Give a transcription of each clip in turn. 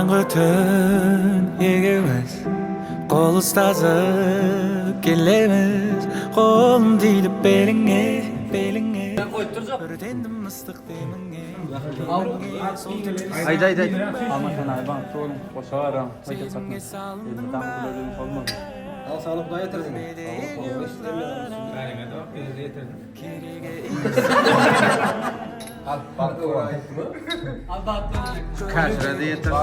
Қараңғы түн екеуміз қол ұстасып келеміз. Қолым тиді беліңе, беліңе. Өртендім ыстық деміңе. Haydi haydi haydi. Сезімге салындым ба? Al sağlık daha yetersin. Kaç yeter.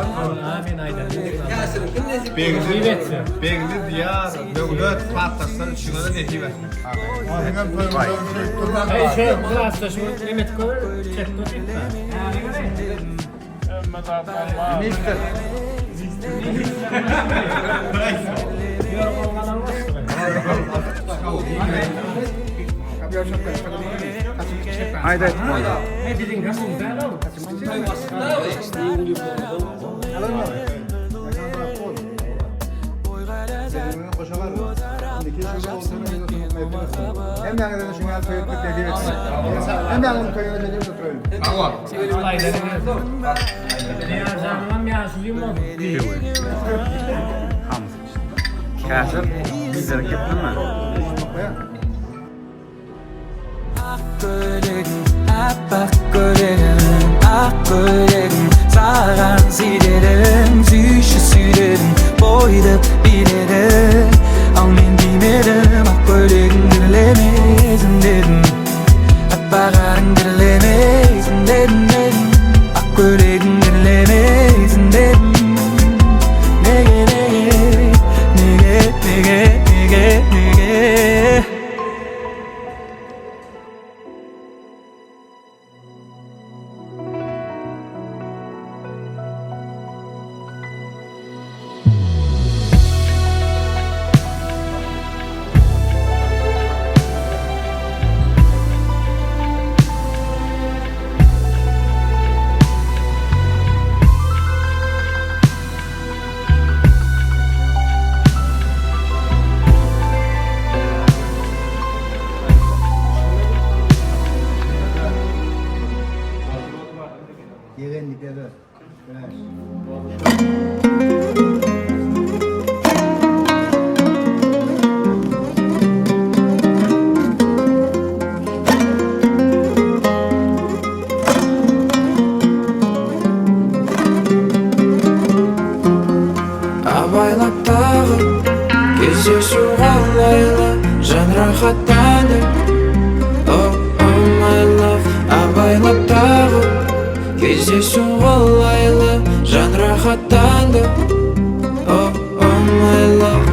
Begli diyar, döwlet patlasyn şuna nesip etsin. Hey şey, klaslaşma, Mehmet Koy, çekti. Minister. Haydi haydi. Ne dedin kasım ben al. Hem yanında şuna toyup nesip etsin. Hem yanında toyup nesip oturayım. Kasır. Bizler gittin mi? Ақ көйлегің, аппақ көйлегің, ақ көйлегің, саған сүйдедім, сүйші сүйдедім, бойды биледі. Ал мен демедім, ақ көйлегің дірлемесін дедім. Аппақ арың дірлемесін дедім, дедім. Ақ көйлегің дірлемесін дедім. Неге, неге, неге, неге, неге, неге? Yegenlikleri. Абайлап тағы кездесу қалайлы, жан рахаттанды. Oh, oh my love. Абайлап тағы кездесу қалайлы, жан рахаттанды. Oh, oh my love.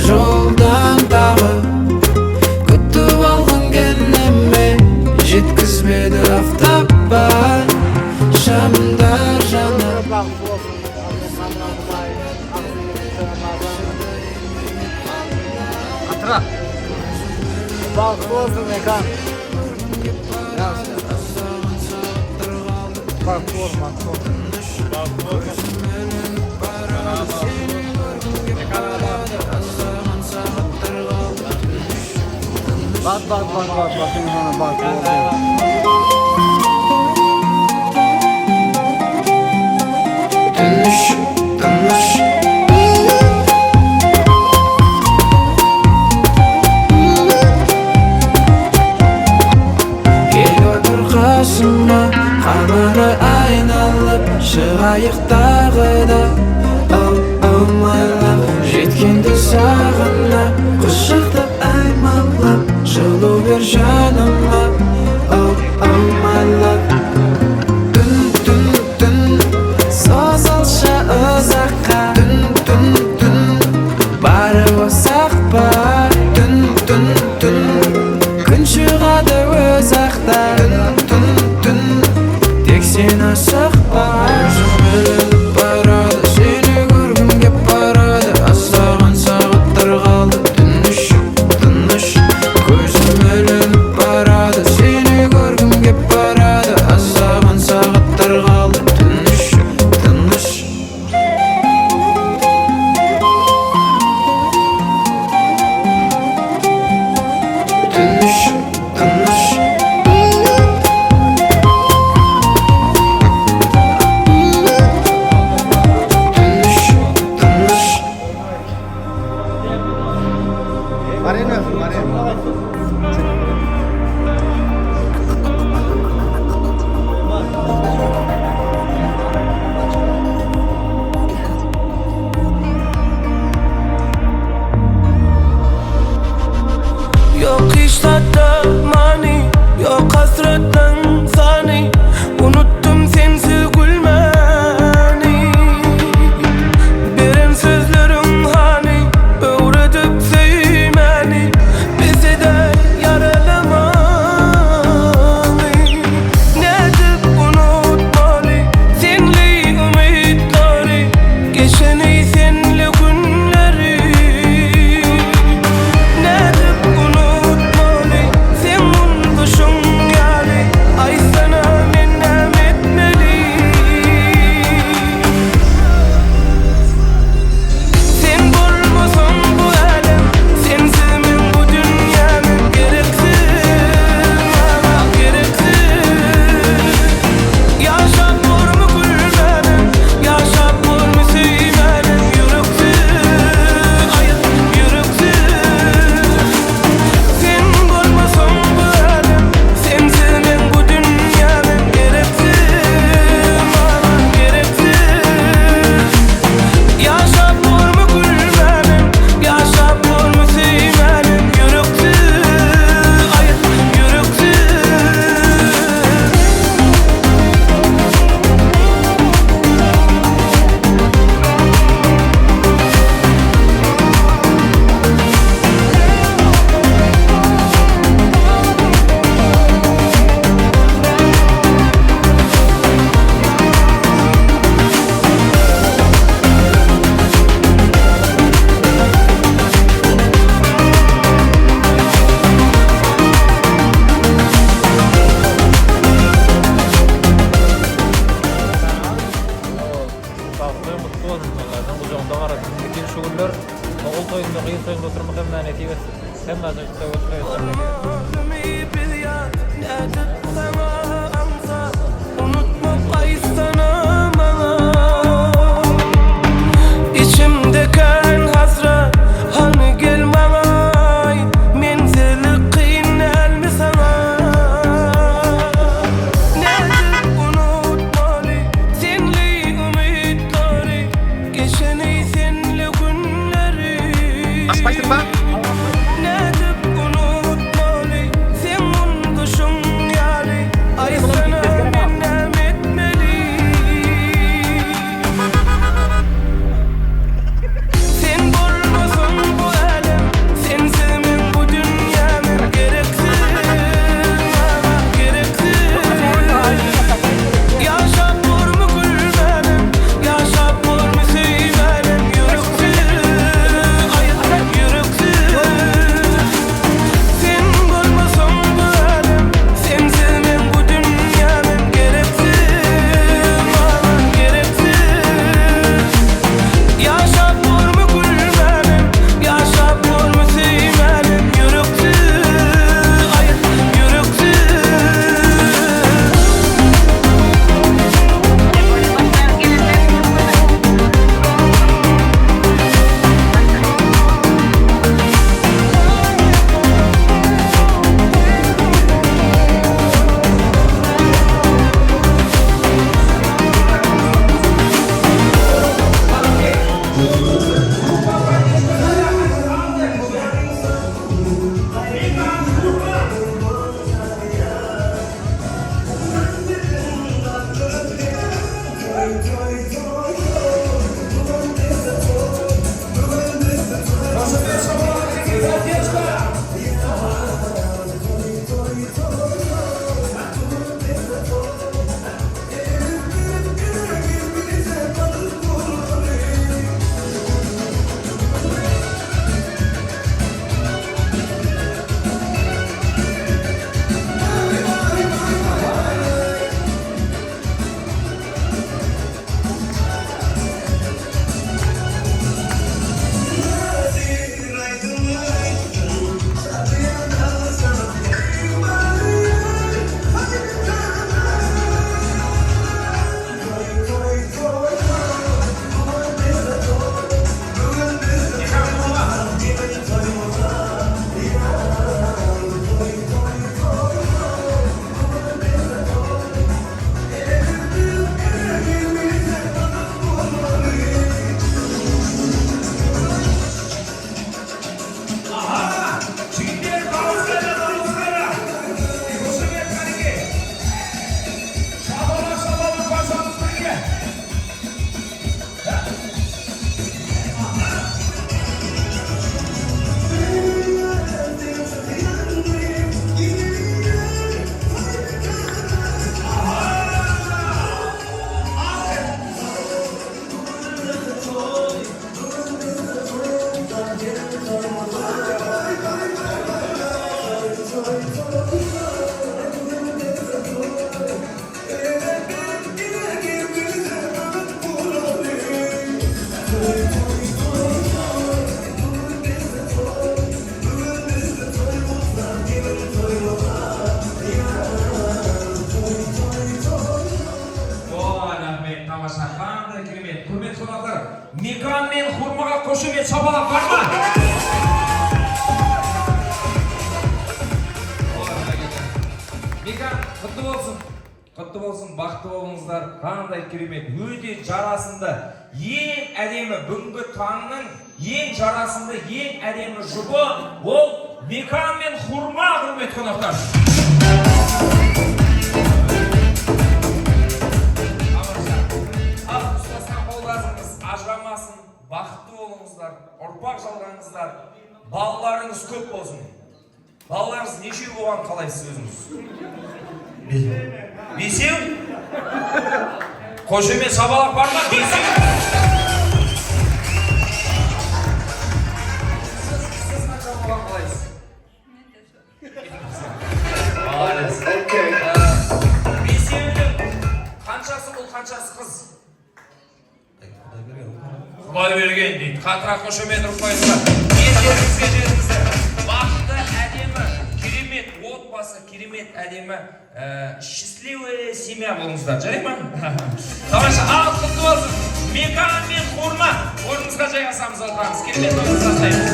Жолдан тағы күтіп алғың келе ме? Жеткізбеді автобан, шамдар жанып. Hatıra. Bahtlı olsun Mekan. Bahtlı olsun, bahtlı olsun. Bak bak bak bak bak sana bahtlı olsun. Тыныш, тыныш. Кел отыр қасыма, қаланы айналып шығайық тағы да. Oh, oh my love. Жеткенді сағына құшақтап аймалап, жылу бер жаныма. Oh, oh my love. Түн, түн, түн созылшы ұзаққа. Onda garadym. Bütün şu günler ogul toýunda, gyz toýunda oturmak hem nesip etsin. Hemme toý İçimde hasret hani gel bana Menzili kıyın elmi sana Nedir unutmalı senli ümitleri Geçeni senli günleri Nedir unutmalı senin kuşun yali Ay sana ben etmeli Sen bolmasın bu alem, sensiz men bu dünya men gereksiz, gereksiz. Yaşap bormu gülmenem, yaşap bormu söýmenem, ýüreksiz, aý ýüreksiz. Sen bolmasın bu alem, sensiz men bu dünya men gereksiz, gereksiz. Yaşap bormu gülmenem, yaşap bormu söýmenem, ýüreksiz, aý ýüreksiz. Жігіттер, дауыстары, дауыстары! Қошемет, қанеке! Шапалақ, шапалақ, баршамыз бірге! О, рахмет, тамаша, қандай керемет. Құрметті қонақтар, Мекан мен Хурмаға қошемет, шапалақ бар ма? О, бәрекелді. Мекан, құтты болсын. Құтты болсын, бақытты болыңыздар. Қандай керемет, өте жарасымды. Ең әдемі бүгінгі таңның ең жарасымды, ең әдемі жұбы ол Мекан мен Хурма, құрметті қонақтар. Тамаша. Ал ұстасқан қолдарыңыз ажырамасын, бақытты болыңыздар, ұрпақ жалғаңыздар, балаларыңыз көп болсын. Балаларыңыз нешеу болған қалайсыз өзіңіз? Бесеу? Қошемет, шапалақ бар ма? Бесеу? Сіз қанша болған қалайсыз? Молодец. Бесеуінің қаншасы ұл, қаншасы қыз? Құдай берген. Мерген дейді. Қаттырақ қошемет ұрып қойыңыздар. Ниеттеріңізге жетіңіздер. Бақытты, әдемі, керемет отбасы, керемет, әдемі, счастливая семья болыңыздар. Жарай ма? Тамаша, ал құтты болсын. Мекан мен Хурма, орныңызға жайғасамыз, отырамыз. Керемет тойымызды бастаймыз.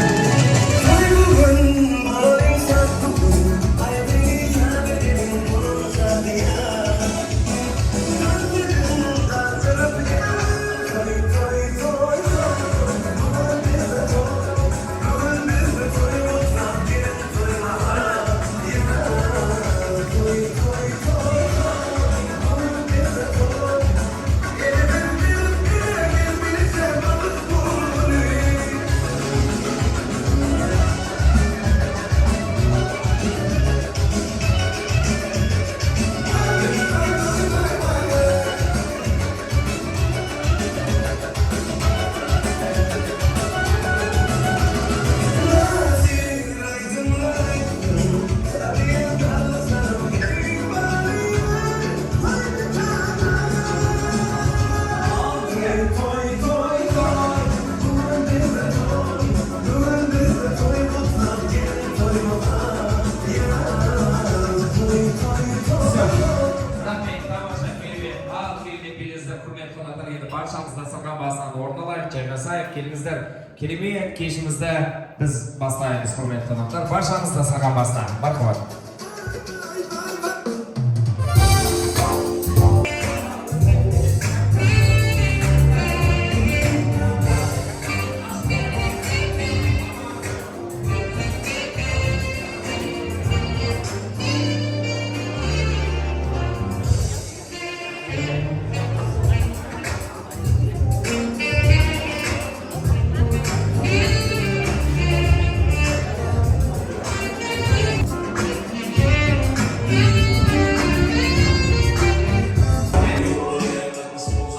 Рахмет, тамаша, керемет. Ал, керемет билеріңіздер, құрметті қонақтар, енді баршамыз дастархан басынан орын алайық, жайғасайық, келіңіздер. Керемет кешімізді біз бастаймыз, құрметті қонақтар. Баршамыз дастархан басына. Мархабат.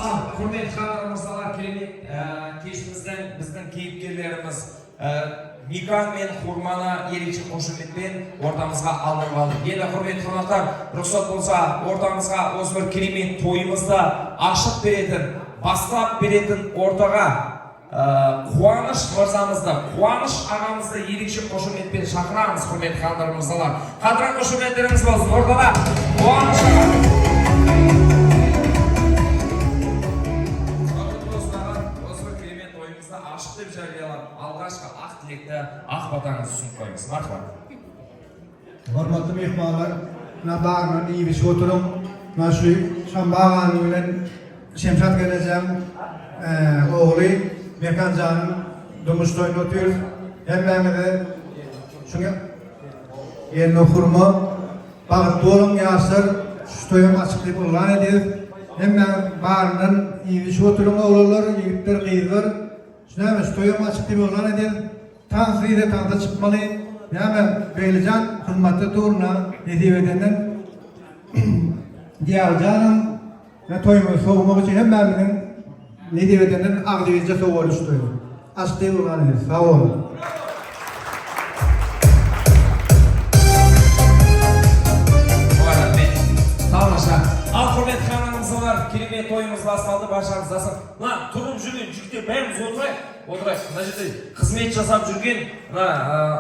Ал, құрметті ханымдар, мырзалар, керемет кешіміздің біздің кейіпкерлеріміз Микан мен Хурманы ерекше қошеметпен ортамызға алдырып алдық. Енді, құрметті қонақтар, рұқсат болса, ортамызға осы бір керемет тойымызды ашып беретін, бастап беретін ортаға Қуаныш мырзамызды, Қуаныш ағамызды ерекше қошеметпен шақырамыз, құрметті ханымдар, мырзалар. Қаттырақ қошеметтеріңіз болсын ортада Қуаныш аға. Бақытты болсын, аға. Осы бір керемет тойымызды ашық деп жариялап, алғашқы ақ тілекті, ақ батаңызды ұсынып қойыңыз. Мархабат. Hormatly myhmanlar, mına bagyna iýip oturyň. Mına şu Şambagany bilen Şemşat geleceğim oğlu Mekan Can'ın durmuş toýuny oturuyoruz. Hemmäňize şuňa ýerine hurma, bagtly boluň ýaşlar, şu toýum açyk diýip yglan edýär. Hemmäňiz baryndan iýip oturyň oglanlar, ýigitler, gyzlar. Şuna şu toýum açyk diýip yglan edýär. Tans ýere tansa çykmaly. Näme Beýlijan hyzmatda durna nesip edenden Diýarjanım ve toýumu soğumak üçin hemmämiziň nesip edenden agdyýja soğulyş toýu. Açyk diýip yglan edýär. Sag boluň. Рахмет. Тамаша. Ал, құрметті ханымдар, мырзалар, керемет тойымыз басталды, баршаңыз мына тұрып жүрген жігіттер, бәріміз отырайық, отырайық. Мына жерде қызмет жасап жүрген мына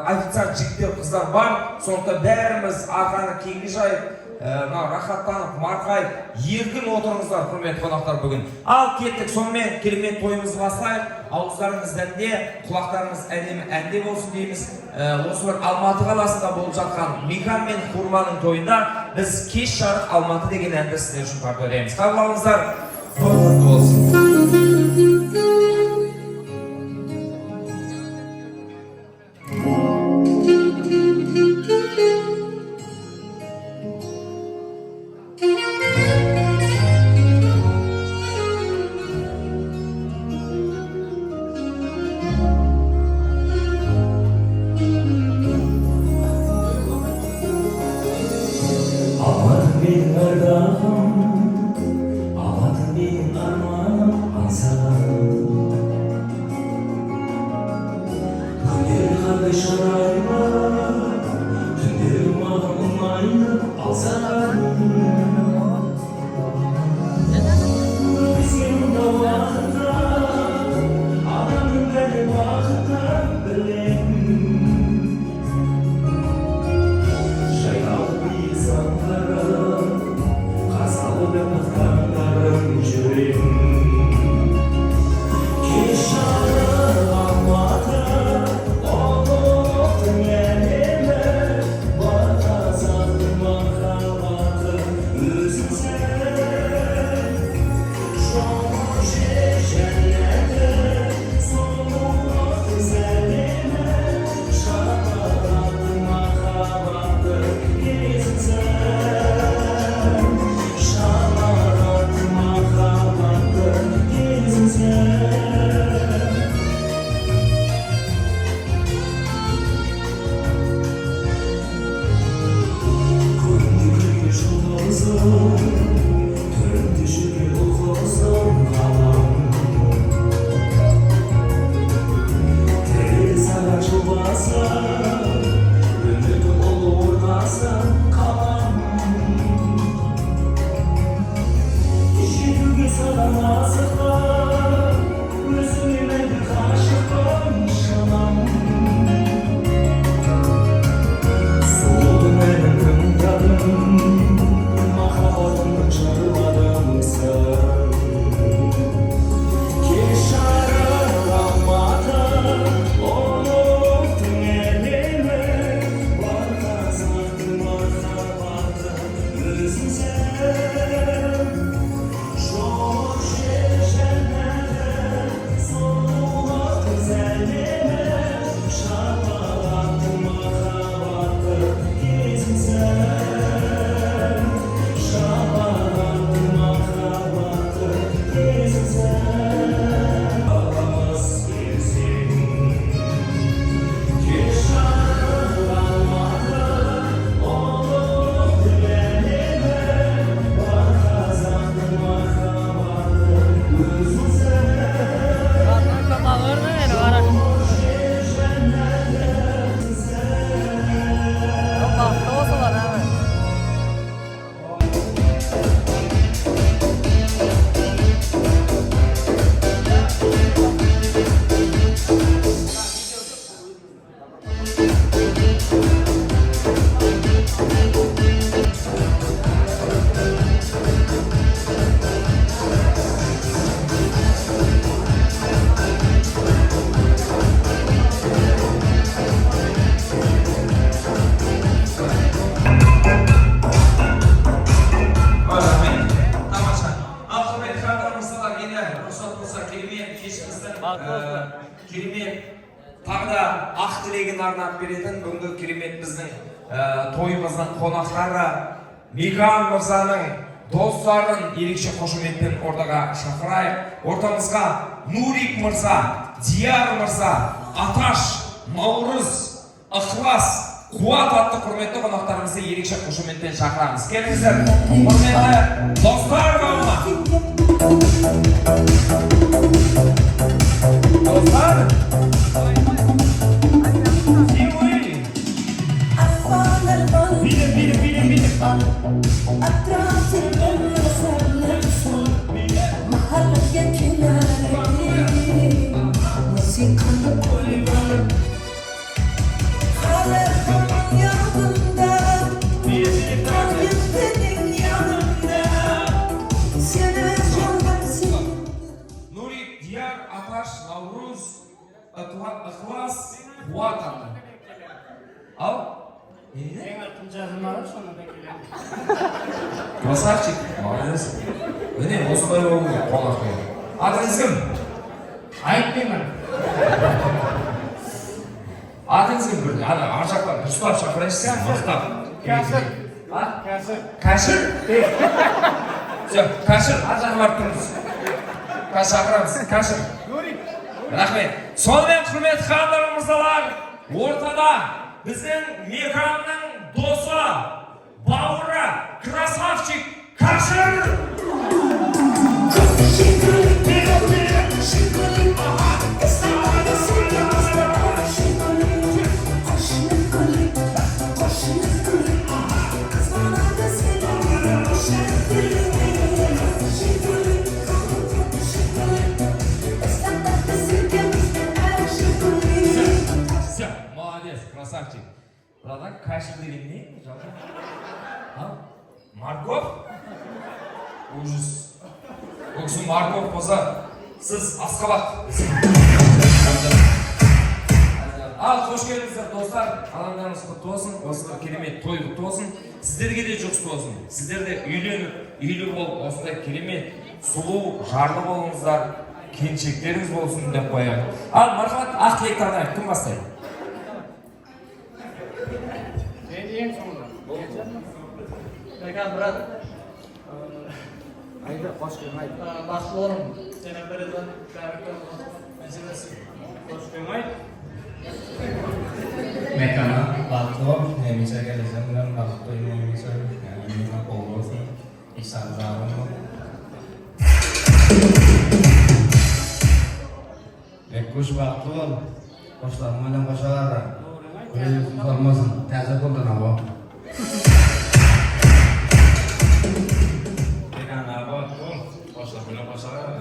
официант жігіттер, қыздар бар. Сондықтан бәріміз арқаны кеңге жайып, мына рахаттанып, марқайып, еркін отырыңыздар, құрметті қонақтар, бүгін. Ал кеттік, сонымен керемет тойымызды бастайық. Ауыздарыңыз дәмде, құлақтарыңыз әдемі әнде болсын дейміз. Осы бір Алматы қаласында болып жатқан Микан мен Хурманың тойында біз «Кеш жарық Алматы» деген әнді сіздер үшін тарту етеміз. Қабыл алыңыздар, той құтты болсын. Алматы менің ардағым, Алматы менің арманым, аңсағаным. Күндері қандай шырайлы, түндері маған ұнайды алсағаным. Сен мұнда уақытта адамның Bagtly bolsalar abi. Рахмет, тамаша. Ал, құрметті хандар, мырзалар, енді рұқсат болса, керемет кешіміздің керемет тағы да ақ тілегін арнап беретін бүгінгі керемет біздің тойымыздың қонақтары, Мекан мырзаның достарын ерекше қошеметпен ортаға шақырайық. Ортамызға Нурик мырза, Дияр мырза, Аташ, Наурыз, Ықылас, Қуат атты құрметті қонақтарымызды ерекше қошеметпен шақырамыз. Келіңіздер, құрметті достар қауымы. Достар. Симуи. Билеп, билеп, билеп, билеп. Билеп, билеп, давайте. Нурик, Дияр, Аташ, Наурыз, Ықылас, Қуат атты. Ал? Не дейді? Красавчик, молодец. Міне, осындай болу керек қонақ деген. Атыңыз кім? Айтпаймын. Атыңыз кім? Бір ана ар жақтан дұрыстап шақырайыншы, мықтап. Кәсір. А? Кәсір. Кәшір? Все, Кәшір, ар жаққа барып тұрыңыз. Қазір шақырамыз. Кәшір. Рахмет. Сонымен, құрметті хандар, мырзалар, ортада біздің Меканның досы, бауыры, красавчик Кәшір. Все, молодец, красавчик. Братан, кәшір деген не жалпы? А? Морковь? Ужас. Ол кісі морковь болса, сіз асқабақ. Ал, қош келдіңіздер, достар. Алаңдарыңыз құтты болсын, осындай керемет той құтты болсын. Сіздерге де жұғысты болсын. Сіздер де үйленіп, үйлі болып, осындай керемет, сұлу, жарлы болыңыздар. Келіншектеріңіз болсын деп қояйық. Ал, мархабат, ақ тілек арнайық. Кім бастайды? Мен ең соңында. Mekan brat. Ayda hoş geldin ayda. Baxtlı olun. Seni bereden meselesi. Hoş geldin. Mekana bagtly bol, hemişe geleceğim bilen bagtly hemişe, yani ömrüne bol bolsun, işler zarın bol. Bekkuş, bagtly bol. Goşlaryň bilen goşa gara. Gül olmasyn, täze boldan awa. Mekana bagtly bol, goşlar bilen goşa gara.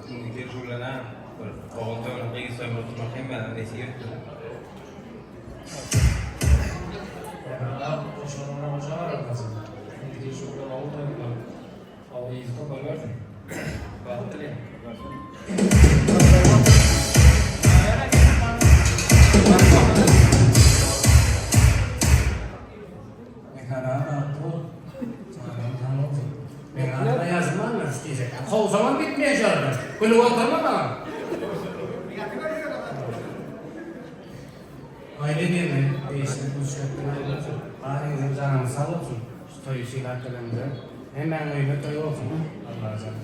Indiki şugulana ogul toýuny, gyz toýuny oturmak hemmäniň nesip etsin. Hoşlanana hoşa var arkasında. Indiki şuradan oldu. Al iyi kopar. Bahtlı dilerim. Mekana bagtly bol. Çagaň bolsun. Mekana yazman isteyecek. O zaman bitmeyecek. Gülüp oturma bana. Öyle diyelim, değişiklik uçaktan ayrılsın. Barinizin canınız sağ olsun. Şu toyu şilatlarınıza. Hemen öyle toy olsun. Allah'a can.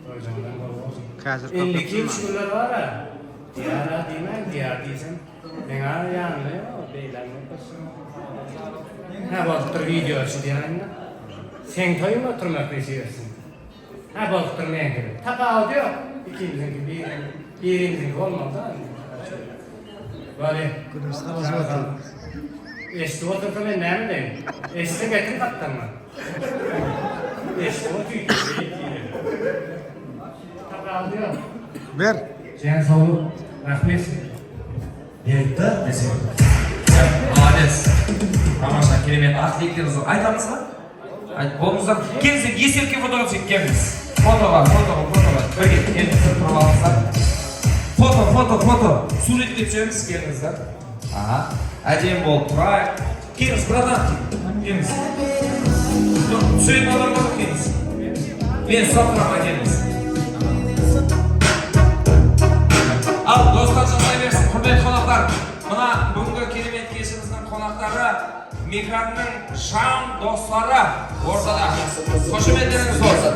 Toy canından bol olsun. 52 üç günler var ha. Diyar ha diyemem, diyar diyesem. Ben ha yanında yok, beyler mi olsun. Ha baktır video açı diyanında. Sen toyu mu oturmak beşiyorsun? Ha baktır men gibi. Tapağıdı yok. İkimizinki bir, birimizinki olmadı da. Böyle. Eşit otursa ben ne bileyim. Eşitse getir kaptan mı? Eşit otur. Tapağıdı yok. Ver. Can sağlık. Rahmet. Не айтты десең? Молодец, тамаша, керемет, ақ тілектеріңізді айтамыз ба? Айт болыңыздар. Келіңіздер, естелікке фотоға түсейік. Келіңіз, фотоға, фотоға, фотоға бірге келіңіздер, тұрып алыңыздар. Фото, фото, фото, суретке түсеміз. Келіңіздер, аха, әдемі болып тұрайық. Келіңіз, братан, келіңіз. Түсіретін адам бар ма? Келіңіз, мен ұстап тұрамын, келіңіз. Ал достар, жасай берсін. Құрметті қонақтар, мына бүгінгі керемет кешіміздің қонақтары, Меканның жан достары ортада, қошеметтеріңіз болсын.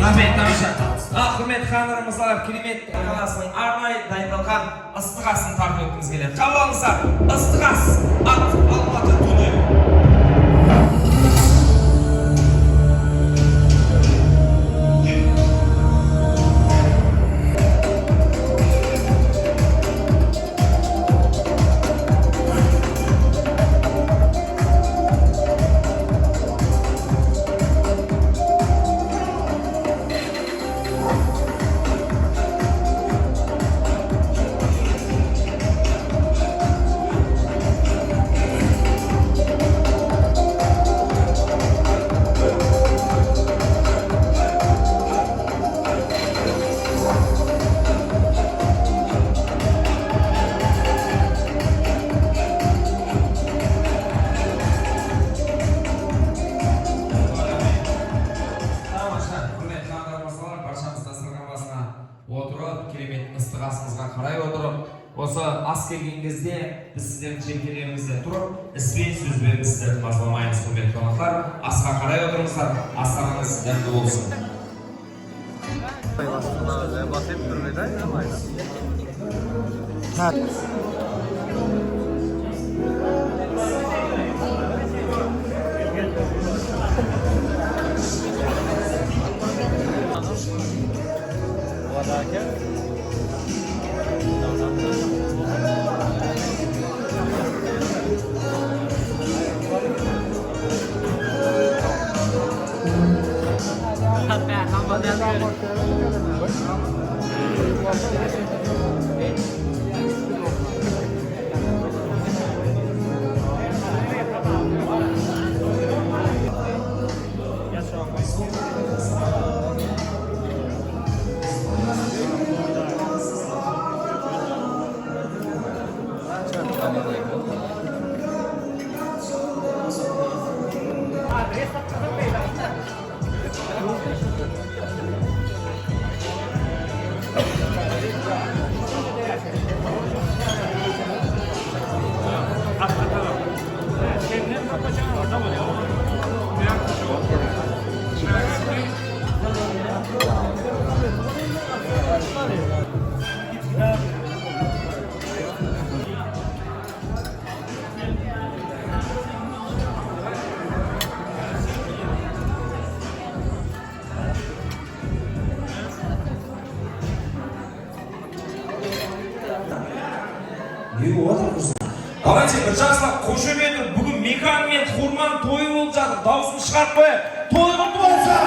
Рахмет, тамаша. Ал, құрметті ханымдар, мырзалар, керемет қаласының арнайы дайындалған ыстық асын тартып өткіміз келеді. Қабыл алыңыздар, ыстық ас от Алматы Тудей. Тамаша, құрметті ханымдар, мырзалар, баршамыз дастархан басына отырып, керемет ыстық асымызға қарай отырып, осы ас келген кезде біз сіздердің желкелеріңізде тұрып, іспен, сөзбен біз сіздерді мазаламаймыз. Құрметті қонақтар, асқа қарай отырыңыздар, астарыңыз дәмді болсын. Не болып жатыр, құрсын? Давайте бір жақсылап қошемет. Бүгін Мекан мен Хурман тойы болып жатыр, дауысын шығарып қояйық. Той құтты болсын!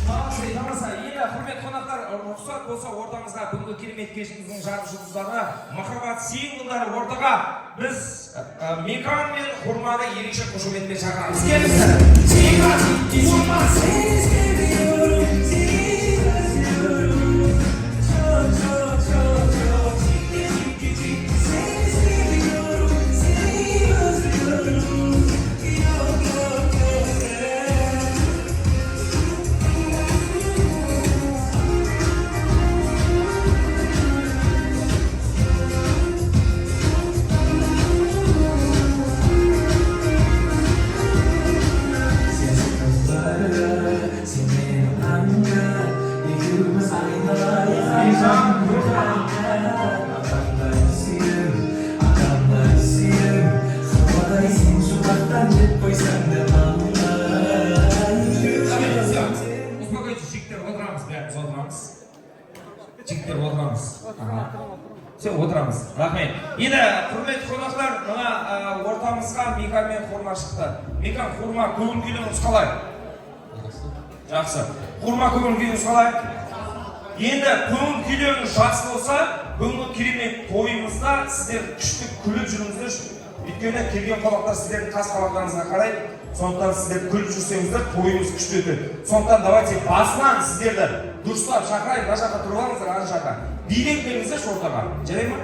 Тамаша, тамаша. Енді, құрметті қонақтар, рұқсат болса, ортамызға бүгінгі керемет кешіміздің жарық жұлдыздары, махаббат символдары ортаға біз Мекан мен Хурманы ерекше қошеметпен шақырамыз. Келіңіздер, Мекан, Хурман! Seni seviyorum, seni özlüyorum. Çok çok çok çok. Seni seviyorum, seni özlüyorum. Все, отырамыз. Рахмет. Енді, құрметті қонақтар, мына ортамызға Микан мен Хурма шықты. Микан, Хурма, көңіл күйлеріңіз қалай? Жақсы. Хурма, көңіл күйіңіз қалай? Енді көңіл күйлеріңіз жақсы болса, бүгінгі керемет тойымызда сіздер күшті күліп жүріңіздерші. Өйткені келген қонақтар сіздердің қас қабақтарыңызға қарайды. Сондықтан сіздер күліп жүрсеңіздер, тойымыз күшті өтеді. Сондықтан давайте басынан сіздерді дұрыстап шақырайын, мына жаққа тұрып алыңыздар, ана жаққа. Билеп келіңіздерші ортаға. Жарай ма?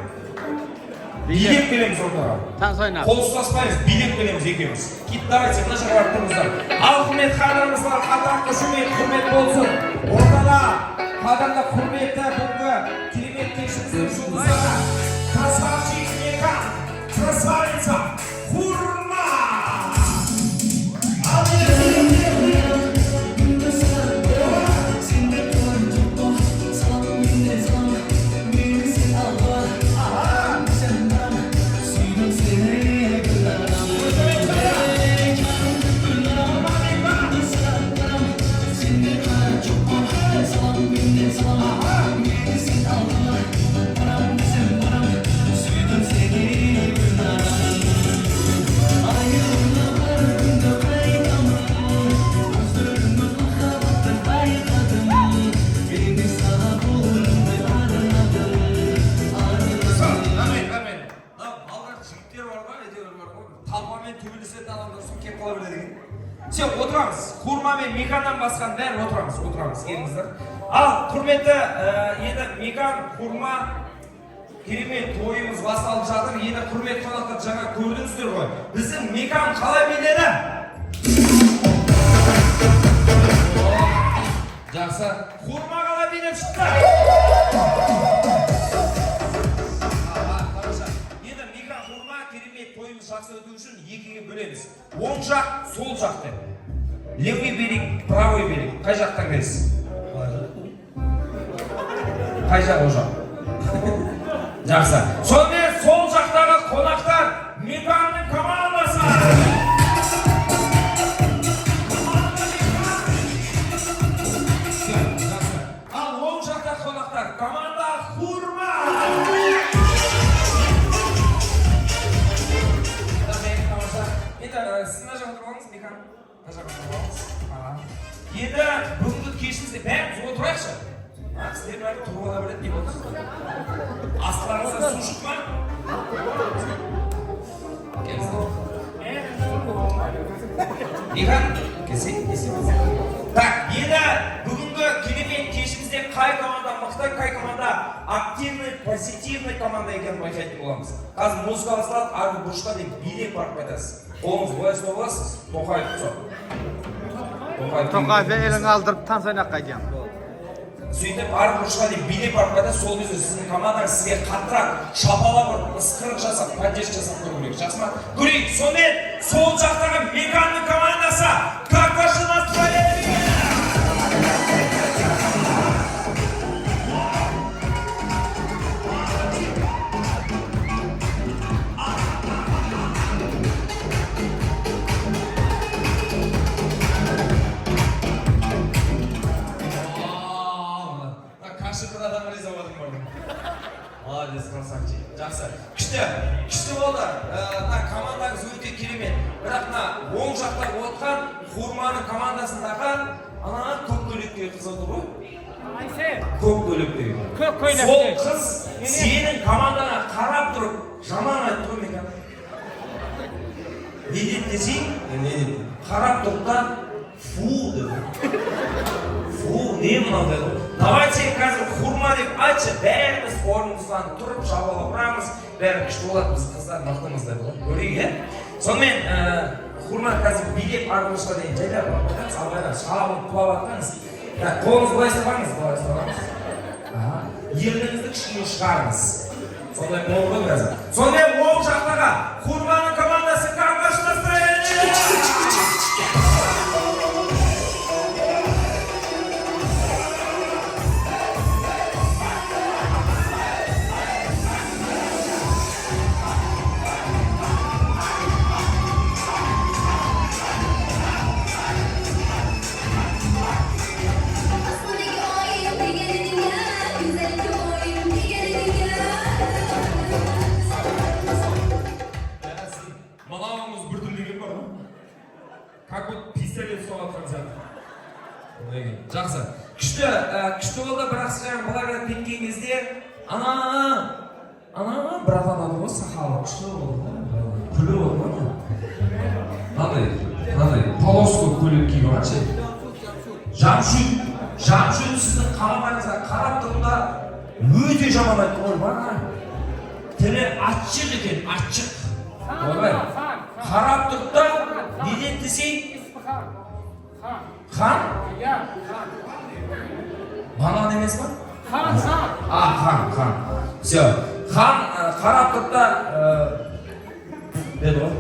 Билеп келеміз ортаға. Танс ойнап. Қол ұстаспаймыз, билеп келеміз екеуміз. Кит, давайте, мына жаққа барып тұрыңыздар. Ал, құрметті ханымыздар, қатаң қошемет, құрмет болсын. Ортада қадірлі, құрметті бүгінгі керемет кешіміздің жұлдыздары. Красавчик Мекан, красавица Хурма. Ал енді. Рахмет, рахмет. Мынау балдар, жігіттер бар ғой, әйтеуір бар ғой, талпамен төбелесетін адамдар соң келіп қала береді екен. Все, отырамыз. Хурма мен Меканнан басқаның бәрін отырамыз, отырамыз. Келіңіздер. Ал, құрметті, енді Мекан, Хурма, керемет тойымыз басталып жатыр. Енді, құрметті қонақтар, жаңа көрдіңіздер ғой. Біздің Мекан қалай биледі? О, жақсы. Хурма қалай билеп шықты? Аха, тамаша. Енді, Микан, Хурма, керемет тойымыз жақсы өту үшін екіге бөлеміз. Оң жақ, сол жақ деп. Левый берег, правый берег. Қай жақ таңдайсыз? Қай жақ, ол жақ? Жақсы. Сонымен, сол жақтағы қонақтар — Миканның командасы. Все, жақсы. Ал оң жақта қонақтар — команда Хурма. Рахмет, тамаша. Енді сіз мына жаққа тұрып алыңыз, Микан. Мына жаққа тұрып алыңыз. Аха. Енді бүгінгі кешімізде бәріміз отырайықшы. А, сіздер бәрі тұрып ала береді, не отырсыздар? Астыларыңыздан су шықты ма? Келіңіздер. Микан, келсей, келсей. Так, енді бүгінгі керемет кешімізде қай команда мықты, қай команда активный, позитивный команда екенін байқайтын боламыз. Қазір музыка басталады, арғы бұрышқа дейін билеп барып қайтасыз. Қолыңыз былай ұстап аласыз, Тоқаев ұқсап. Тоқаев. Тоқаев елін алдырып танс ойнап қайтайын. Сөйтіп арғы бұрышқа дейін билеп барып қайтасыз, сол кезде сіздің командаңыз сізге қаттырақ шапалақ ұрып, ысқырық жасап, поддержка жасап көру керек. Жақсы ма? Көрейік. Сонымен, сол жақтағы Меканның командасы, как ваше настроение? Мына каширдің адамы риза болдым бар. Молодец, красавчик. Жақсы. Күшті, күшті болды. Мына командаңыз өте керемет. Бірақ мына оң жақта отқан Хурманың командасындағы ана көк көйлектегі қыз отыр ғой. Көк көйлектегі. Көк көйлекте. Сол қыз сенің командаңа қарап тұрып жаман айтты ғой, Мекан. Не деді десең, не деді? Қарап тұрды да, фу деді. Фу, не мынау деді. Давайте қазір «Хурма» деп айтшы, бәріміз орнымыздан тұрып шапалақ ұрамыз, бәрі күшті болады, біз қыздар мықтымыз деді ғой. Көрейік, иә? Сонымен, Хурма, қазір билеп арғы бұрышқа дейін жайлап барып қайтамыз, абайлап, шабып құлап жатпаңыз. Так, қолыңызды былай ұстап алыңыз, былай ұстап алыңыз. Аха. Ерніңізді кішкене шығарыңыз. Сондай болды ғой қазір. Сонымен, оң жақтағы Хурманың командасы, как ваше настроение? Osmondagi oyim deganingga, go'zal oyim deganingga. бар ғой, как будто пистолет ұстап жатқан сияқты. Ой, жақсы, күшті, күшті болды. Бірақ сіз жаңа былай қарап кеткен кезде ана братан ады ғой, сақалы күшті болды ғой, күліп отыр ғой. Мынандай полоску көйлек киіп алған ше. Жамшут, Жамшут, сіздің командаңызға қарап тұрдым да, өте жаман айтты ғой. Мына тілі ащық екен, ащық. Ойбай, қарап тұрды да, не деді десей, хан банан емес па? А, хан, хан, все, хан. Қарап тұрды да, деді ғой.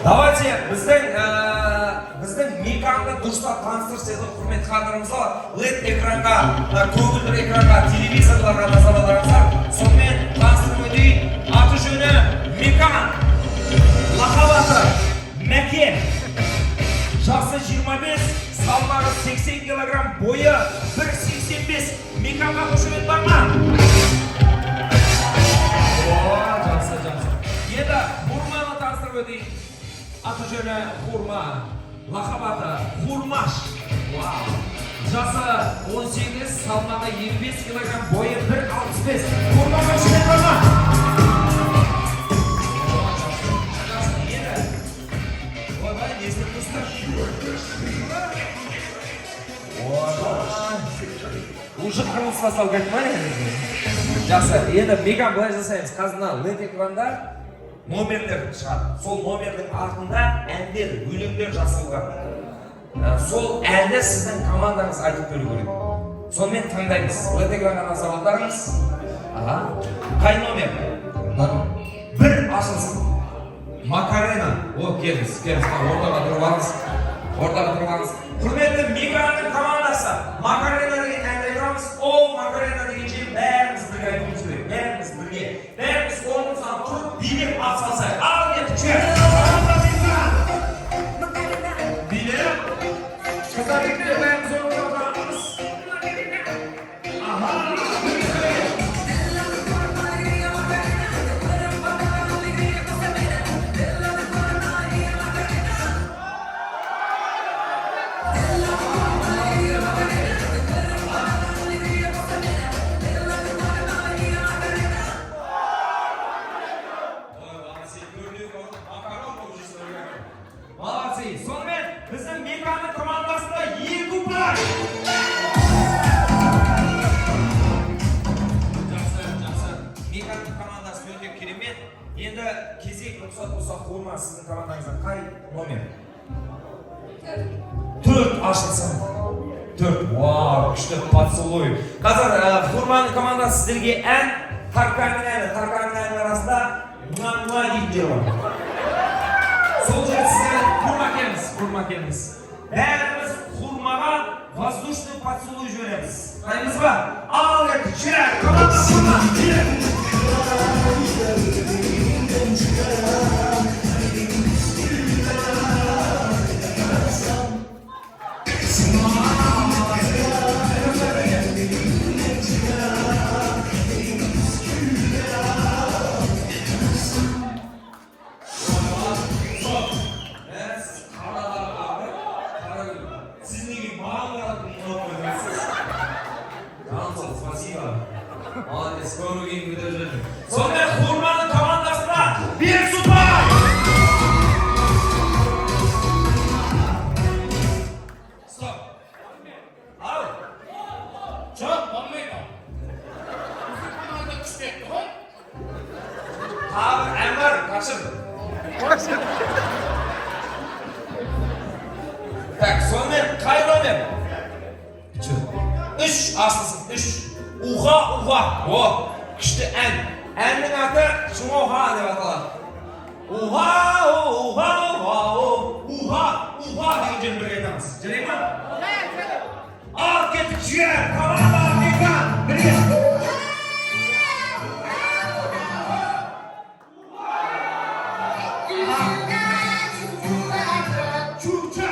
Давайте біздің Меканды дұрыстап таныстырып дедік. Құрметті хандарымызға, LED экранға, мына көгілдір экранға, телевизорларға назар аударыңыздар. Сонымен таныстырып өтейін: аты жөні Мекан, лақап аты Мәкен, жасы 25, салмағы 80 килограмм, бойы 1,85. Меканға қошемет бар ма? О, жақсы, жақсы. Енді Хурманы таныстырып өтейін. Аты жөні Хурма, лақап аты Хурмаш. Вау, жасы 18, салмағы 55 килограмм, бойы 1,65. Хурмаға қошемет бар ма? О, жақсы, жақсы. Енді, ойбай, не істеп тұрсыздар? Ойбай, уже қырылыс басталып кетті ма, не? Жақсы, енді, Меган, былай жасаймыз: қазір мына LED экранда номерлер шығады, сол номердің артында әндер, өлеңдер жазылған. Сол әнді сіздің командаңыз айтып беру керек. Сонымен тыңдаймыз. LED экранға назар аударыңыз. Аха, қай номер? Бір ашылсын. Макарена. О, келіңіз, келіңіз, ортаға тұрып алыңыз, ортаға тұрып алыңыз. Құрметті Меганың командасы, Макарена деген әнді айтамыз. Ол Макарена деген жерін бәріміз бірге айтуымыз керек, бәріміз бірге, бәріміз орнымыздан тұрып, билеп ат салсақ. Ал кеттік, жігер. Билеп, қыздар, жігіттер, бәріміз орнымыздан тұрамыз. Аха. Ой, молодцы, көрдік, макарон болып жүрсіңдер. Молодцы. Сонымен біздің Меканың командасында екі ұпай. Жақсы, жақсы. Меканың командасы өте керемет. Енді кезек, рұқсат болса, Хурма, сіздің командаңыздан қай номер? Төрт ашылсын. Төрт. Вау, күшті поцелуй. Қазір Хурманың командасы сіздерге ән, Тарканның әні, Тарканның әнінің арасында муа муа дейтін жер бар. Сол жерде сіздер, Хурма, келіңіз, Хурма, келіңіз. Бәріміз Хурмаға воздушный поцелуй жібереміз. Дайынбыз ба? Ал кеттік, жібер, команда Хурма, жібер. Мәс, қаралар ағып, қара гүл. Сіз неге маған қарап ұнап қойдыңыз? Жаным, спасибо. Молодец, көңіл күйін көтеріп жібердің. Сонымен Хурманың командасына бес ұпай! Стоп. Ау. Жоқ, болмайды. Біздің команда күш кетті ғой. Тағы бір ән бар, қашыр. Так, сонымен қай номер? Үш ашылсын, үш. Уха, уха. О, күшті ән. Әннің аты Шуха деп аталады. Уха, уха, уха, уха, уха деген жерін бірге айтамыз. Жарай ма? Ал кеттік, жігер, команда Мекан, бірге. Чуча.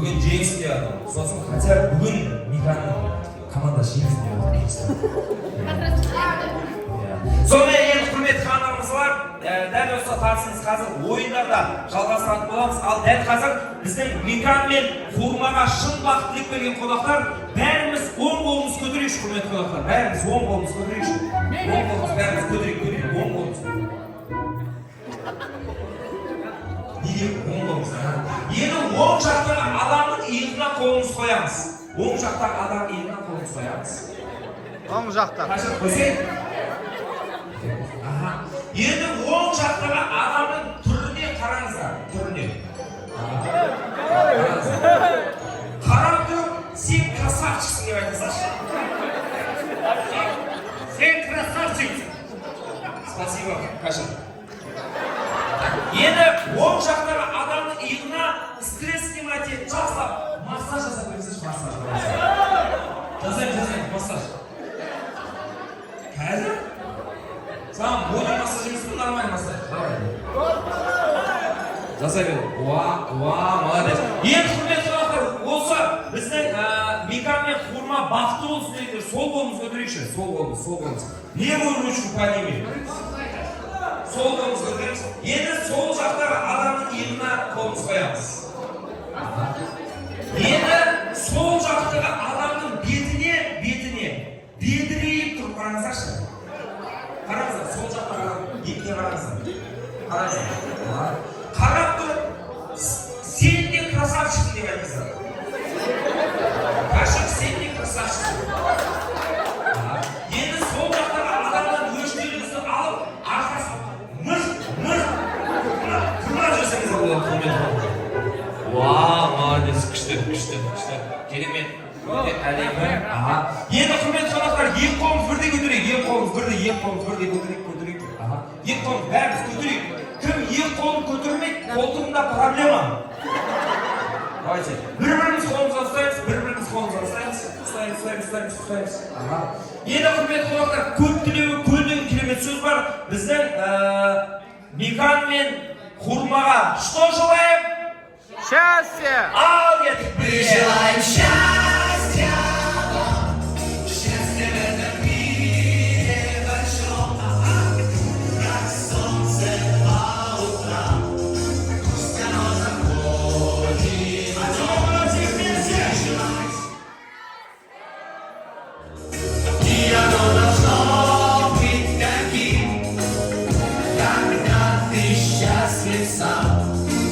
Бүгін жеңсін деп жатыр. Сосын хотя бүгін Миканың командасы жеңсін деп жатыр. Иә. Сонымен, енді, құрметті ханымдар, мырзалар, дәл осы тартысымыз қазір ойындарда жалғастыратын боламыз. Ал дәл қазір біздің Микан мен Хурмаға шын бақыт тілеп келген қонақтар, бәріміз оң қолымыз көтерейікші, құрметті қонақтар. Бәріміз оң қолымыз көтерейікші. Оң қолымыз бәріміз көтерейік, көтерейік, оң қолымыз. Неге оң қолымыз? А? Енді оң жақтағы адамның иығына қолымыз қоямыз. Оң жақтағы адамның иығына қолымыз қоямыз. Оң жақта. Қашан қойсай? Аха. Енді оң жақтағы адамның түріне қараңыздар, түріне. Аха. Қараңыздар. Қарап тұрып, «Сен красавчиксің» деп айтыңыздаршы. Сен красавчиксің. Спасибо, Каша. Енді оң жақтағы адамның иығына стресс снимать етіп, жақсылап массаж жасап беріңіздерші, массаж. Жасаймын, жасаймын, массаж. Қазір? Саған боди массаж емес пе, нормальный массаж? Давай. Жасай бер. Уа, уа, молодец. Енді, құрметті қонақтар, осы біздің Микан мен Хурма бақытты болсын дегендер, сол қолымызды көтерейікші. Сол қолымыз, сол қолымыз. Левую ручку подними. Сол қолымызды көтереміз. Енді сол жақтағы адамның иығына қолымыз қоямыз. Енді сол жақтағы адамның бетіне, бетіне бедірейіп тұрып қараңыздаршы. Қараңыздар, сол жақтағы адам бетіне қараңыздар. Қараңыздар. Қарап тұрып, «Сен де красавчиксің» деп айтыңыздар. Кашик, сен де красавчиксің. Аха. Енді сол жақтағы адамнан өштеріңізді алып, арқасын мық, мық, тырнап жіберсеңіздер болады, құрметті қонақтар. Уа, молодец, күшті, күшті, күшті. Керемет, өте әдемі. Аха. Енді, құрметті қонақтар, екі қолымыз бірдей көтерейік, екі қолымыз бірдей, екі қолымыз бірдей көтерейік, көтерейік. Аха. Екі қолымыз бәріміз көтерейік. Кім екі қолын көтермейді, қолтығында проблема. Давайте. Бір-біріміз қолымыздан ұстаймыз, бір-біріміз қолымыздан ұстаймыз, ұстаймыз, ұстаймыз, ұстаймыз, ұстаймыз. Аха. Енді, құрметті қонақтар, көп тілеуі көл деген керемет сөз бар. Біздің Микан мен Хурмаға что желаем? Счастье! Ал кеттік бірге. Желаем счастья вам, счастья в этом мире большом, как солнце по утрам, пусть оно заходит. Все вместе. И оно должно быть таким, когда ты счастлив сам,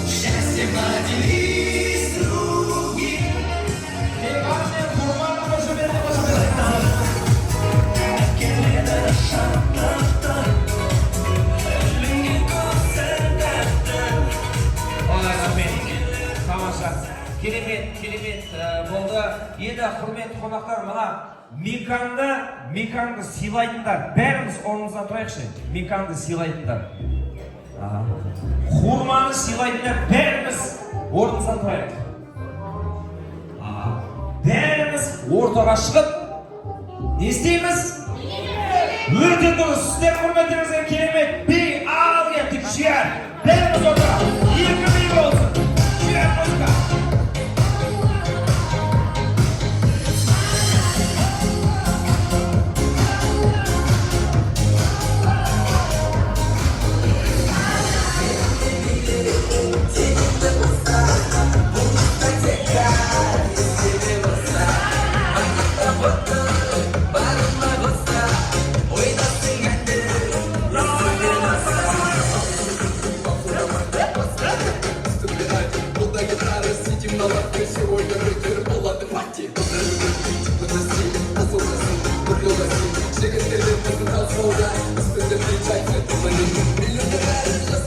счастье поделись с другим. Микан мен Хурманы қошеметті, қошеметті. Келеді шаттықтың, ілінген көзін тәтті. Ой, рахмет. Тамаша. Керемет, керемет болды. Енді, құрметті қонақтар, мына Миканды сыйлайтындар, бәріміз орнымыздан тұрайықшы. Миканды сыйлайтындар. Аха. Хурманы сыйлайтындар, бәріміз орнымыздан тұрайық. Аха. Бәріміз ортаға шығып, не істейміз? Өте дұрыс. Сіздер құрметтеріңізге керемет би, ал кеттік, жігер. Бәріміз ортаға. Екі би болсын. Жігер, музыка. Сидим на лавке, сегодня рэпер болады пати. Жігіттермен біздің танцполда, үстінде пиджак, миллионер жас.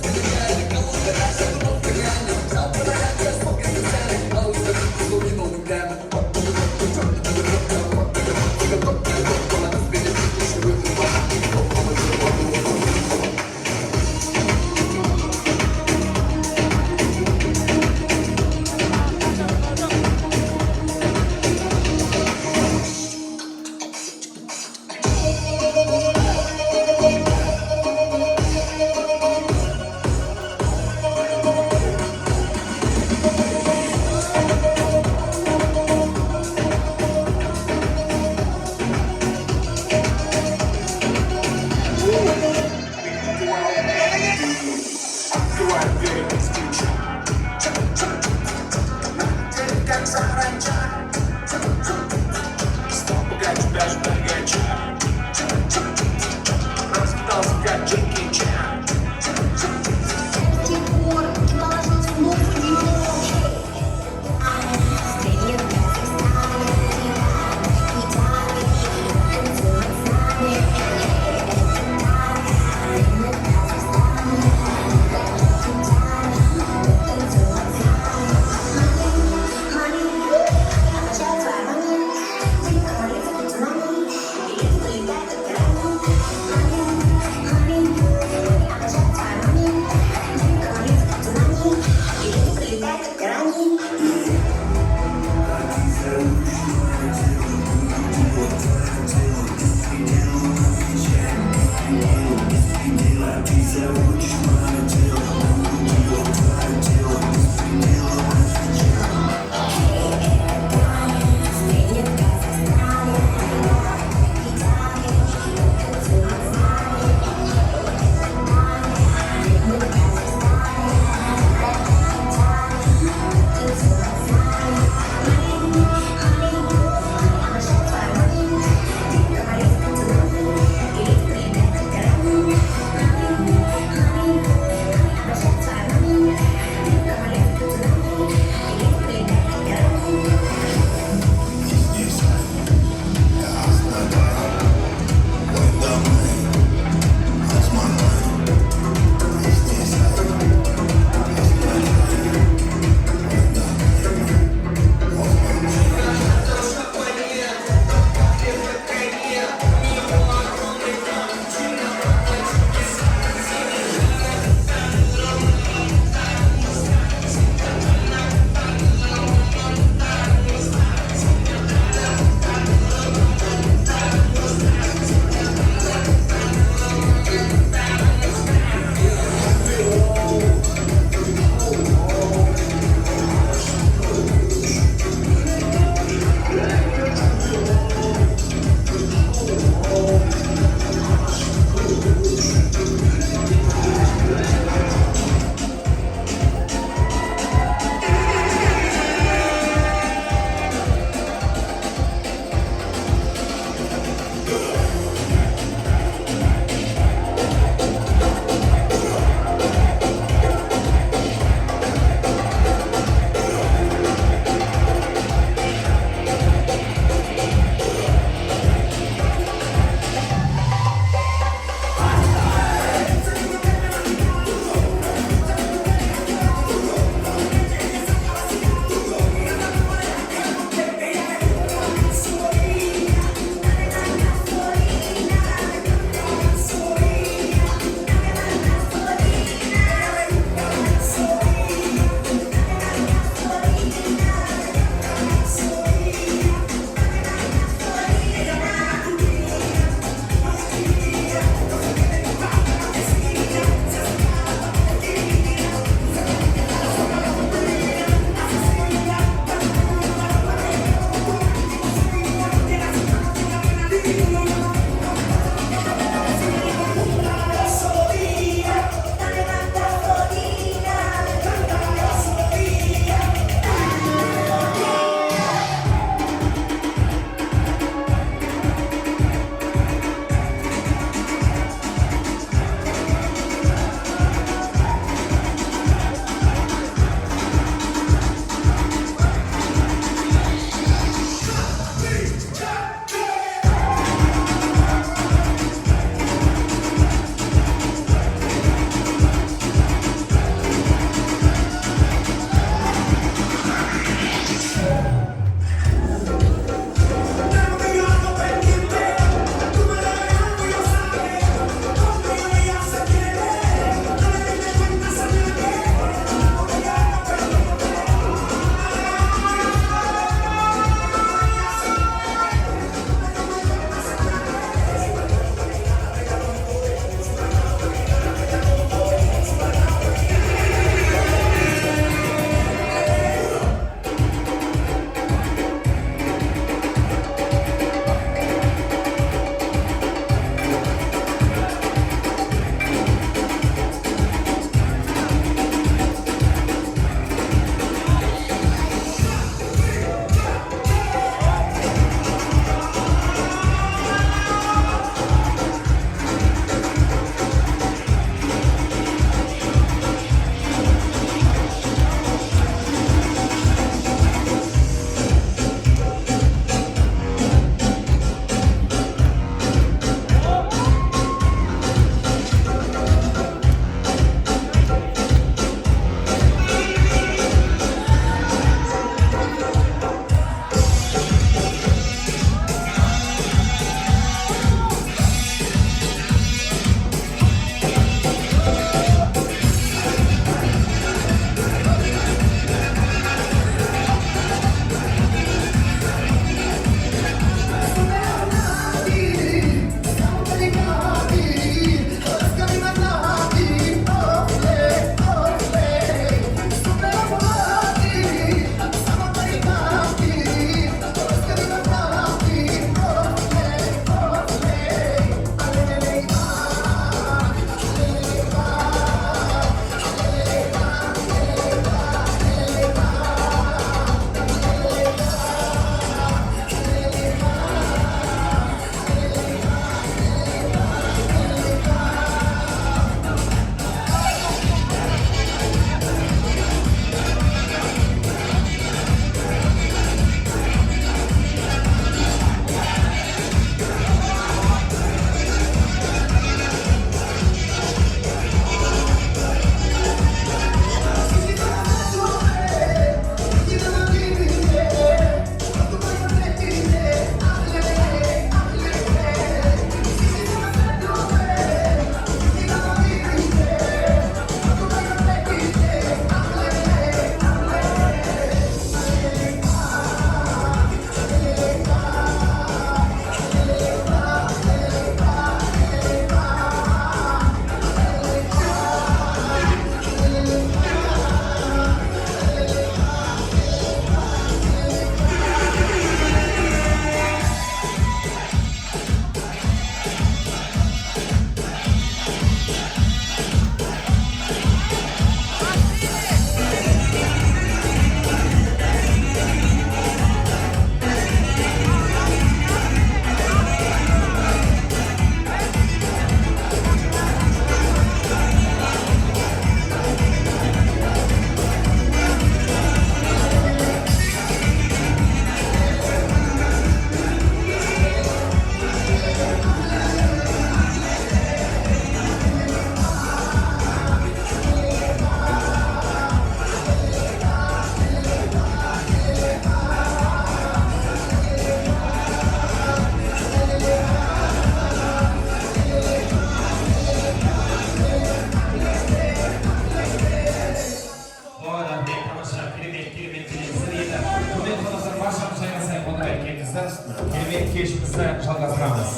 да, керемет кешімізді жалғастырамыз.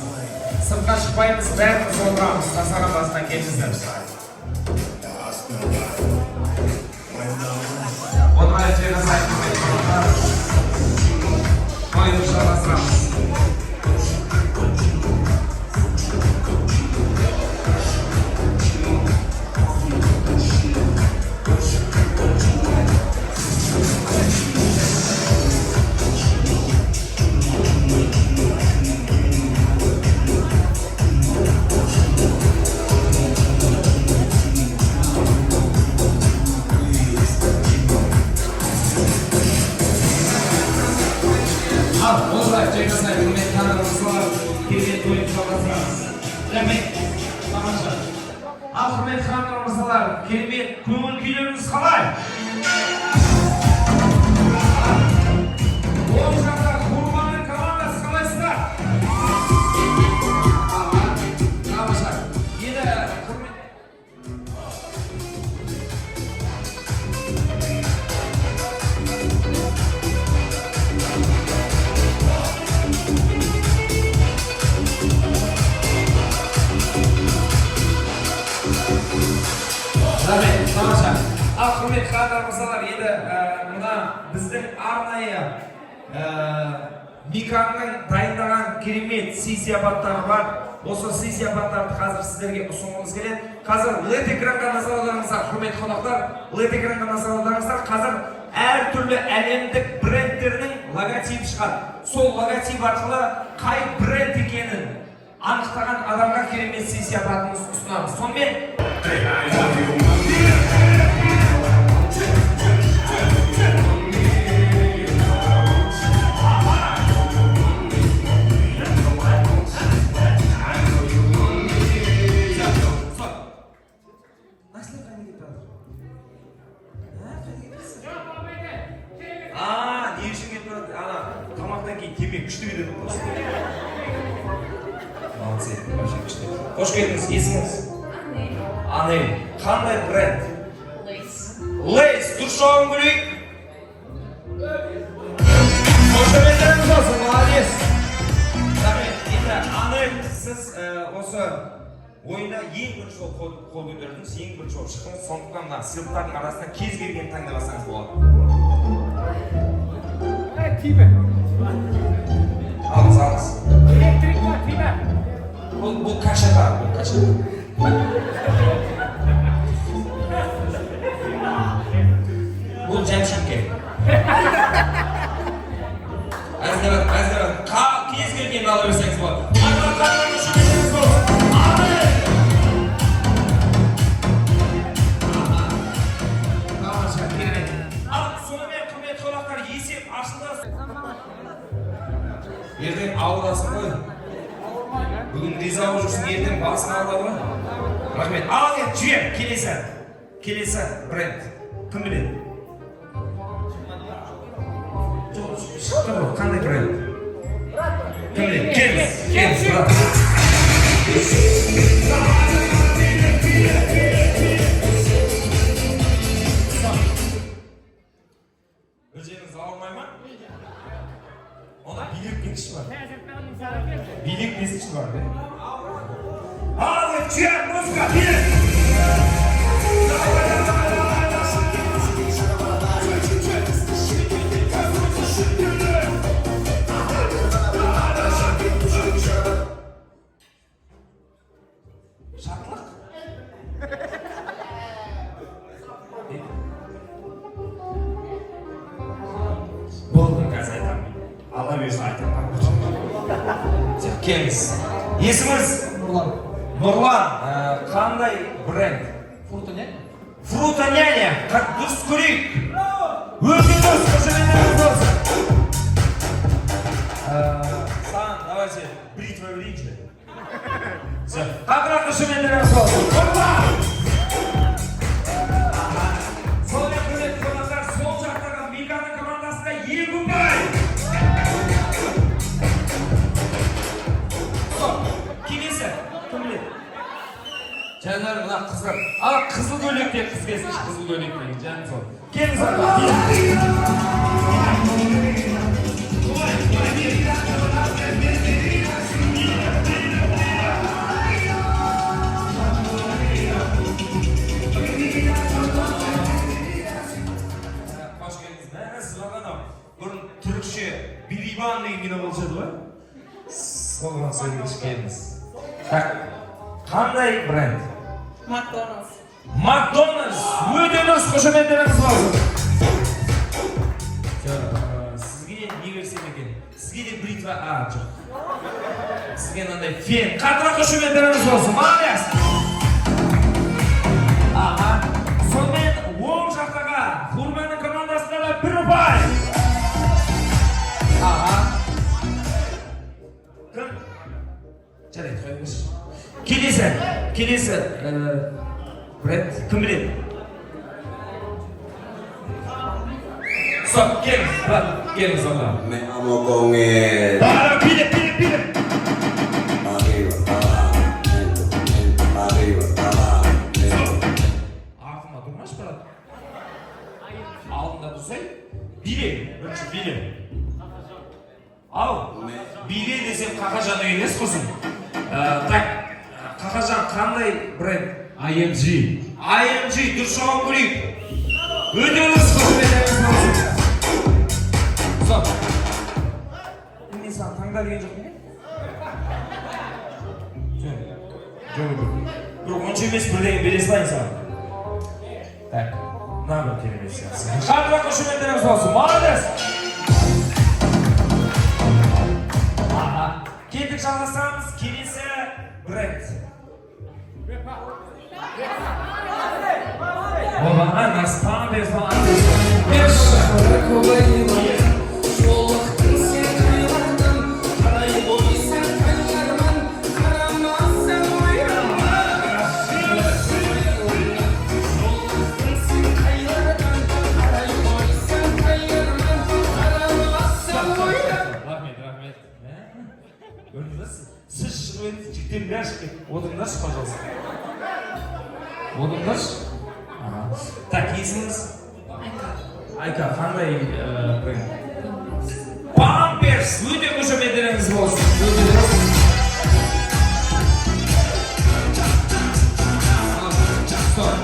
Сыртқа шықпаймыз, бәріміз отырамыз. Дастархан басына келіңіздер. Отырайық, жайғасайық, құрметті қонақтар. Тойды жалғастырамыз. Ал, осылай жайғасайық, құрметті ханымдар, мырзалар, керемет тойды жалғастырамыз. Рахмет, тамаша. Ал, құрметті ханымдар, мырзалар, керемет көңіл күйлеріңіз қалай? Оң жақта Құрбанның командасы, қалайсыздар? Аха, тамаша. Енді құрмет Рахмет, тамаша. Ал, құрметті ханымдар, мырзалар, енді мына біздің арнайы Миканның дайындаған керемет сый сияпаттары бар. Осы сый сияпаттарды қазір сіздерге ұсынғымыз келеді. Қазір LED экранға назар аударыңыздар, құрметті қонақтар, LED экранға назар аударыңыздар. Қазір әртүрлі әлемдік брендтерінің логотипі шығады. Сол логотип арқылы қай бренд екенін анықтаған адамға керемет сый сияпатымыз ұсынамыз. Сонымен. Стоп. Мәселе қайда кетіп жатыр? А, қайда кетіпсіз? А, не үшін кетіп жатыр? Ана, тамақтан кейін темекі күшті кетеді ғой просто. Молодцы, вообще күшті. Қош келдіңіз, есіміңіз? Анель. Қандай бренд? Лейс. Лейс, дұрыс жауабын көрейік. Қошеметтеріңіз болсын, молодец. Рахмет. Енді, Анель, сіз осы ойында ең бірінші болып қол көтердіңіз, ең бірінші болып шықтыңыз. Сондықтан мына сыйлықтардың арасынан кез келгенін таңдап алсаңыз болады. Тиме. Алыңыз, алыңыз. Электрик па, тиме. Бұл кашата, бұл кашата. Бұл Жәмшікке. Әзірбай, әзірбай. Кез келгенін ала берсеңіз болады. Қанат, қошеметтеріңіз болсын. Анель! Тамаша, керемет. Ал, сонымен, құрметті қонақтар, есеп ашылды. Ертең ауырасың ғой. Бүгін риза болып жүрсің, ертең басың ауырады ғой. Рахмет. Ал енді жібер, келесі. Келесі бренд. Кім біледі? Жоқ, шықты ғой, қандай бренд? Кім біледі? Келіңіз, келіңіз, брат. Бір жеріңіз ауырмай ма? Онда билеп кетші бар. Билеп кетші бар, де? Ал, енді жібер, музыка, билеп! Давай, давай, давай, давай. Шатлық? Болды, қазір айтамын. Алла бұйырса, айтамын. Все, келіңіз. Есіміңіз? Нұрлан. Нұрлан, қандай бренд? Фруто Няня. Фруто Няня. Дұрыс көрейік. Өте дұрыс, қошеметтеріңіз болсын. Саған, давайте, бритва берейінші. Все, қаттырақ қошеметтеріңіз болсын. Нұрлан! Сонымен, құрметті қонақтар, сол жақтағы Миканың командасында екі ұпай. Стоп. Келесі, кім біледі? Жанар, мына қыздар. А, қызыл көйлекте қыз келсінші, қызыл көйлекте. Жаным сол. Келіңіз, апа. Былай, былай, Иван деген кино болушы еді ғой. Соған сөйлегіш келіңіз. Так, қандай бренд? Макдональдс. Макдональдс. Өте дұрыс, қошеметтеріңіз болсын. Всё, сізге не берсем екен? Сізге де бритва, а, жоқ. Сізге мынандай фен. Қаттырақ қошеметтеріңіз болсын. Молодец. Аха. Сонымен, оң жақтағы Хурманың командасында да бір ұпай. Аха. Кім? Жарайды, қойыңызшы. Келесі бренд кім біледі? Стоп, келіңіз, брат, келіңіз онда. Me amo con el Бара, биле, биле, биле. Arriba, abajo, lento, lento, arriba, abajo, lento. Артыма тұрмашы, брат. Алдында тұрсай, биле, бірінші биле. Ал, биле десем, Қақажан емес құрсын. Так, Қақажан, қандай бренд? AMG. AMG, дұрыс жауап көрейік. Өте дұрыс, қошеметтеріңіз болсын. Стоп. Мен саған таңда деген жоқпын ғой? Жоқ, жоқ, бір онша емес, бірдеңе бере салайын саған. Так, мына бір керемет сияқты. Қаттырақ қошеметтеріңіз болсын. Молодец. Аха. Кеттік, жалғастырамыз. Келесі бренд. Оба, нас памперс, памперс. Жолықтың сен қайлардан, қарай қойсаң қайларман, қарамасаң ойрама. Жолықтың сен қайлардан, қарай қойсаң қайларман, қарамасаң ойрама. Рахмет, рахмет. Көрдіңіз ба, сіз шығып едіңіз, жігіттер бәрі шығып кетті. Отырыңдаршы, пожалуйста. Отырыңдаршы. Аха. Так, есіміңіз? Айка. Айка, қандай бренд? Памперс. Өте қошеметтеріңіз болсын. Өте дұрыс. Стоп.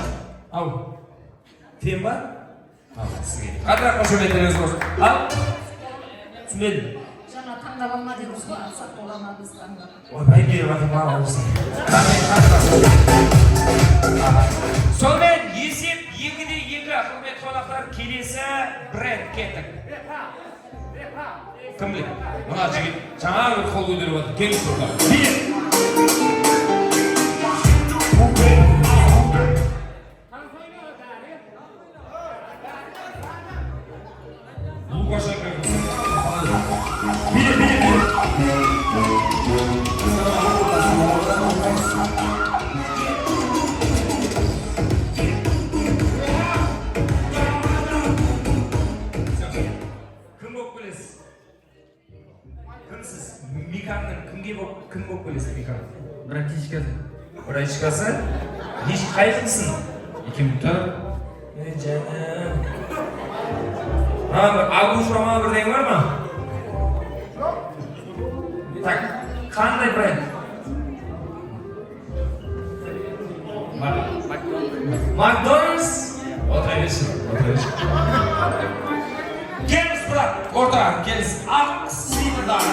Ау. Фен ба? Ал, сізге. Қаттырақ қошеметтеріңіз болсын. Ал. Түсінбедім. Жаңа таңдап алма дедіңіз ғой, алсақ бола ма, біз таңдап. Ойбай, беріп жатыр маған осы. Рахмет, қаттырақ. Аха. Сонымен, есеп 2-2, құрметті қонақтар, келесі бренд, кеттік. Кім біледі? Мына жігіт жаңа бір қол көтеріп жатыр. Келіңіз тұрға. Билет. Лукашенко. Билет, билет, билет. Кім болып келесіз? Кімсіз? Миканның кімге болып, кім болып келесіз, Микан? Братишкасы. Братишкасы? Неш, қай жылсың? 2004. Ей, жаным. Мына бір агуша ма, бірдеңе бар ма? Так, қандай бренд? Макдональдс? Отыра берші, отыра берші. Келіңіз, брат, ортаға келіңіз. Ақ сиырдағы.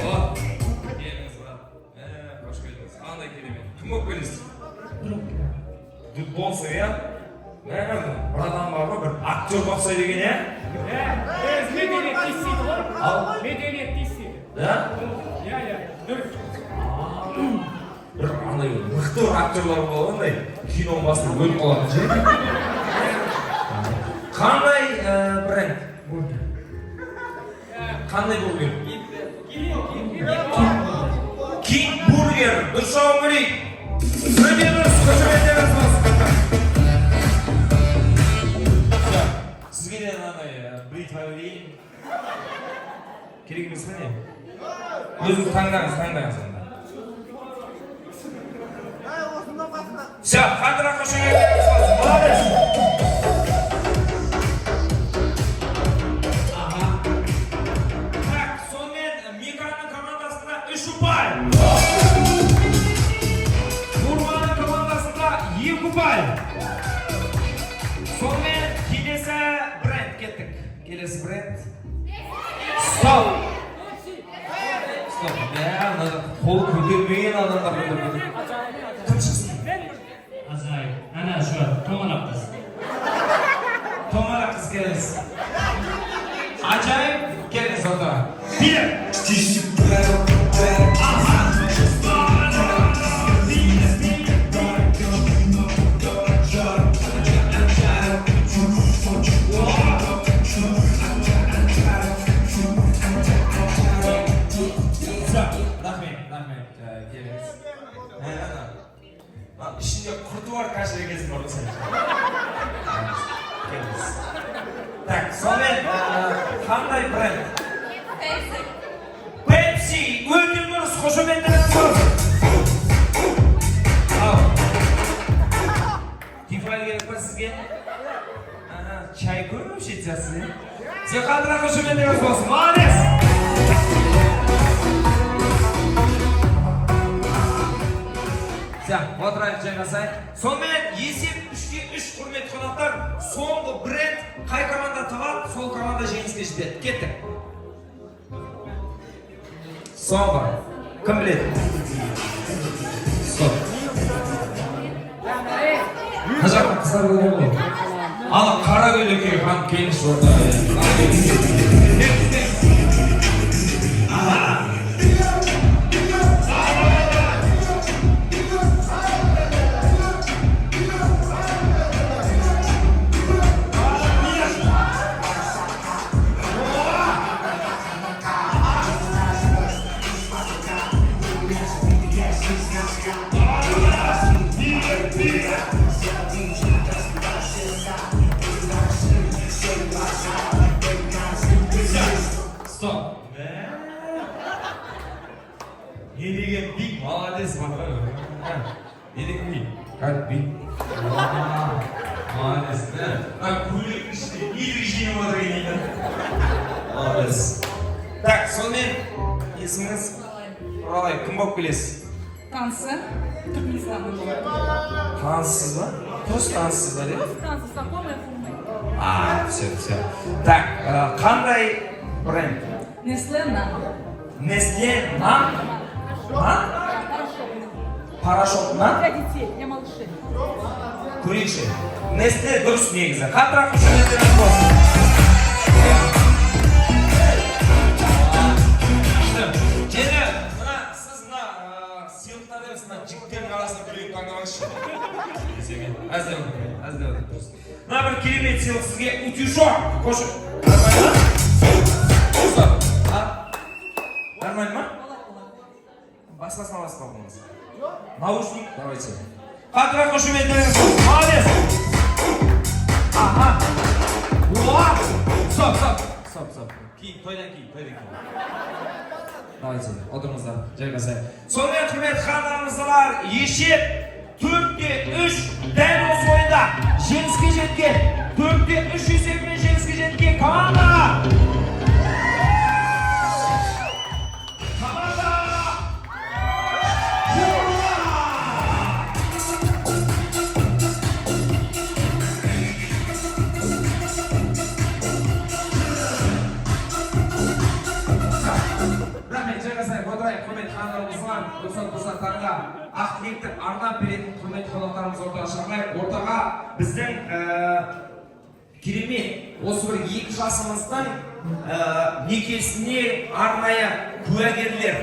О, келіңіз, брат. Қош келдіңіз. Қандай керемет. Кім болып келесіз? Друг болсын, иә? Мә, братан бар ғой, бір актерға ұқсайды екен, иә? Мәдениет естиді ғой. Ал? Мәдениет естиді. Да? Иә, дұрыс. Бір андай мықты бір актерлар болады, андай киноның басында өліп қалатын ше. Қандай бренд? Қандай бургер? Кинг бургер. Дұрыс жауап берейік. Өте дұрыс, қошеметтеріңіз болсын. Всё, сізге де мынандай бритва берейін. Керек емес па, не? Өзіңіз таңдаңыз, таңдаңыз онда. Все, қаттырақ қошеметтеріңіз болсын. Молодец. Аха. Так, сонымен, Миканың командасында үш ұпай. Нұрманың командасында 2 ұпай. Сонымен, келесі бренд, кеттік. Келесі бренд. Стоп! Стоп. Мә, мына қол көтермеген адамдар көтеріп. Кім шықсын? Ажайып. Ана şu tomalak қыз. Томара қыз, келіңіз. Ажайып, келіңіз ортаға. Bir. Аха. Всё, рахмет, рахмет, келіңіз. Ә, ана. Мына ішінде құрты бар каша екенсің бар ғой сен. Келіңіз. Так, сонымен, қандай бренд? Пепси. Пепси, өте дұрыс, қошеметтеріңіз болсын. Ау. Тефаль керек па сізге? Ага, чай көп ішетін сияқтысыз, иә? Сен қаттырақ қошеметтеріңіз болсын. Молодец! Всё, отырайық, жайғасайық. Сонымен, есеп 3-ке 3, құрметті қонақтар. Соңғы бренд қай команда табады, сол команда жеңіске жетеді. Кеттік. Соңғы. Кім біледі? Стоп. Мына жақтан қыздар көрген ғой. Ана қара көйлек киген ханым, келіңізші ортаға. Аха. Стоп. Не деген би, молодец, не деген би? Как би? Молодец, да? Мына көйлектің ішінде не движение отыр екен дейді. Молодец. Так, сонымен, есіміңіз? Құралай, кім болып келесіз? Танысы. Түркменстаннан болады. Таныссыз ба? Просто таныссыз ба, деп? Танысы, знакомая фурмы. А, все, все. Так, қандай бренд? Нестле нан. Нестле нан? Нан? Порошок. Порошок нан? Для детей, для малышей. Көрейікші. Нестле дұрыс негізі. Қаттырақ қошеметтеріңіз болсын. Күшті. Және мына сіз мына сыйлықтар емес, мына жігіттердің арасында біреуін таңдап алыңызшы. Әздеп, әздеп дұрыс. Мына бір керемет сыйлық сізге, утюжок. Қош. Нормально ма? Стоп. А? Нормально ма? Басқасын аласыз ба, болмаса? Наушник, давайте. Қаттырақ қошеметтеріңіз болсын. Молодец. Аха. Уа! Стоп, стоп. Стоп, стоп. Кейін, тойдан кейін, тойдан кейін. Давайте, отырыңыздар, жайғасайық. Сонымен, құрметті ханымдар, мырзалар, есеп 4-3. Дәл осы ойында жеңіске жеткен, 4-3 есебімен жеңіске жеткен команда Хурма! Рахмет, жайғасайық, отырайық, құрметті ханымдар, мырзалар, рұқсат болса, таңға ақ тілекті арнап беретін құрметті қонақтарымыз ортаға шақырайық. Ортаға біздің керемет осы бір екі жасымыздың некесіне арнайы куәгерлер,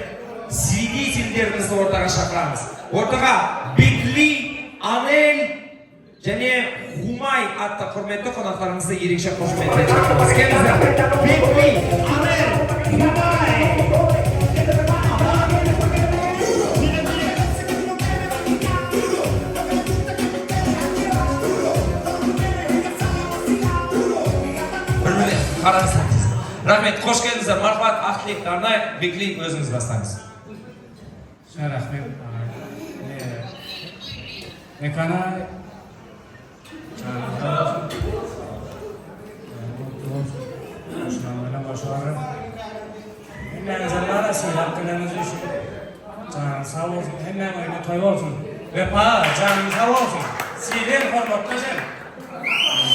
свидетельдерімізді ортаға шақырамыз. Ортаға Бекли, Анель және Хумай атты құрметті қонақтарымызды ерекше қошеметпен шақырамыз. Келіңіздер. Бекли, Анель, Хумай. Бір минут, қараңыздар. Рахмет, қош келдіңіздер. Мархабат, ақ тілекті арнайық. Бекли, өзіңіз бастаңыз. Рахмет. Mekana çağrıda olsun. Mutlu olsun. Hoşlanmayla başarı. Hemmäňize mara sylap geleniniz üçin Janyň sag bolsun, hemmäň öýünde toý bolsun. Wepa, janyň sag bolsun. Silen hormatly ejem.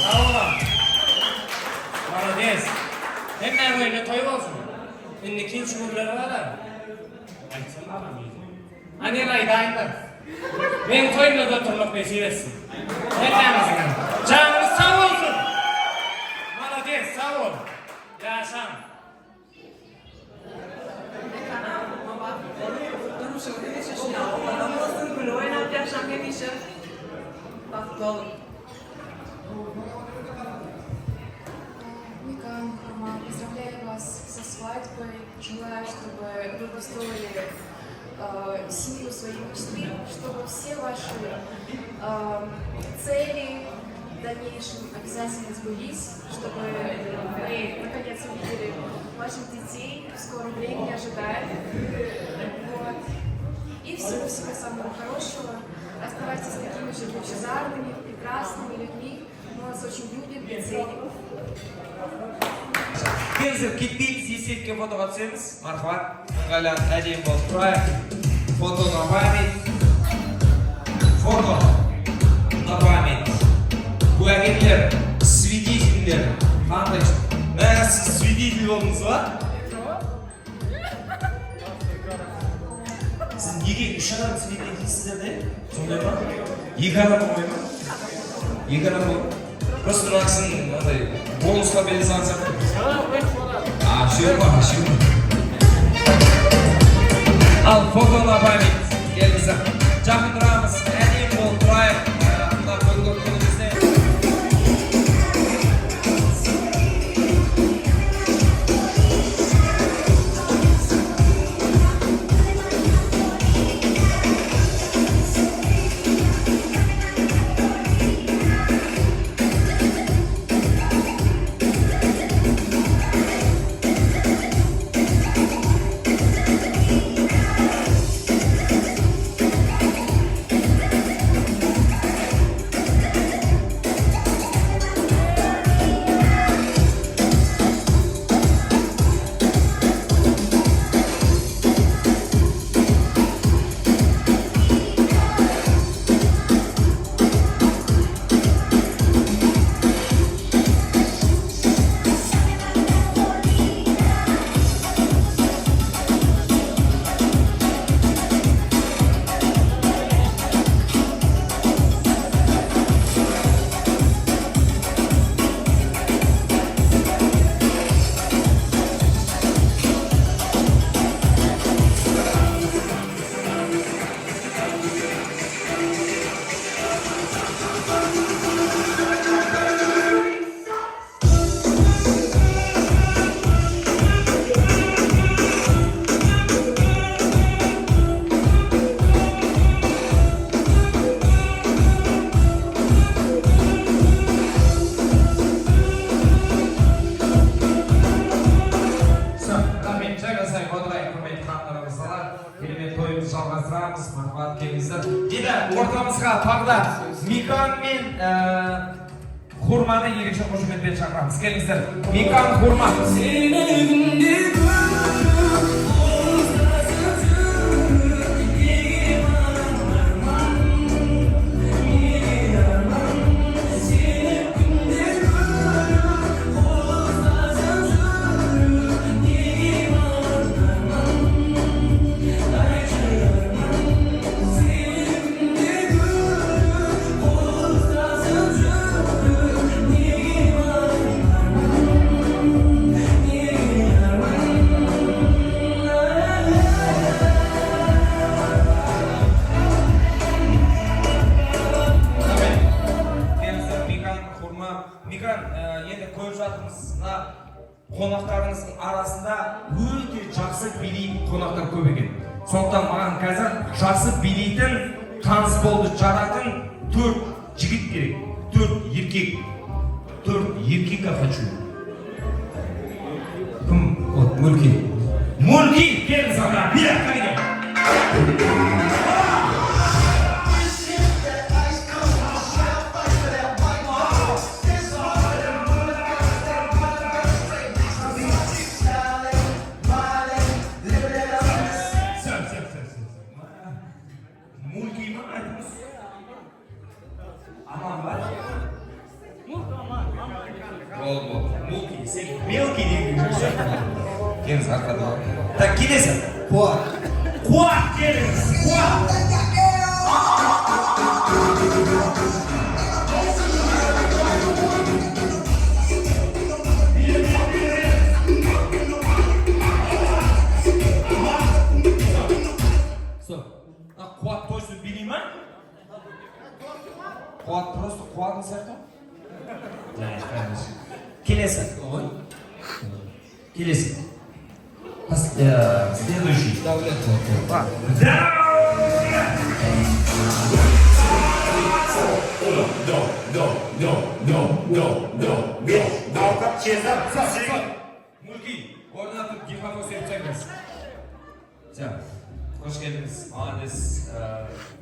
Sag bolam. Malades. Hemmäň öýünde toý bolsun. Indi ikinji gürleri bar-a. Aýtsam agam ýedi. A men aýdaýyn-da. Meň toýumda-da oturmak nesip etsin. Hemmäňiziňem. Janyňyz sag bolsun! Malades, sag bol. Ýaşaň. Durmuşyňyz hemişe şuny owadan bolsun, gülüp oýnap ýaşaň hemişe. Bagtly boluň. Микан, Хурма, поздравляю вас со свадьбой. Желаю, чтобы вы построили семью своей мечты, чтобы все ваши цели в дальнейшем обязательно сбылись, чтобы мы наконец увидели ваших детей в скором времени, ожидаем. Вот. И всего-всего самого хорошего. Оставайтесь такими же лучезарными, прекрасными людьми. Мы вас очень любим и ценим. Келіңіздер, кетпейміз, естелікке фотоға түсеміз. Мархабат, ыңғайланып, әдемі болып тұрайық. Фото на память. Фото на память. Куәгерлер, свидетельдер. Қандай? Мә, сіз свидетель болдыңыз ба? Сіз неге үш адам свидетельсіздер де? Сондай ма? Екі адам болмай ма? Екі адам бол. Просто мына кісінің мынандай бонусқа бере салған сияқты. А, үшеу ма? Үшеу ма? Ал, фото на память. Келіңіздер. Жақын тұрамыз, әдемі болып тұрайық. Мына бүгінгі күнімізде. Все, рахмет, жайғасайық, отырайық, құрметті ханымдар, мырзалар. Керемет тойымызды жалғастырамыз. Мархабат, келіңіздер. Енді ортамызға тағы да Микан мен Хурманы ерекше қошеметпен шақырамыз. Келіңіздер. Микан, Хурма. Сені күнде көріп, ұстазып жүріп, неге маған арман, неге арман? Сені күнде көріп, ұстазып жүріп, неге маған арман, айтшы, арман? Сені күнде көріп, ұстазып жүріп, неге маған арман, неге арман? Рахмет. Келіңіздер, Микан, Хурма. Микан, енді көріп жатырмыз, мына қонақтарыңыздың арасында өте жақсы билейтін қонақтар көп екен. Сондықтан маған қазір жақсы билейтін, танцполды жаратын төрт жігіт керек. Төрт еркек. Төрт еркека хочу. Кім? Вот, Мульки. Мульки, келіңіз ағам. Билет қайда? Все, все, все, все. Так, келесі. Қуат. Қуат, келіңіз. Қуат. Стоп. А, Қуат точно билей ма? Қуат просто қуатын сияқты ғой. Жарайды, конечно. Келесі. Келесі. Следующий. Дәулет. Дәулет! Do, do, do, do, do, do, do, do. Мульки, орнына тұрып гипноз беріп. Все. Қош келдіңіз. Молодец.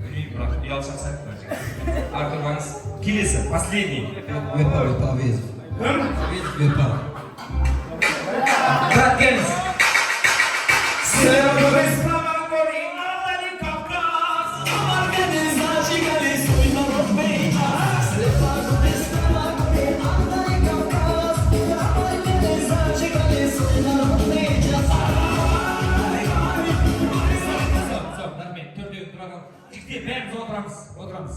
Білмеймін, бірақ ұялшақ сияқты мына жігіт. Артырмаңыз. Келесі, последний. Vepa, Vepa, Vez. Кім? Vepa. Брат, келіңіз. Стоп, стоп, рахмет. Төртеуін тұра қал. Жігіттер, бәріміз отырамыз, отырамыз.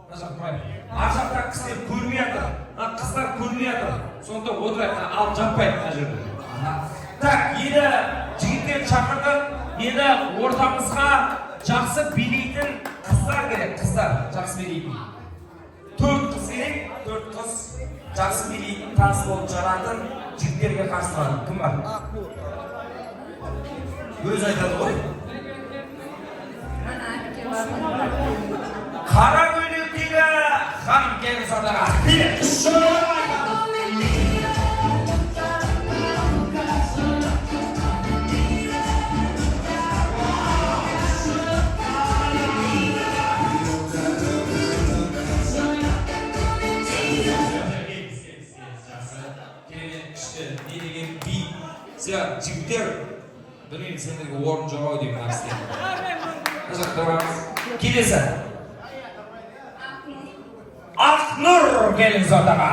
Мына жақта тұрайық. Ар жақта кісілер көрмей жатыр. Мына қыздар көрмей жатыр. Сондықтан отырайық, мына алып жаппайық мына жерде. Аха. Так, енді жігіттер шақырдық. Енді ортамызға жақсы билейтін қыздар керек. Қыздар жақсы билейтін. Төрт қыз керек, төрт қыз жақсы билейтін, таныс болып жаратын жігіттерге қарсы тұрады. Кім бар? Өзі айтады ғой. Ана әпке бар. Қара көйлектегі ханым, келіңіз ортаға. Билет. Жақсы, керемет, күшті, не деген би! Все, жігіттер, білмеймін, сендерге орын жоқ ау деймін мына кісіге. Мына жақта тұрамыз. Келесі. Ақнұр, келіңіз ортаға.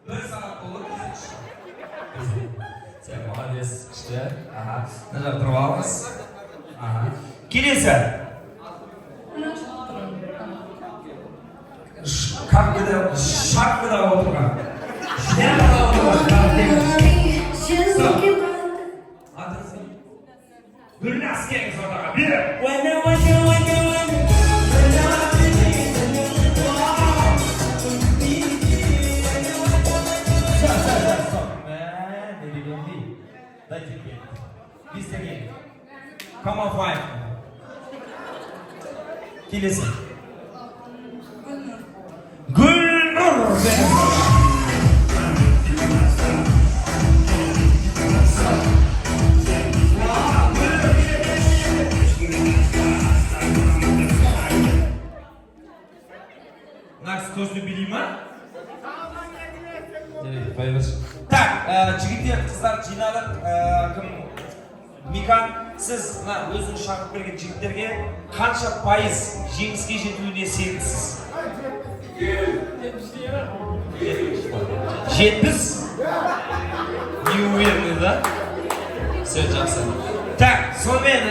Бір сағат болды. Сен молодец, күшті. Аха, мына жақта тұрып алыңыз. Аха, келесі. Шапкада, шапкада отырған, шляпада отырған. Атыңыз кім? Гүлназ, келіңіз ортаға. Бері. Ойна, ойна, ойна, ойна. Стоп, стоп, стоп, стоп. Мә, не деген би! Дайте пять. Бес теңге. Come on, five. Келесі. Гүлнұр. Гүлнұр. Мына кісі точно билей ма? Жарайды, қоя берші. Так, жігіттер, қыздар жинадық. Кім? Микан, сіз мына өзіңіз шақырып берген жігіттерге қанша пайыз жеңіске жетуіне сенімсіз? 70? Не уверены, да? Все, жақсы. Так, сонымен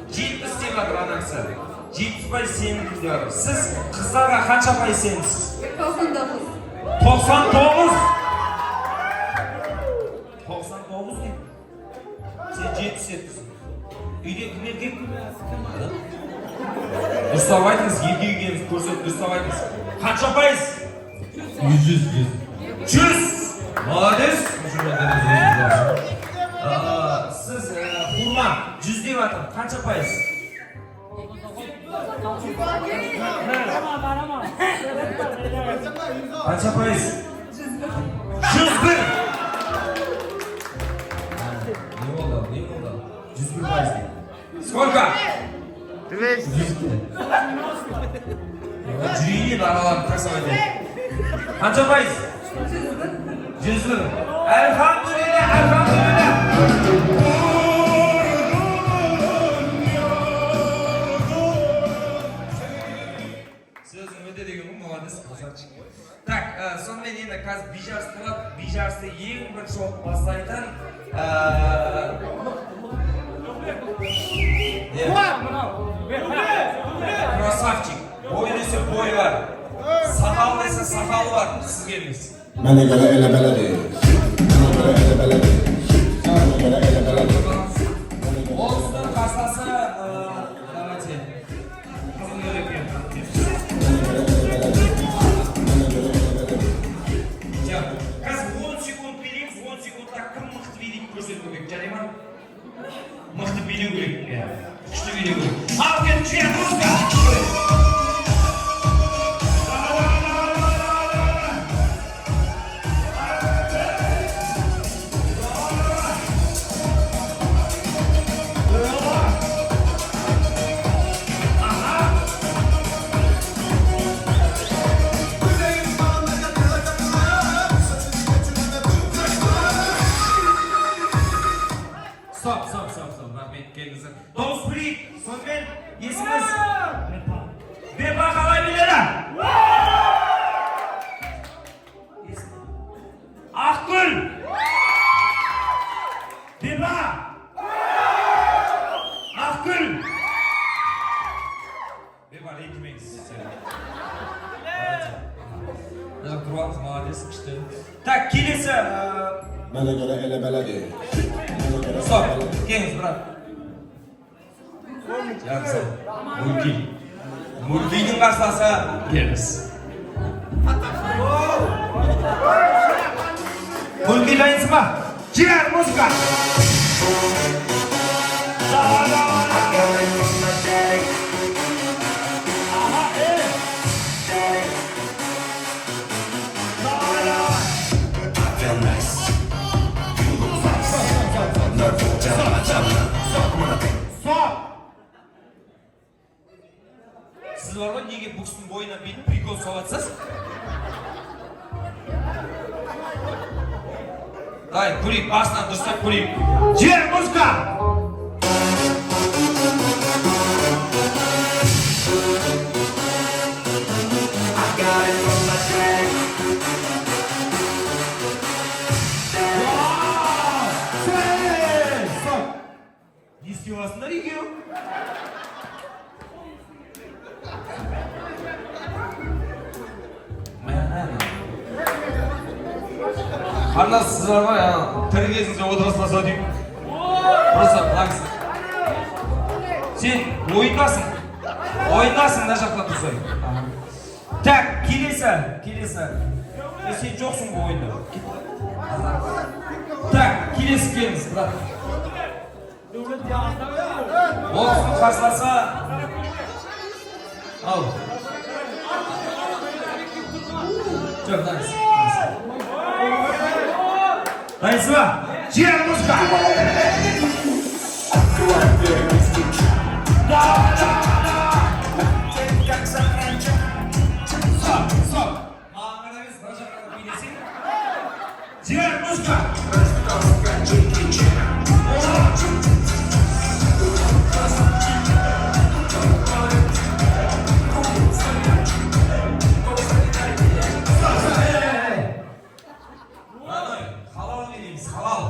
70 деп жатыр ана кісі. 70% сенімді деп жатыр. Сіз қыздарға қанша пайыз сенімсіз? 99. 99? 99 дейді. Сен 70 деп тұрсың. Үйде кім еркек? Дұрыстап айтыңыз, еркек екеніңізді көрсетіп дұрыстап айтыңыз. Қанша пайыз? 100, 100, 100. 100! Молодец! Сіз, Хурма, 100 деп жатыр. Қанша пайыз? Қанша пайыз? 101! Не болды? Не болды? 101% дейді. Сколько? 200. Жүрейін, араларын таксовать етіп. Қанша пайыз? 101. Альхамдулилля, альхамдулилля. Сөзің өте деген ғой, молодец, красавчик. Так, сонымен енді қазір би жарысы болады. Би жарысты ең бірінші болып бастайтын иә. Красавчик. Бой десе бой бар. Сақал десе сақалы бар. Сізге емес. Mənə görə elə belədir. Mənə görə elə belədir. Mənə görə elə belədir. Ол кісінің қарсыласы, давайте. Қызыл Ереке. Mənə görə elə belədir. Mənə görə elə belədir. Жоқ, қазір 10 секунд билейміз, 10 секундта кім мықты билейді көрсету керек, жарай ма? Мықты билеу керек, иә. Күшті билеу керек. Ал кеттік, жігер, музыка! Давай, давай, давай, давай, давай, давай. Давай. Ага. Стоп, стоп, стоп, стоп, рахмет, келіңіздер. Дауыс берейік. Сонымен есіміңіз? Бепа қалай биледі? Есім? Ақгүл! Бепа! Ақгүл! Бепа, ренжімеңіз. Мына тұрып алыңыз, молодец, күшті. Так, келесі. Mənə görə elə belədir. Mənə görə elə Стоп, belədir. Келіңіз, брат. Жақсы. Мульки. Мулькидің қарсыласы келіңіз. Мульки, дайынсың ба? Жігер, музыка! Давай, давай, давай. Ага, эй. Давай, давай. Feel nice. You look nice. Стоп! Сіз бар ғой, неге бұл кісінің бойына бүйтіп прикол соғып жатсыз? Давай, көрейік, басынан дұрыстап көрейік. Жер, музыка! I got it from my daddy. Вау! Сей! Стоп! Не істеп жатсыңдар екеуің? Мә, қарындас, сіз бар ғой, ана тірі кезіңізде отырасыз ба деймін. Просто мына кісі. Сен ойындасың. Ойындасың, мына жақта тұрсай. Так, келесі, келесі. Сен жоқсың бұл ойында. Так, келесі келіңіз, брат. Ол кісінің қарсыласы. Ал. Жоқ, мына кісі. Дайынсыз ба? Жер, музыка! Давай, давай, давай! Стоп, стоп! Маған қарап емес, мына жаққа қарап билесең. Жер, музыка! Стоп, стоп, ей, ей, ей. Мынаны халал билейміз, халал.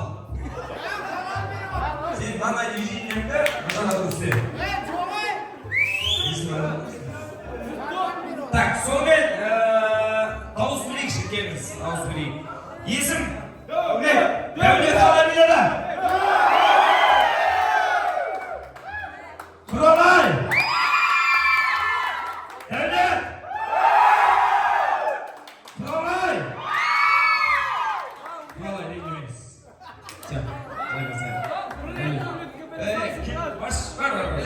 Сен мынандай движениеңді мына жаққа істе. Есің бар ма? Так, сонымен дауыс берейікші, келіңіз, дауыс берейік. Есім? Дәулет. Дәулет қалай биледі? Құралай! Дәулет! Құралай! Құралай, ренжімеңіз. Всё, давай басайық. Ей, кел, баш, бар, бар, бар.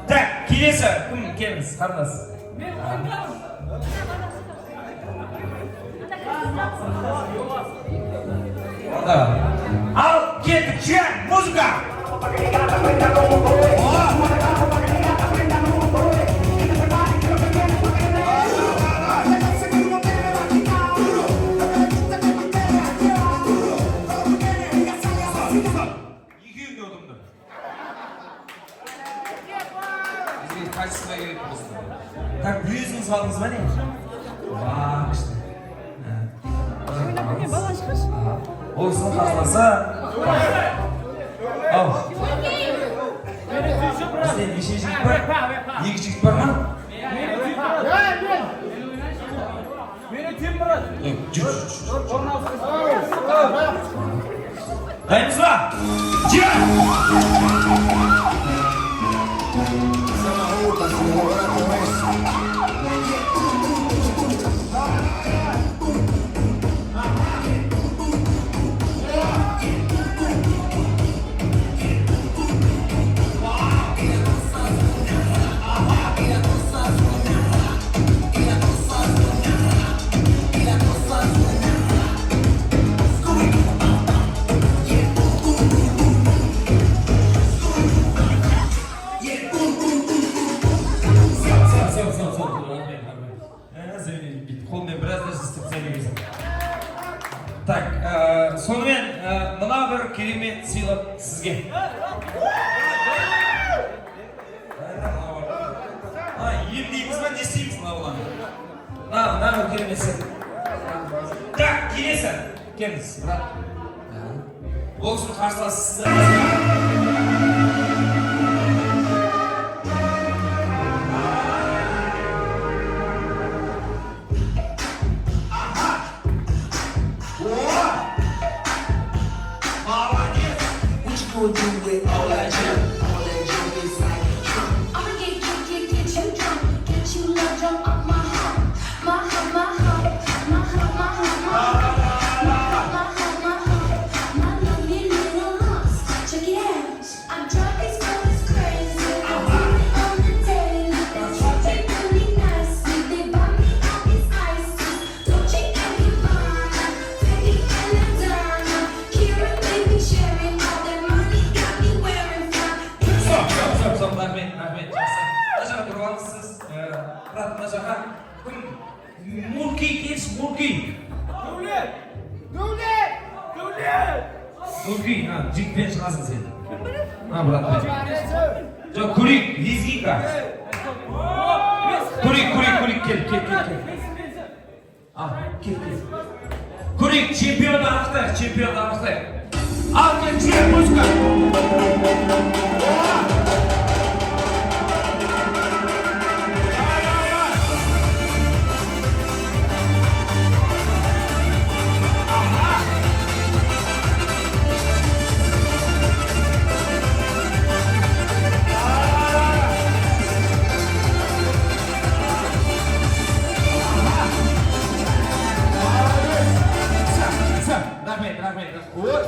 Так, келесі кім, келіңіз, қарындас. Орда. Ал, кеттік, жігер, музыка! О! Ол кісінің қарсыласы. Ау. Бізде неше жігіт бар? Екі жігіт бар ма? Жүр, жүр, жүр. Дайынбыз ба? Жер! Se me gusta si mujer con eso. Все, все, все, рахмет, рахмет. Заявление бүйтіп қолмен біраз нәрсе істеп тастайды екенсің. Так, сонымен мына бір керемет сыйлық сізге. А, емдейміз ба, не істейміз мына баланы? Мына бір керемет сыйлық. Так, келесі. Келіңіз, брат. Ол кісінің қарсыласы сіз. What you gonna do with all that junk? All that junk inside the trunk. I'ma get you drunk, get you love drunk off my hump, my hump, my hump, my hump, my hump, my hump, my hump, my hump, my hump, my lovely little lumps. Check it out. I drive these girls crazy. I do it on the daily. They treat me really nicely. They buy me all these ices. Dolce and Gabbana, Fendi and Adana, Kira, baby, sharing all their money got me wearing fly. Стоп, стоп, стоп, стоп, рахмет, рахмет, жақсы. Мына жаққа тұрып алыңыз сіз, брат, мына жаққа. Кім? Мурки, келші, Мурки. Дәулет! Дәулет! Дәулет! Мурки, а, жігітпен шығасың сен. А, брат, жоқ, көрейік, лезгинка. Көрейік, көрейік, көрейік, кел, кел, кел, кел. А, кел, кел. Көрейік, чемпионды анықтайық, чемпионды анықтайық. Ал, кел, жібер, музыка. Все, рахмет, рахмет. Ой.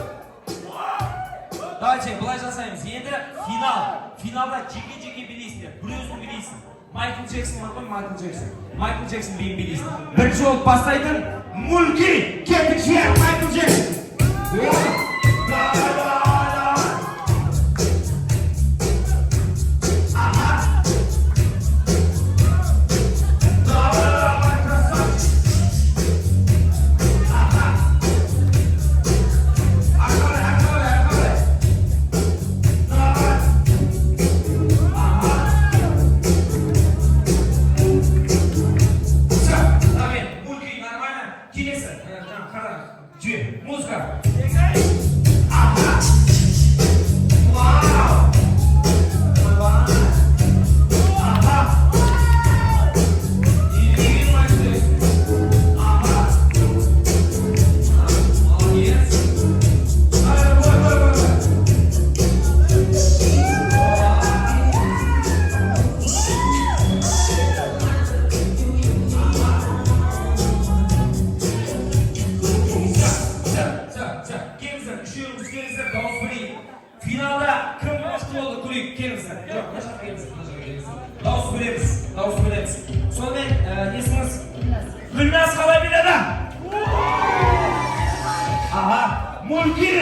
Давайте былай жасаймыз. Енді финал. Финалда жеке-жеке билейсіңдер. Бір өзің билейсің. Майкл Джексон бар ғой, Майкл Джексон. Майкл Джексон биін билейсің. Бірінші болып бастайтын Мульки. Кеттік, жібер, Майкл Джексон. Ой. Давай, давай, давай. Ага. Давай, давай, красавчик. Ага. Ары қарай, ары қарай, ары қарай. Давай. Ага. Все, рахмет. Мульки, нормально. Келесі. Жаңа қара. Жібер. Музыка. Ага. Вау. Ойбай. Ага. Деген Майкл Джексон. Ага. Молодец. Давай, давай, давай, давай. Все, все, все. Келіңіздер, үшеуіңіз келіңіздер, дауыс берейік. Финалда кім мықты болды көрейік, келіңіздер. Жоқ, мына жаққа келіңіздер, мына жаққа келіңіздер. Дауыс береміз, дауыс береміз. Сонымен, есіміңіз? Гүлназ қалай биледі? Ага, Мульки!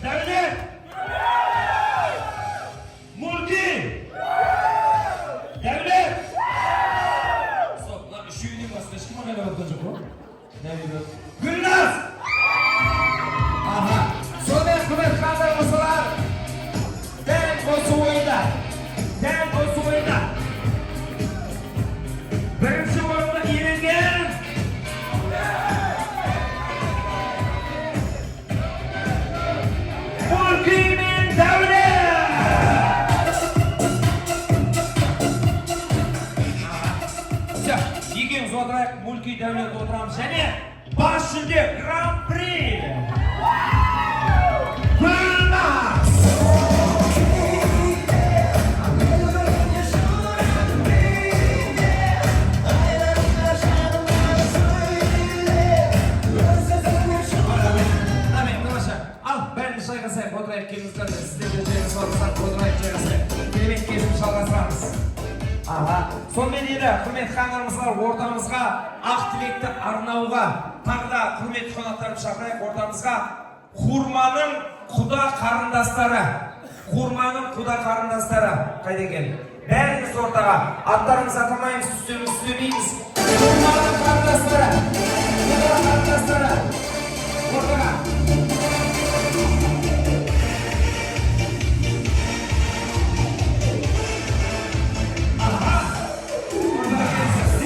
Дәулет! Мульки! Дәулет! Стоп, мына үшеуінен басқа ешкім айғайлап жатқан жоқ қой. Гүлназ! Аха. Сонымен, құрметті хандар, мырзалар, дәл осы ойында, дәл осы ойында бірінші орынды иеленген Дәулет отырамыз және бас жүлде Гран-при Гүлназ. Рахмет, тамаша. Ал, бәріміз жайғасайық, отырайық, келіңіздер, сіздер де жайғасып отырайық, жайғасайық. Керемет кешіміз жалғастырамыз. Аха. Сонымен енді, құрметті ханымдар, мырзалар, ортамызға ақ тілекті арнауға тағы да құрметті қонақтарды шақырайық ортамызға. Хурманың құда қарындастары. Хурманың құда қарындастары қайда екен? Бәріңіз ортаға. Аттарыңызды атамаймыз, түстеріңізді түстемейміз. Хурманың қарындастары. Құда қарындастары. Ортаға. Аха. Ортаға келіңіздер.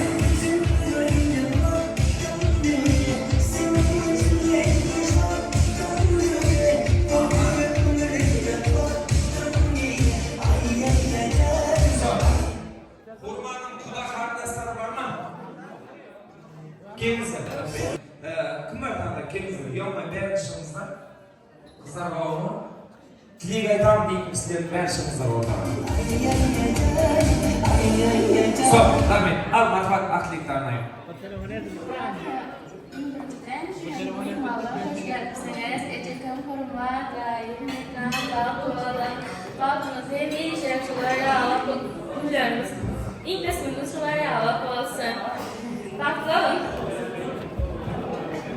Хурманың құда қарындастары бар ма? Келіңіздер. Кім бар тағы да? Келіңіздер. Ұялмай бәріңіз шығыңыздар. Қыздар қауымы. Тілек айтамын дейтін кісілердің бәрі шығыңыздар ортаға. Стоп, рахмет. Ал, мархабат, ақ тілекті арнайық. Hoş geldiniz. Ecekan Hurma, Daim, Mekan, Balkola, Balkonuz hemişe şulara alıp İlk şulara alıp olsun. Tatlı olun.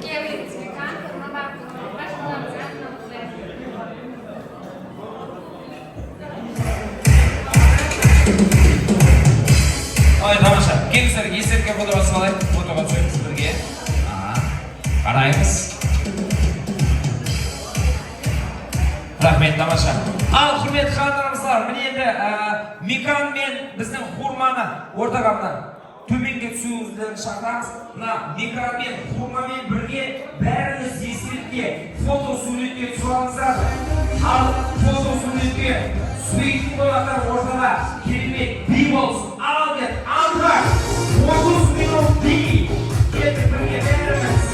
Gelin, Mekan, Hurma, Balkola, başkalarımıza anlatılıyor. Ой, тамаша. Келіңіздер, естелікке фотоға түсіп алайық. Фотоға түсеміз бірге. Аха. Қараймыз. Рахмет, тамаша. Ал, құрметті ханымдар, мырзалар, міне енді Микан мен біздің Хурманы ортаға мына төменге түсуіңіздерді шақырамыз. Мына Микан мен Хурмамен бірге бәріңіз естелікке фото суретке түсіп алыңыздар. Ал фото суретке түспейтін қонақтар ортада керемет би болсын. Ал кет, алға! 30 минут би! Кеттік бірге бәріміз.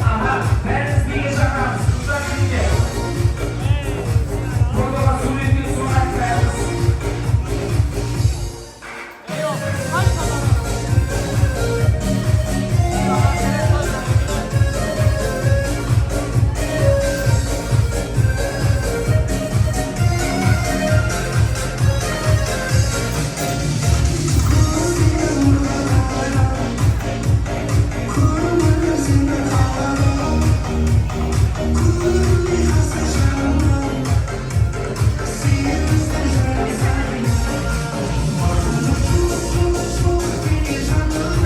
Аха, бәріміз биге шақырамыз. Қыздар биге. Фотоға суретке түсіп алайық бәріміз.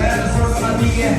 Бәріміз ортаға биге.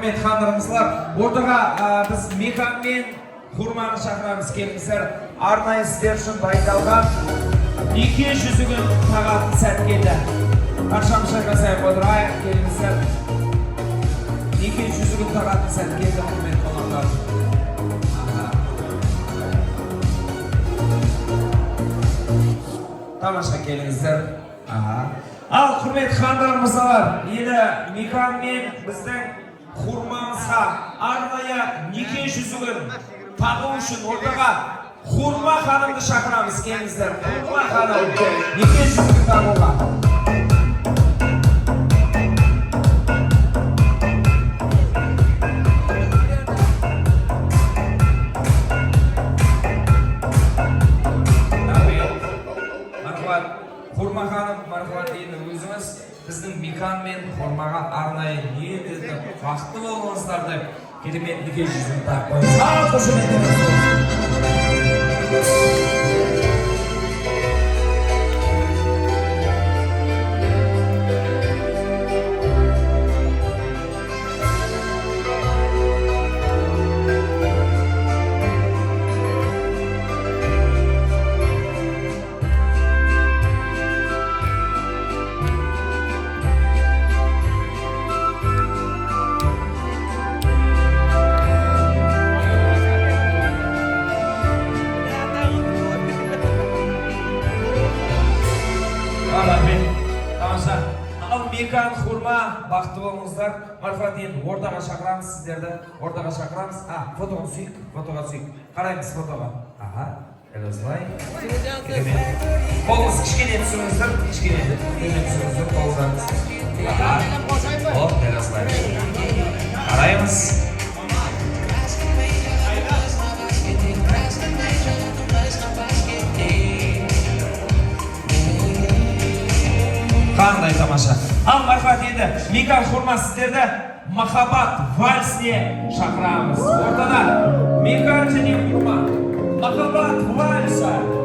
Құрметті хандар, мырзалар, ортаға біз Механ мен Хурманы шақырамыз. Келіңіздер, арнайы сіздер үшін дайындалған неке жүзігін тағатын сәт келді. Баршамыз шайқасайық, отырайық, келіңіздер. Неке жүзігін тағатын сәт келді, құрметті қонақтар. Аха. Тамаша, келіңіздер. Аха. Ал, құрметті хандар, мырзалар, енді Механ мен біздің Хурмамызға арнайы неке жүзігін тағу үшін ортаға Хурма ханымды шақырамыз. Келіңіздер, Хурма ханым, неке жүзігін тағуға. Рахмет. Мархабат, Хурма ханым, мархабат, енді өзіңіз біздің Механ мен Хурмаға арнайы ниет етіп, бақытты болыңыздар деп керемет неке жүзігін тағып қойыңыз. Ал, қошеметтеріңіз болсын. Рахмет. Тамаша. Ал, Механ, Хурма, бақытты болыңыздар. Марфат, енді ортаға шақырамыз сіздерді. Ортаға шақырамыз. А, фотоға түсейік, фотоға түсейік. Қараймыз фотоға. Аха, дәл осылай. Керемет. Қолыңыз кішкене түсіріңіздер, кішкене төмен түсіріңіздер қолдарыңыз. Аха. Оп, дәл осылай. Қараймыз. Қандай тамаша. Ал, Марфат, енді Механ, Хурма, сіздерді махаббат вальсіне шақырамыз. Ортада Механ және Хурма. Махаббат вальсі.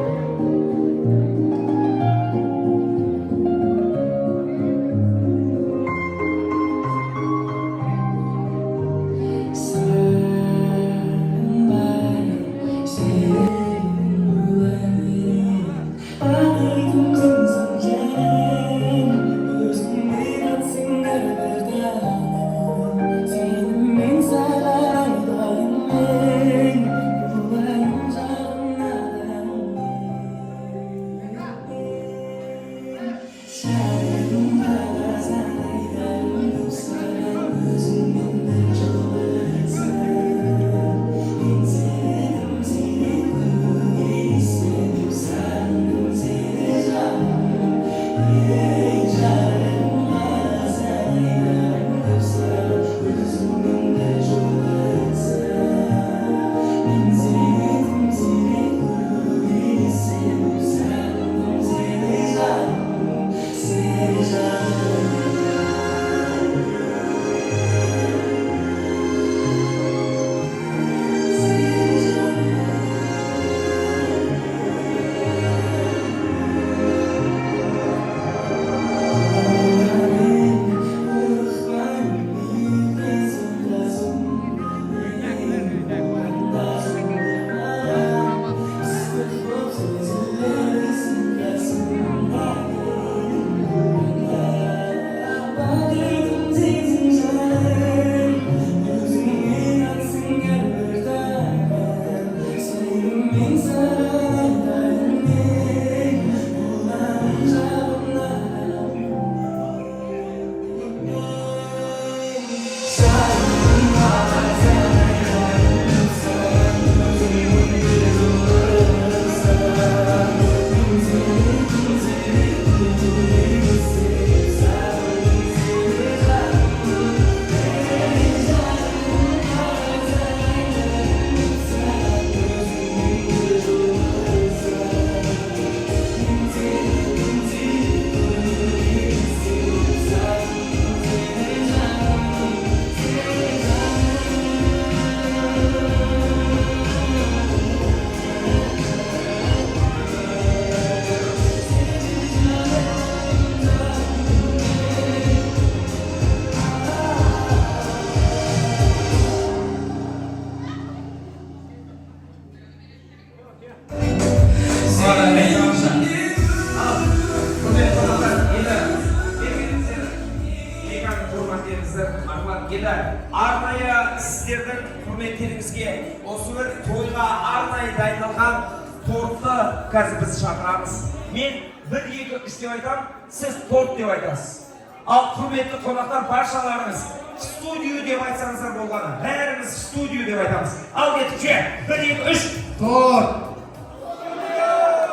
Осы бір тойға арнайы дайындалған тортты қазір біз шақырамыз. Мен 1, 2, 3 деп айтамын, сіз торт деп айтасыз. Ал құрметті қонақтар, баршаларыңыз в студию деп айтсаңыздар болғаны. Бәріміз в студию деп айтамыз. Ал кеттік, же, 1, 2, 3. Торт!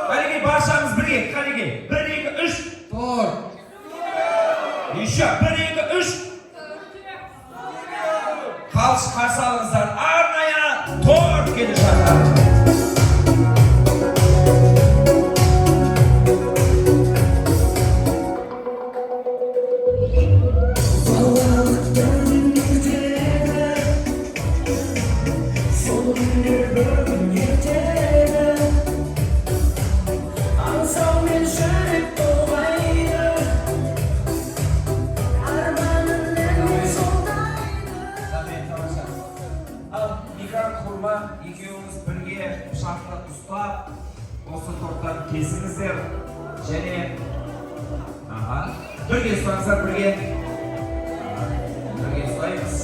Қанекей, баршамыз бірге, қанекей. 1, 2, 3. Торт! Еще 1, 2, 3. Қалыш қарсы алыңыздар. Арнайы торт келе жатыр. Сол күндер бүгін ертегі. Аңсаумен жүрек толғайды. Арманын әнмен жолдайды. Рахмет, тамаша. Ал Микан, Құрма, екеуіңіз бірге пышақты ұстап, осы торттан кесіңіздер. Және аха, бірге ұстаңыздар, бірге. Аха, бірге ұстаймыз.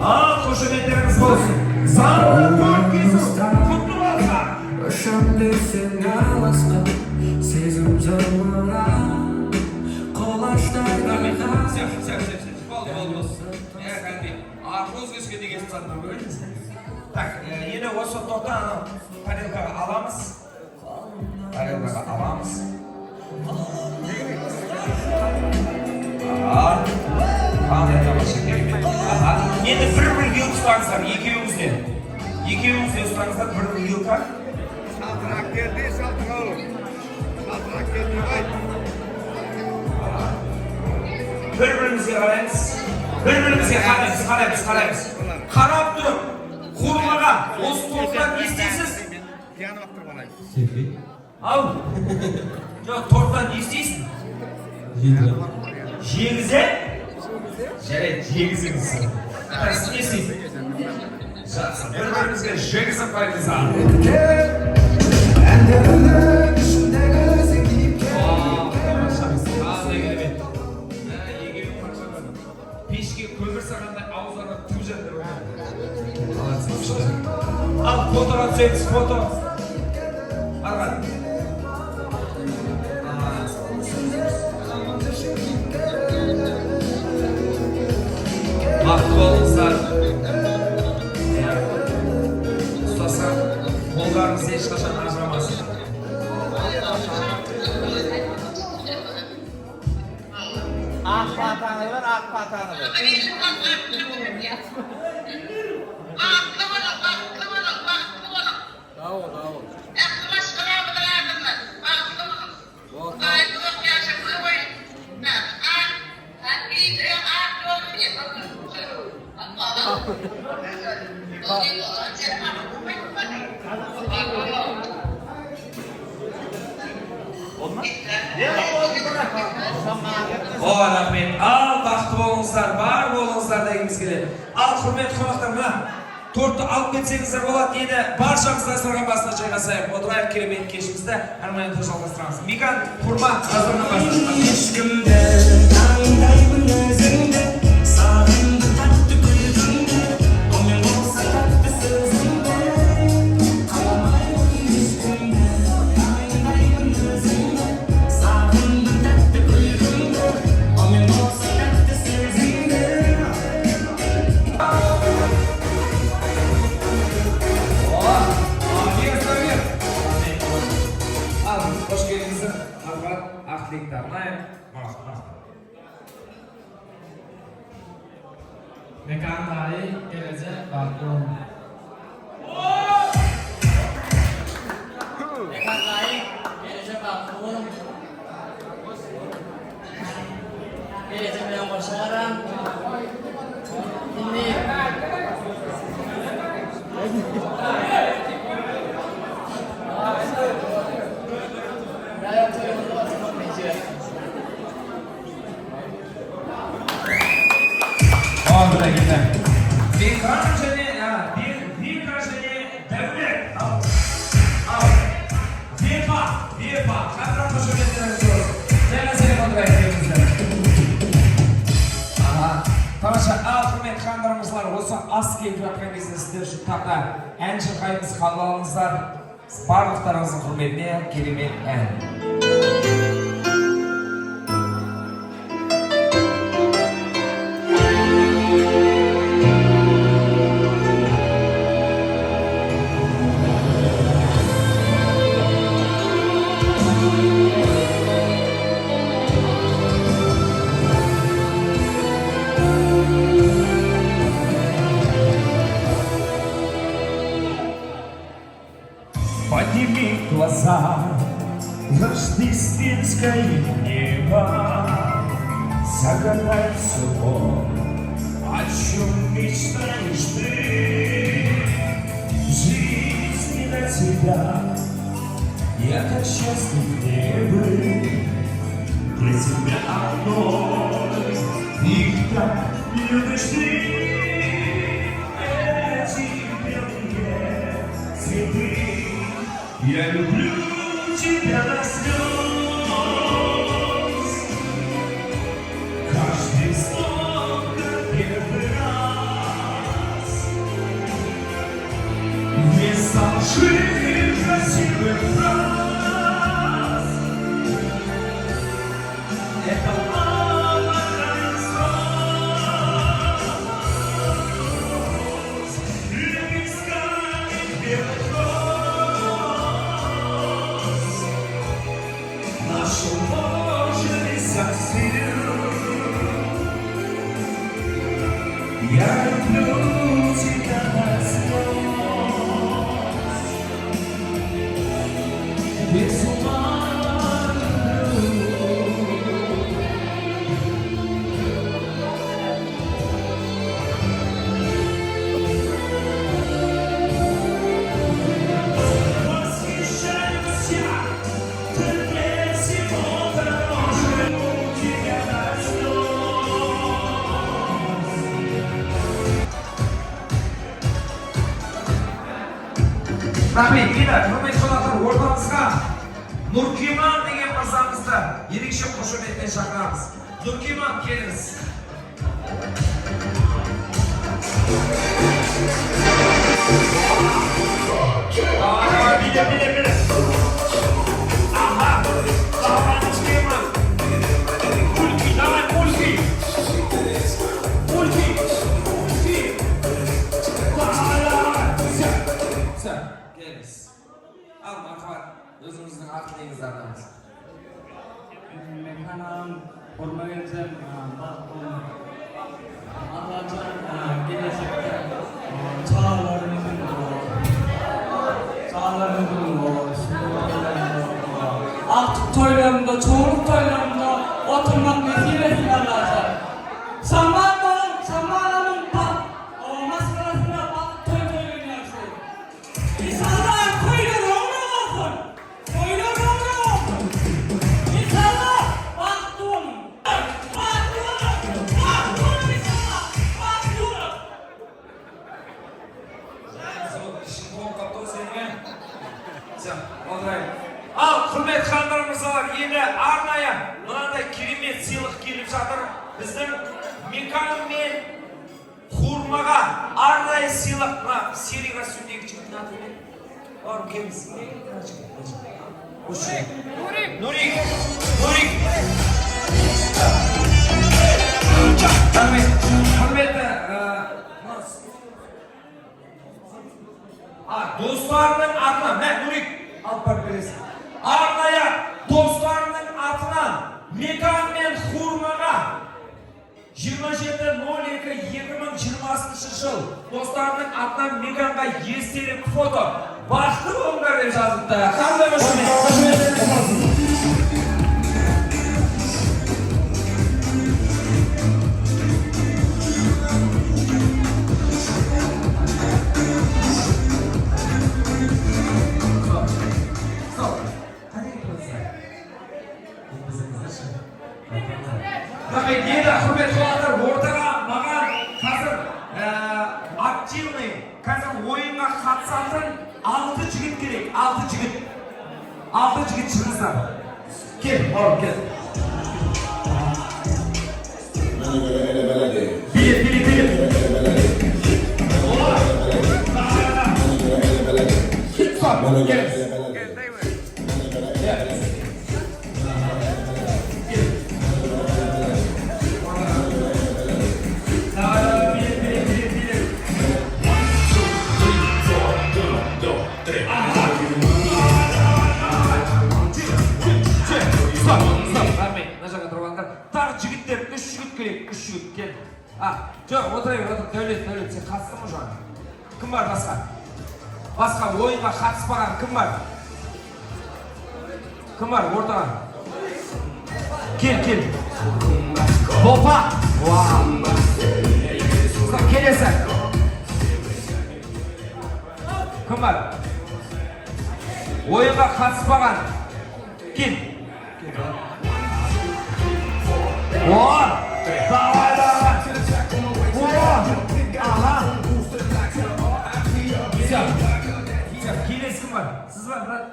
Ал қошеметтеріңіз болсын. Залда торт кесу құтты болсын. Ұшам десең алысқа, сезім зымырап құлаштайды. Рахмет. Все, все, все, все. Болды, болды, болды. Ә, кәдімгідей арбуз кескендей кесіп тастадым ғой. Так, енді осы тортты анау тарелкаға аламыз. Тарелкаға аламыз. Аха. Қандай тамаша, керемет. Аха. Енді бір-бір вилка ұстаңыздар, екеуіңіз де. Екеуіңіз де ұстаңыздар бір вилка. Saltırak geldi, saltırak oğlum. Saltırak geldi, vay. Бір-бірімізге қараймыз. Бір-бірімізге қараймыз, қараймыз, қараймыз. Қарап тұрып, Құрмаға осы торттан не істейсіз? Yanı baktır bana. Ал. Жоқ, торттан не істейсің? Жегізе? Жарайды, жегізіңіз. Сіз не істейсіз? Жақсы, бір-бірімізге жегізіп қойыңыз. Әндерінің ішіндегі сен кейіпкер. Қандай керемет. Екеуің қарашаңдар. Пешке көмір салғандай ауыздарына түк жатыр. Молодцы, күшті. Ал фотоға түсеміз, фото. Арған. Бақытты болыңыздар. Иә. Ұстасақ, қолдарыңыз ешқашан ажырамасын. Ақ батаны бер, ақ батаны бер. Бақытты болың, бақытты болың, бақытты болың. Sağ ol, sağ ol. Ähli maşgalamyzyň bagtly bolun. Hudaý uzak ýaşasyn goý. Ak, ak gije ak ýol Allah. Болды ма? О, рахмет. Ал бақытты болыңыздар, бар болыңыздар дегіміз келеді. Ал құрметті қонақтар, мына тортты алып кетсеңіздер болады. Енді баршамыз дастархан басына жайғасайық. Отырайық, керемет кешімізді әрмен жалғастырамыз. Микан, Құрма, дастархан басына. Ешкімді таңдаймын өзіңді. Сағындым тәтті күлкіңді. Қолмен болса тәтті сөзіңді. Қаламаймын ешкімді. Таңдаймын өзіңді. Сағындым тәтті күлкіңді. Қолмен болса тәтті сөзіңді. О, наверх, наверх. Ал, қош келдіңіздер. Арға ақ тілекті арнайық. Мақұл. Mekan daýy, geleje bagtly bolun. Mekan daýy, geleje bagtly bolun. Geleje bilen goşaram. Indi Daýa toýumyz bolsun netice. О, бәрекелді. Бекхан және Ас келіп жатқан кезде сіздер үшін тағы ән шырқаймыз, қабыл алыңыздар. Барлықтарыңыздың құрметіне керемет ән. Подними глаза в рождественское небо, загадай все то, о чем мечтаешь ты. Жизнь не для тебя, я так счастлив не быть, для тебя одной. Их так любишь ты, эти белые цветы. Я люблю тебя до слез. Каждый вздох, как первый раз. Вместо лжи красивых фраз. Это мало роз, лепестками белых роз. Нашу ложились сил. Я люблю тебя до слез. Без ума люблю. Восхищаюсь я, ты мне всего дороже, тебя до слез. Рахмет, енді құрметті қонақтар, ортамызға Нұркиман деген мырзамызды ерекше қошеметпен шақырамыз. Нұркиман, келіңіз. Давай, биле, биле, биле. Ага, давай, Нұркиман. Мульки, давай, мульки. Мульки, мульки. Давай, давай. Все, все, келіңіз. Ал, мархабат, өзіңіздің ақ тілегіңізді арнаңыз. Mekanım, hurma geleceğim, baktım. Allah'tan gelecekte çağlarımızın çağlarımızın artık toylarında, çoğunluk toylarında oturmak nasip etsin Allah'tan. Samanın, samanın bak, maskarasına bak toy toy oynarsın. İnşallah toylar oğlu olsun. Toylar oğlu olsun. İnşallah baktı olun. Baktı olun. Baktı olun inşallah. Baktı olun. Сол ішің толып қалыпты ғой сенің, ә? Все, отырайық. Ал, құрметті ханымдар, мырзалар, енді арнайы мынандай керемет сыйлық келіп жатыр. Біздің Мекан мен Хурмаға арнайы сыйлық. Мына серый костюмдегі жігіттің аты кім еді? Бауырым, келіңіз. Мына жігіт, мына жігіт. Осы жігіт. Нурик. Нурик. Рахмет. Құрметті, мына достарының атынан, мә, Нурик, алып барып бересің. Арнайы достарының атынан Мекан мен Хурмаға 27.02.2020 жыл достарының атынан Меканға естелік фото. Бақытты болыңдар деп жазыпты. Қандай қошемет, қошеметтеріңіз болсын. Стоп. Стоп. Қане кетіп? Кетпесеңіздерші. Рахмет. Енді, құрметті қонақтар, ортаға маған қазір активный, қазір ойынға қатысатын алты жігіт керек. Алты жігіт. Алты жігіт, шығыңыздар. Кел, бауырым, кел. Mənə görə elə belədir. Билет, билет, билет. Elə belədir. Bana göre Келіңіз. ele beledir. Bana göre ele beledir. Давай, давай, билет, билет, билет, билет. Стоп, стоп, рахмет, мына жаққа тұрып алыңдар. Тағы жігіттер, үш жігіт керек, үш жігіт, кел. А, жоқ, отыра бер, отыр, Дәулет, Дәулет, сен қатыстың ғой жаңа. Кім бар басқа? Басқа ойынға қатыспаған кім бар? Кім бар ортаға? Кел, кел. Опа! Вау! Стоп, келесі. Кім бар? Ойынға қатыспаған. Кел. О! Давай, давай! О! Ага! Все. Все, келесі кім бар? Сіз бар, брат?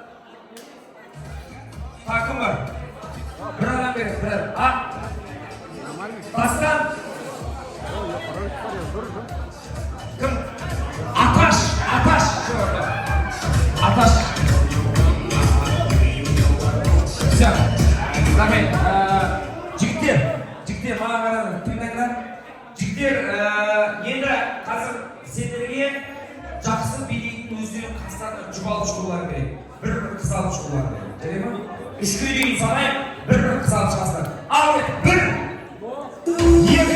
Тағы кім бар? Бір адам керек, бір адам. А? Дастан? Кім? Аташ, Аташ. Аташ. Все. Рахмет. Жігіттер, жігіттер, маған қараңдар, тыңдаңдар. Жігіттер, енді қазір сендерге жақсы билейтін өздерінің қастарына жұп алып шығулары керек. Бір бір қыз алып шығулары керек. Жарай ма? Үшке дейін санайық, бір бір қыз алып шығасыңдар. Ал, бір, екі, екі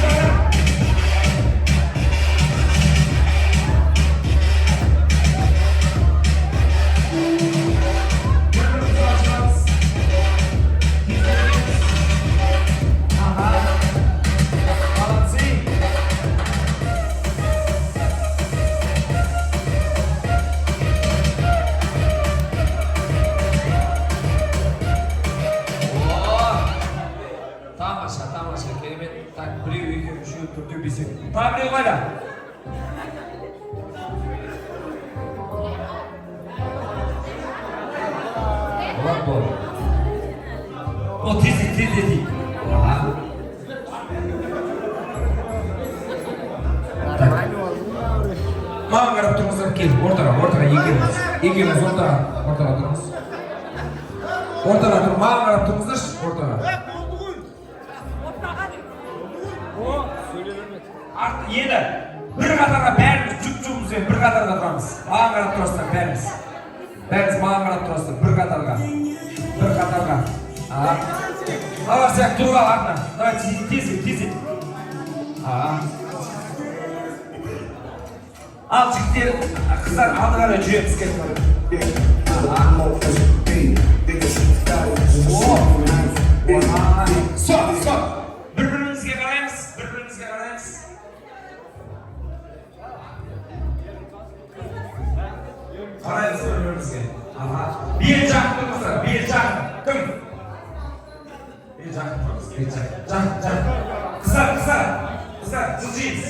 жарым. Бір бір қыз алып шығамыз. Тезірек. Ага. Молодцы. О! Тамаша, тамаша, керемет. Так, біреу, екеу, үшеу, төртеу, бесеу. Тағы біреу қайда? Болады, болады. О, тездет, тездет. Ага. Так. Маған қарап тұрыңыздар, кел, ортаға, ортаға, екеуміз. Екеуміз ортаға, ортаға тұрыңыз. Ортаға тұр, маған қарап тұрыңыздаршы, ортаға. Арт, енді бір қатарға бәріміз жұп жұбымызбен бір қатарға тұрамыз. Маған қарап тұрасыздар бәріміз. Бәріміз маған қарап тұрасыздар бір қатарға. Бір қатарға. Ага. Мыналар сияқты тұрып ал артына. Давай, тез, тез, тез. Ага. Ал, жігіттер, қыздар, алды қарай жүреміз, кел. Ага. О! Ага. Стоп, стоп. Бір бірімізге қараймыз, бір бірімізге қараймыз. Қараймыз бір бірімізге. Ага. Бел жақын тұрыңыздар, бел жақын. Кім? Бел жақын тұрыңыз, бел жақын. Жақын, жақын. Қыздар, қыздар, қыздар, жылжимыз.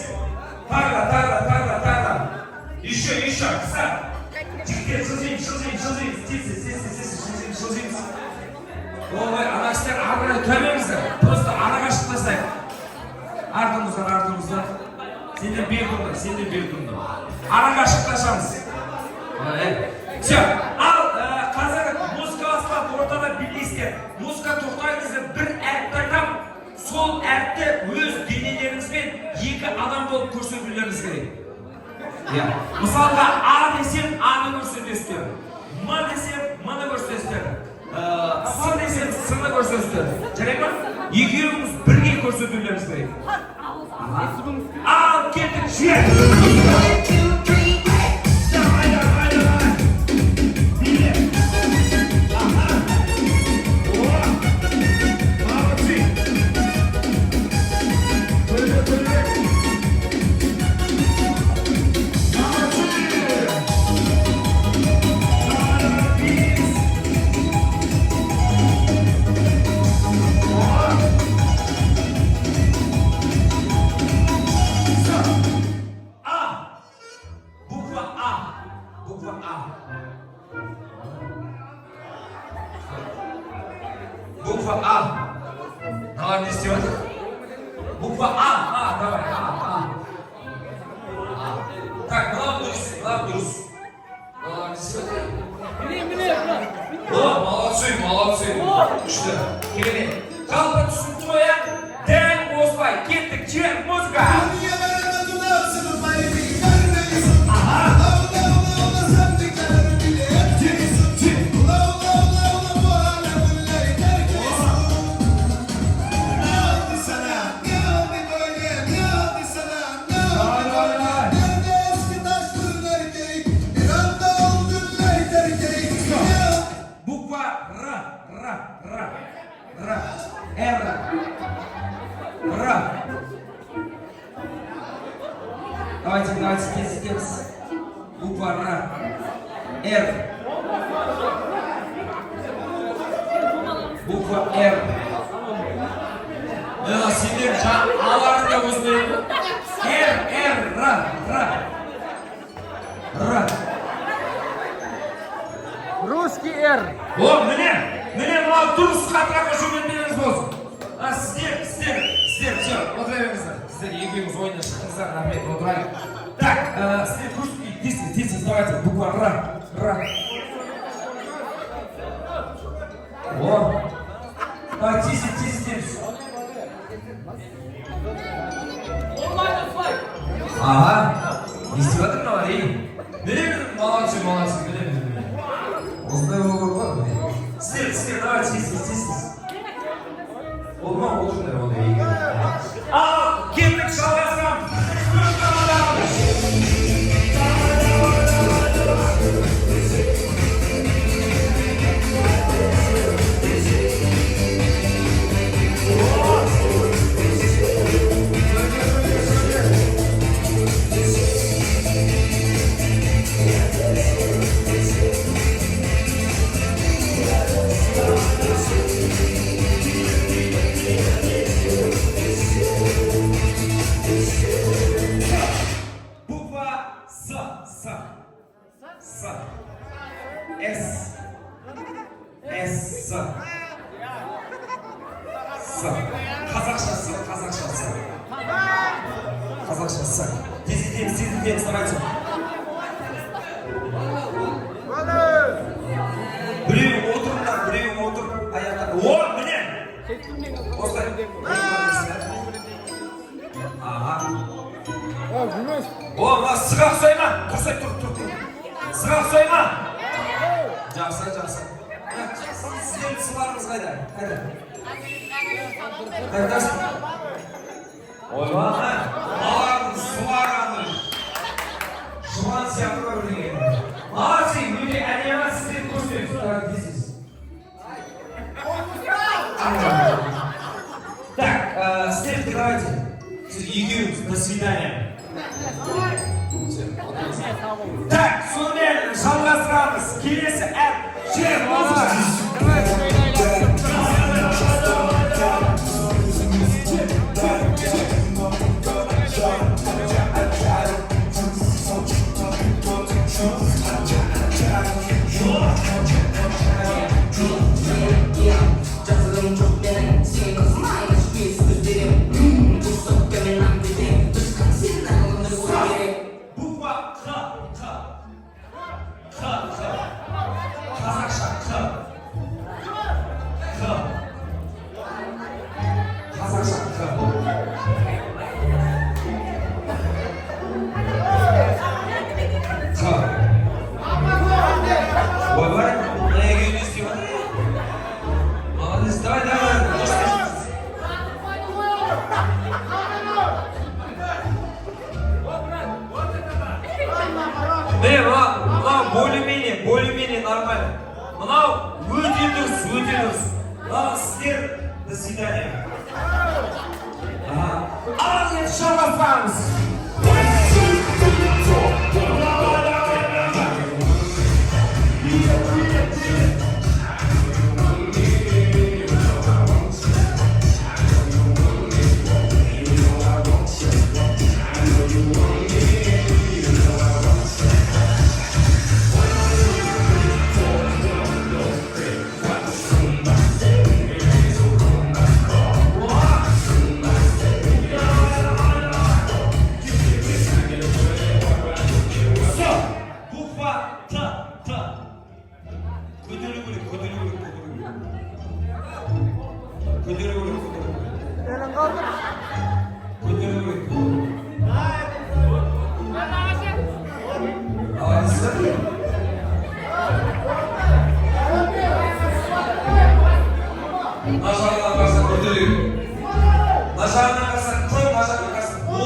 Тағы да, тағы да, тағы да, тағы да. Еще, еще, қыздар. Жігіттер, жылжимыз, жылжимыз, жылжимыз. Тез, тез, тез, тез, тез, жылжимыз, жылжимыз. Ой, ана кісілер ары қарай тұра беріңіздер. Просто ара қашық тастайық. Артымыздан, артымыздан. Сендер бері тұрыңдар, сендер бері тұрыңдар. Ара қашықташамыз. Все, ал қазір музыка басталады, ортада билейсіздер. Музыка тоқтаған кезде бір әріпті айтамын. Сол әріпті өз денелеріңізбен екі адам болып көрсетулеріңіз керек. Иә. Мысалға, А десем, А-ны көрсетесіздер. М десем, М-ны көрсетесіздер. С десем, С-ны көрсетесіздер. Жарай ма? Екеуіңіз бірге көрсетулеріңіз керек. Ал, кеттік, жібер! Давай, давай, давай! Биле! Ага! О! Молодцы! Төле, төле! Молодцы! Давай, давай, билейміз! О! Всё. А! Буква А. Буква А. Буква А. Мыналар не істеп жатыр? Буква А. А, давай. А, А. А. Так, мынау дұрыс, мынау дұрыс. Молодцы, молодцы. Күшті. Керемет. Жалпы түсінікті ғой, иә? Дәл осылай. Кеттік, жібер, музыка. Ага. Давай, давай, давай. Буква Р, Р, Р, Р, Р, Р. Давайте, давайте, тез етеміз. Буква Р, Р. Буква Р. Мына сендер аларың да осындай. Р, Р, Р, Р. Р. Русский Р. О, міне, міне, мынау дұрыс, қатырақ қошеметтеріңіз болсын. А, сіздер, сіздер, сіздер, все, отыра беріңіздер. Сіздер екеуіңіз ойыннан шықтыңыздар, рахмет, отырайық. Так, сіздер көрсетпей, тез, тез, тез, давайте, буква Р, Р. О, давай, тез, тез, тез. Ага, не істеп жатыр мыналар, ей? Міне, молодцы, молодцы, міне, міне, міне. Осындай болу керек қой, міне. Сіздер, сіздер, давай, тез, тез, тез, тез. Болды ма? Отырыңдар онда екеуі. Ал, кеттік, жалғастырамыз. Үш командамыз. Буква С, С. С. С. С. С. Қазақша С, қазақша С. Қазақша С. Тездетеміз, тездетеміз, давайте. Біреуің отырыңдар, біреуің отыр, аяқта. О, міне! Осылай. Ага. О, мына сыға ұқсай ма? Тұрсай, тұр, тұр, тұр. Сыға ұқсай ма? Жақсы, жақсы. Сіздердің сыларыңыз қайда? Қайда? Қайда? Ойбай, мыналардың сылары ана жылан сияқты ғой бірдеңе. Молодцы, өте әдемі, сіздер көрсетіңіз. Давай, тез, тез. Так, сіздер давайте. Сіз екеуіңіз, до свидания. Все, отырыңыз. Так, сонымен жалғастырамыз. Келесі әп, жер, музыка. Буква Қ, Қ. Қ, Қ. Қазақша Қ. Қ. Қазақша Қ. Қ. Ойбай, мына екеуі не істеп жатыр? Молодец, давай, давай, дұрыс. Міне, мынау более-менее, более-менее нормально. Мынау өте дұрыс, өте дұрыс. Мынау сіздер, до свидания. Ага. Ал енді жалғастырамыз. Давай, давай, давай. Стоп! Буква Т. Т. Көтеру керек, көтеру керек, көтеру керек. Көтеру керек, көтеру керек. Көтеру керек. Давайте. Мына жағынан қарасаң көтеру. Мына жағынан қарасаң қой, мына жағынан қарасаң о.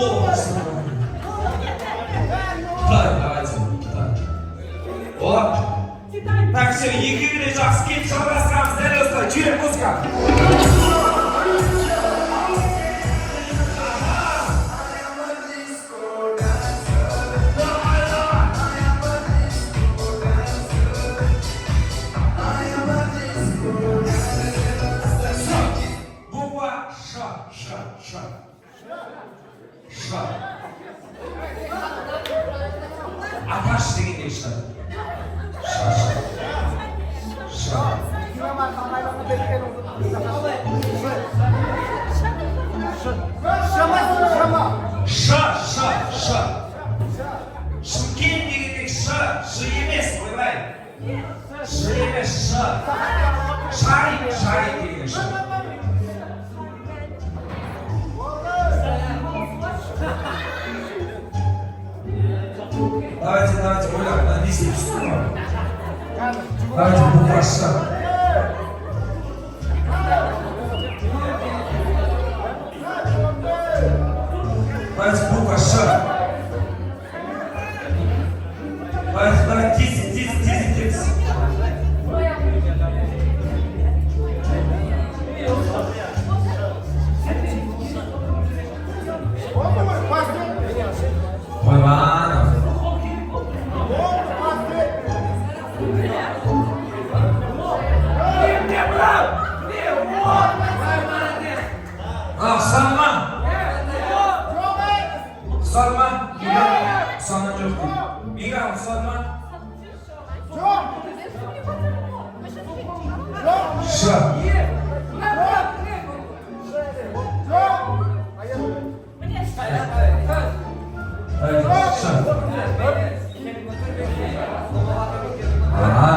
Так, давайте. Так. О. Так, все, екеуі де жақсы келіп жалғастырамыз. Дәл осылай, жүйрік музыка. Буква Ш, Ш, Ш. Ш. Аташ дегендей Ш. Ш, Ш. Ш. Ш, Ш, Ш. Шымкент дегендей Ш, Ш емес, ойбай. Ш емес, Ш. Шарик, шарик деген Ш. Давайте, давайте, ойлап, мына не істеп жүрсің ғой? Давайте, буква Ш. Давайте, буква Ш. Давайте, давайте, тез, тез, тез, тез. Ойбай. А, ұқсады ма? Ұқсады ма? Ұқсаған жоқ дейді. Мика, ұқсады ма? Ш. Давайте, Ш. Ага.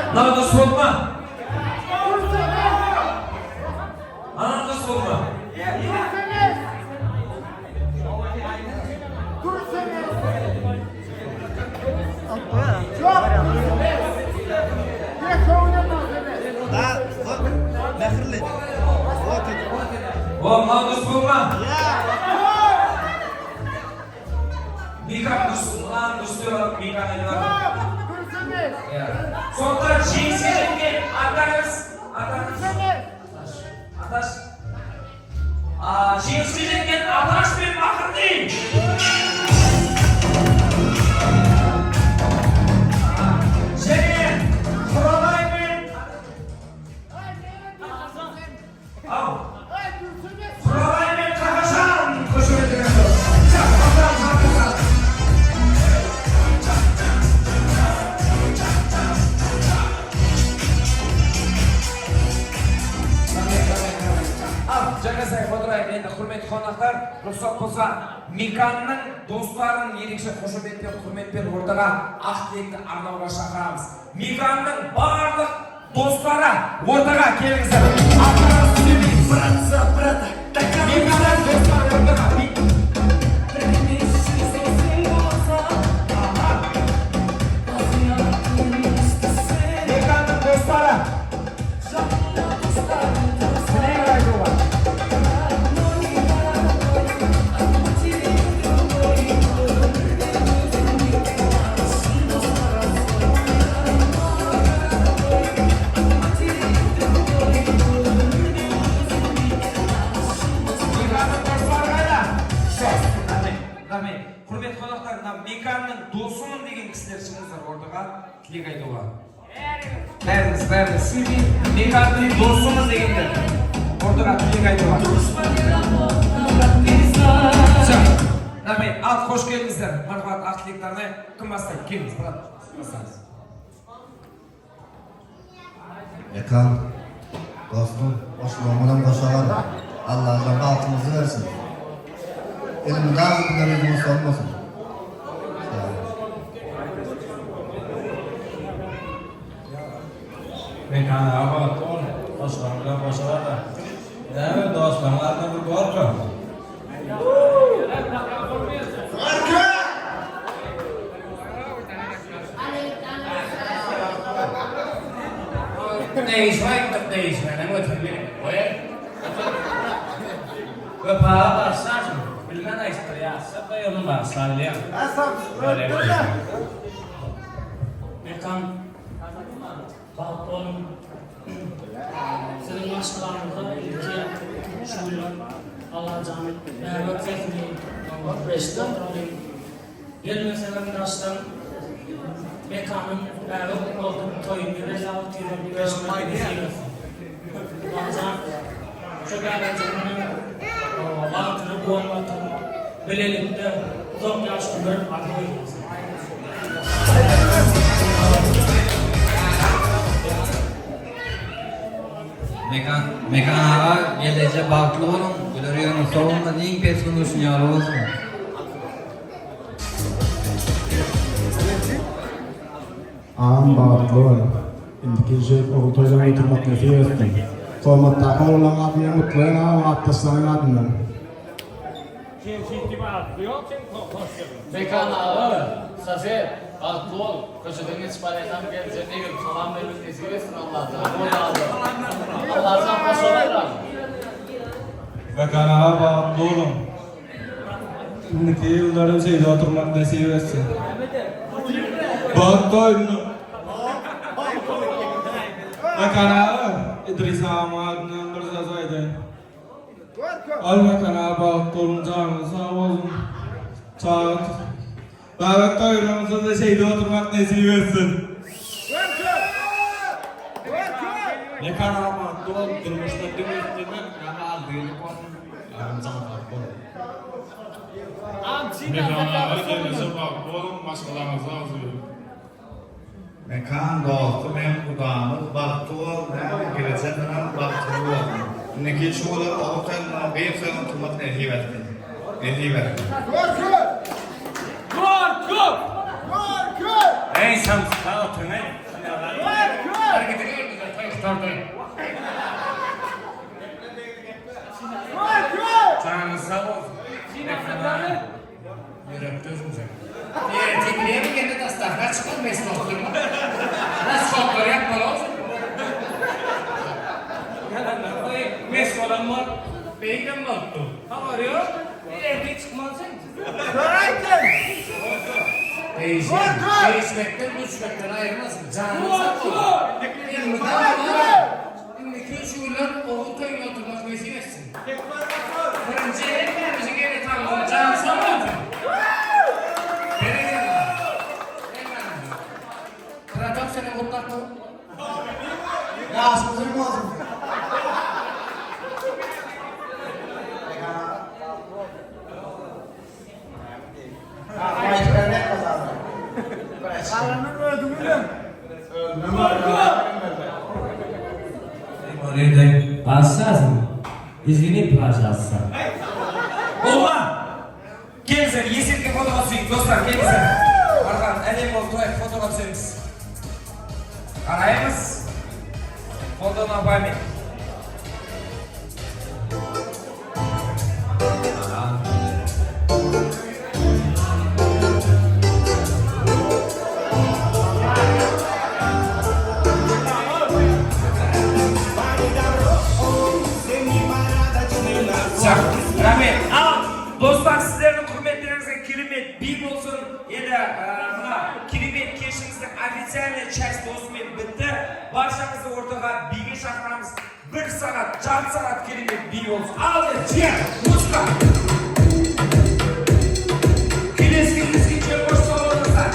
Мынау дұрыс болды ма? Анау дұрыс болды ма? О, мынау дұрыс болды ма? Мика дұрыс, мынаны дұрыс деп жатыр, Миканы айтып жатыр. Иә. Сондықтан жеңіске жеткен атаңыз, атаңыз, Аташ. А, жеңіске жеткен Аташ пен Махырдин. Және Құралай мен Ау. Құралай мен Қақашан қошеметтеңіз. Все, отырамыз, отырамыз. Ал, жағасайық, отырайық. Енді, құрметті қонақтар, рұқсат болса, Миканның достарын ерекше қошеметпен, құрметпен ортаға ақ тілекті арнауға шақырамыз. Миканның барлық достары ортаға келіңіздер. Аттарыңыз сөйлейік. Брат за брата, Миканның достары ортаға. Миканның достары. Тілек айтуға. Миканның достары қайда? Все, рахмет, рахмет. Құрметті қонақтар, мына Миканның досымын деген кісілер шығыңыздар ортаға тілек айтуға. Бәріңіз, бәріңіз. Миканның досымыз дегендер ортаға тілек айтуға. Все, рахмет. Ал, қош келдіңіздер. Мархабат, ақ тілекті арнайық. Кім бастайды? Келіңіз, брат. Бастаңыз. Mekan, dostum, hoşlanmadan başalar. Allah'tan altımızı versin. Elimi daha öpüler olmasın. Mekan aga bagtly bol, goşlaryň bilen goşa barda. Näme dostlaryň adyna bir gorka. Degişme aýtdyk degişmänem ötürmeli. Goýar. Wepaly bagyşlarsyň. Bilmän aýtdyr ýatsak da ýolun bagyşlar bilýäň. Mekan bagtly boluň. Siziň maşgalaňyzda ilki şu günler Allajan bäbek sesini eşidip oturalyň. Gelmeseňem daşdan Mekanyň bäbek boldup toýuny belläp otyrlar eşitmek nesip etsin. Allajan şu bäbejiginiň bagtyna guwanyp oturmak, bilelikde uzak ýaş ömür arzuw edýäs. Mekan, Mekan aga gelneje bagtly boluň, güler ýüzüňiz sowulmasyn, iň pes gün şuny ýaly bolsun. Agam bagtly bol. Indiki ýyl ogul toýlaryňy oturmak nesip etsin. Hormatdaky oglanlaň adyndan gutlaýan agam atdaşlaryň adyndan. Mekan aga, sosed, bagtly bol, köçeden geçip barýarkam geljek eger salam bermek nesip etsin Allajan. Allajan goşalar. Mekan aga bagtly boluň. Indiki ýyllarym şeýle oturmak nesip etsin. Bagt toýuny. Mekan aga, Idris agamyň adyndan bir söz aýdaýyn. Al Mekan aga bagtly boluň janyňyz sag bolsun. Çaga Bäbek toýlaryňyzda-da şeýle oturmak nesip etsin. Mekan aga bagtly bol, durmuşda diňe üstünlik, ýaňy aldy-geldi bolsun. Ýarym jan sag bol. Mekan aga gelneje bagtly boluň, maşgalaňyzda agzybirlik. Mekan dostum hem gudamyz bagtly bol näme gelejek ynam bagtyňyz bolsun. Indiki üç bolar ogul toýunda gyz toýunda oturmak nesip etsin. Nesip etsin. Eý samsyklar oturyň-eý. Harekete geldiler toý gutardy. Janyňyz sag bolsun. Mekan aga. Ýürekde özüňize. Ertir bilen ýene dastarhan çykar mes dostlarym. Raskotlar ýapmaly bolsun. Ýalandan goý mes bolan bor. Beýigem bolupdy. Habary ýok. Ertir çykmaly sen. Degişen, degişmekden, gülüşmekden aýyrmasyn. Janyň sag bolsun. Elmydama indiki üç günler ogul toýunda oturmak nesip etsin. Birinji hemmämiziň ene atamyzyň jany sag bolsun. Berekella. Hemmämiziň. Bratok senem gutlap goý. Ýaşyň uzyn bolsun. Извини, пожалуйста. Болма! Келіңіздер, естелікке фотоға түсейік, достар, келіңіздер. Арған, әдемі болып тұрайық, фотоға түсеміз. Қараймыз. Фото на память. Всё, рахмет. Ал, достар, сіздердің құрметтеріңізге керемет би болсын. Енді мына керемет кешіміздің официальный часть осымен бітті. Баршаңызды ортаға биге шақырамыз. Бір сағат, жарты сағат керемет би болсын. Ал, жер, музыка. Келесі кездескенше қош сау болыңыздар.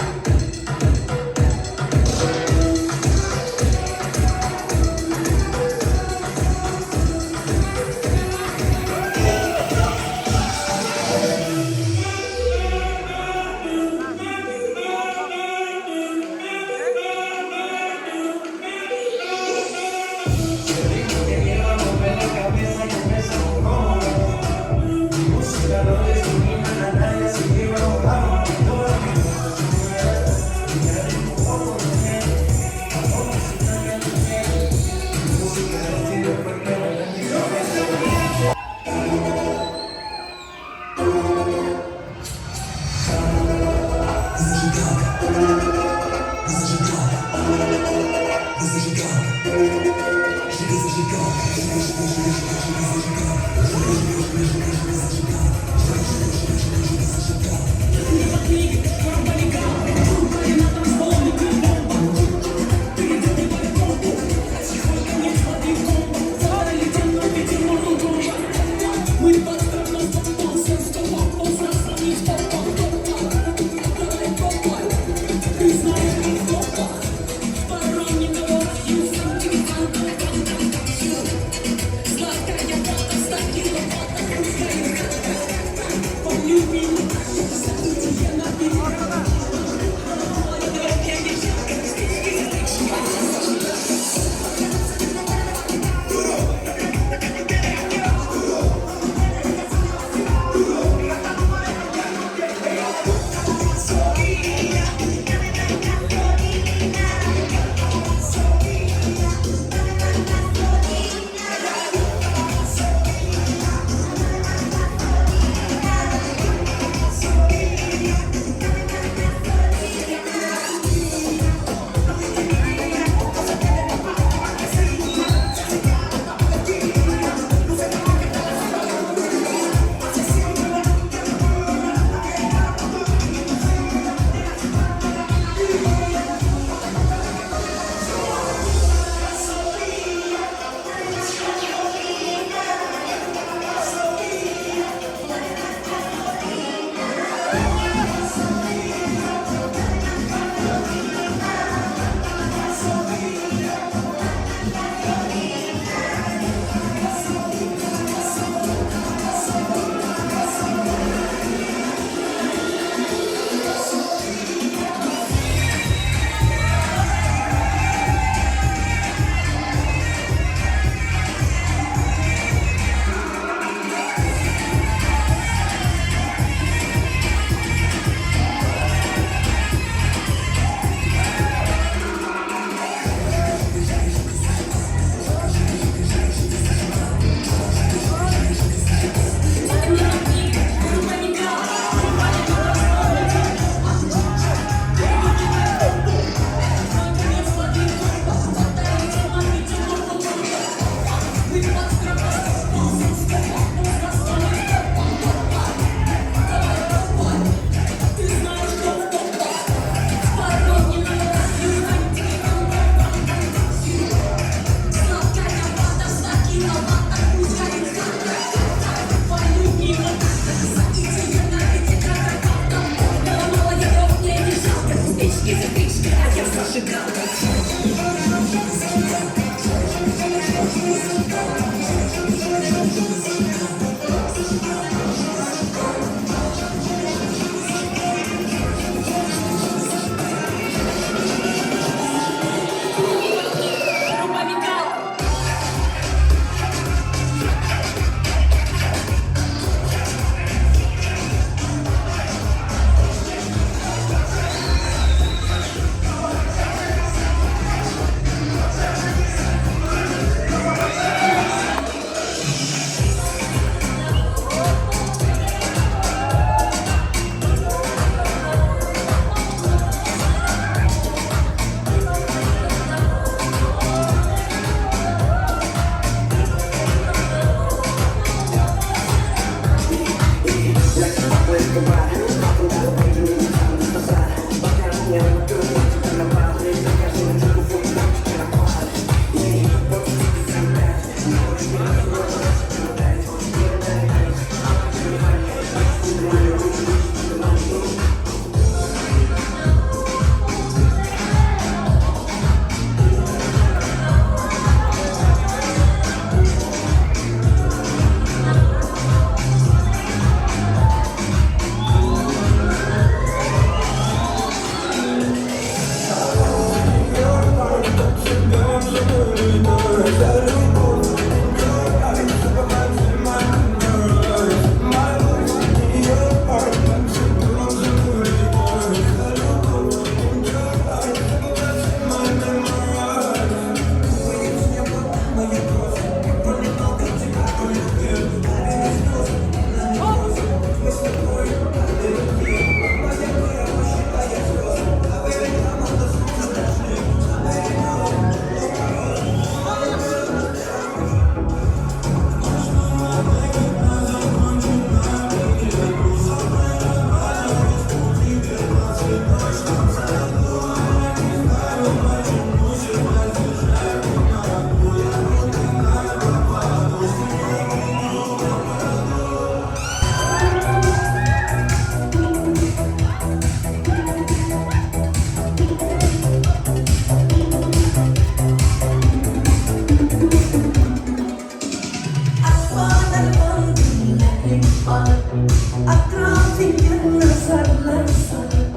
Atrofingga nazarlar solib,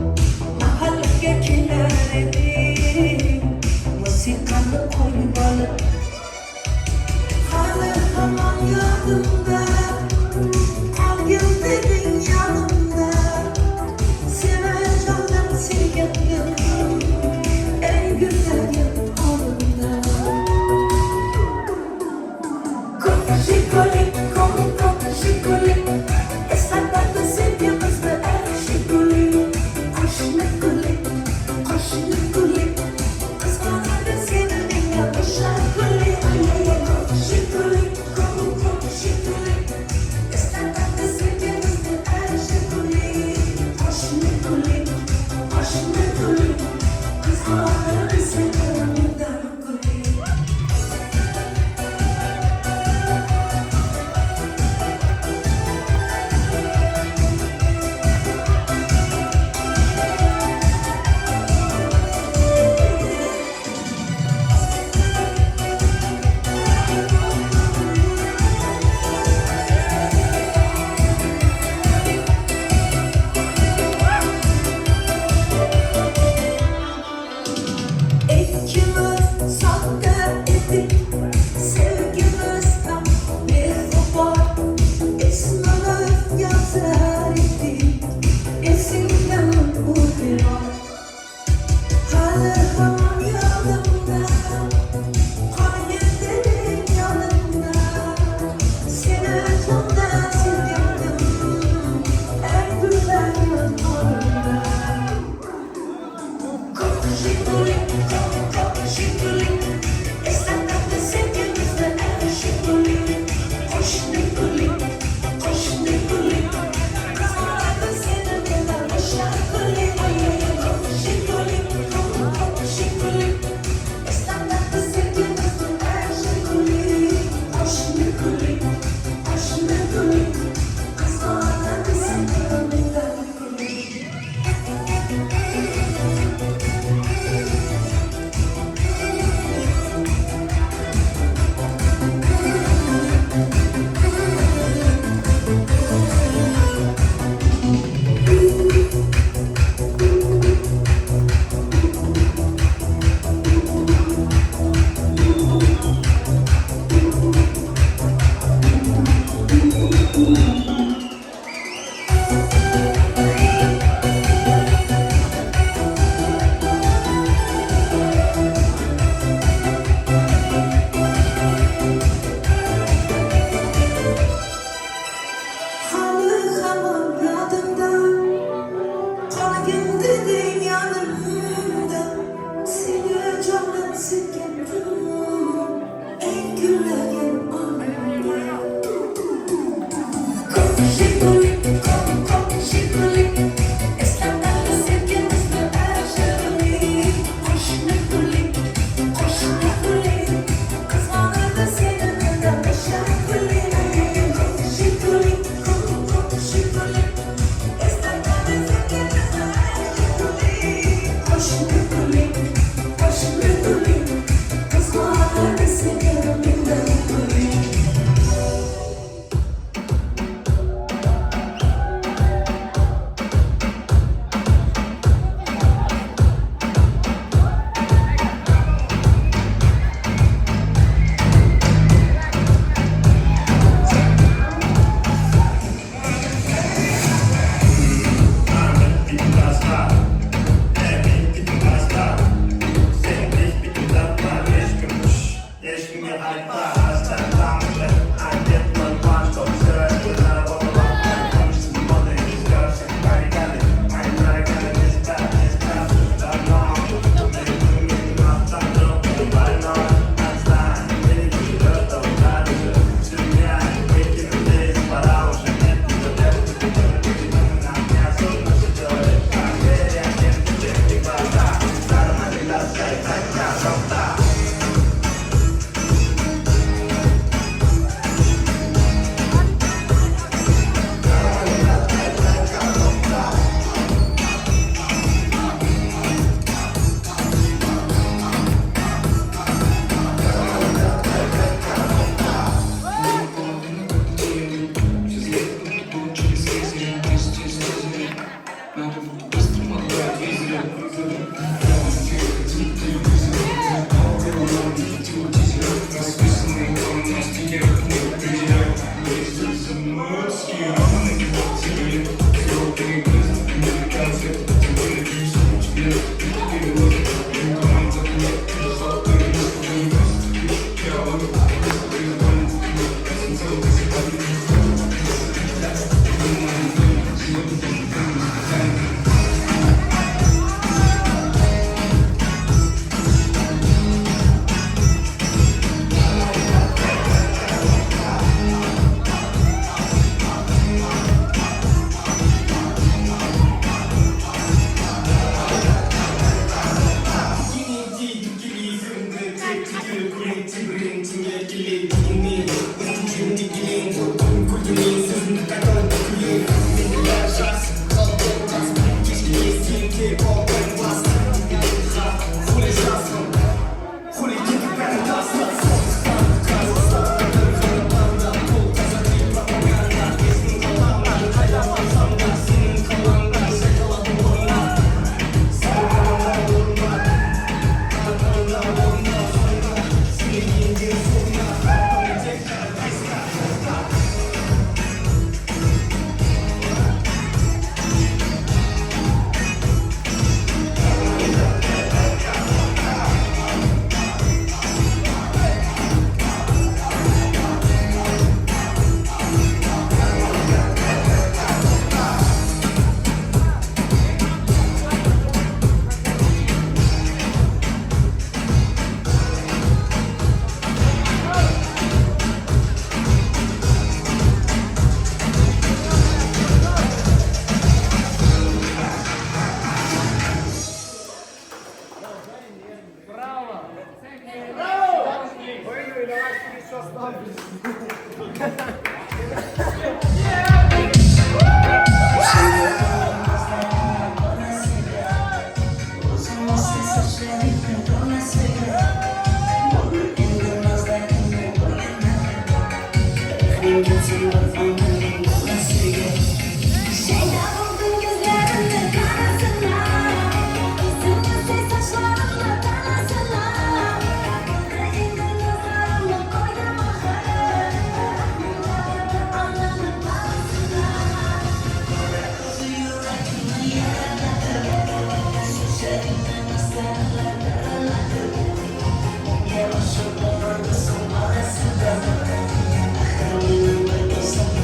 mahallaga kelar edik, musiqani qo'yib olib. Hali hamon yodimda, qolgin deding yonimda. Seni jondan sevgandim, eng go'zal onimda. Ko'p ko'p Jiguli, Eslatadi sevgimizni ey Jiguli. Qo'shni guli, qo'shni guli, qizg'anadi seni menga o'sha guli. Ay ay ay, ko'p Jiguli, ko'p ko'p Jiguli, Eslatadi sevgimizni ey Jiguli. Qo'shni guli, qo'shni guli, qizg'anadi seni mendan guli. Ikkimiz sodda edik, sevgimiz ham beg'ubor. Ismimiz yozar edik, esingdami u devor? Hali hamon yodimda, qolgin deding yonimda. Seni jondan sevgandim, eng go'zal onimda. Jiguli, ko'p Jiguli, eslatadi sevgimizni ey Jiguli. Qo'shni guli, qo'shni guli, qizg'anadi seni mendan o'sha guli. Ay ay ay, ko'p Jiguli, ko'p Jiguli, eslatadi sevgimizni ey Jiguli. Qo'shni guli, qo'shni guli, qizg'anadi seni mendan guli.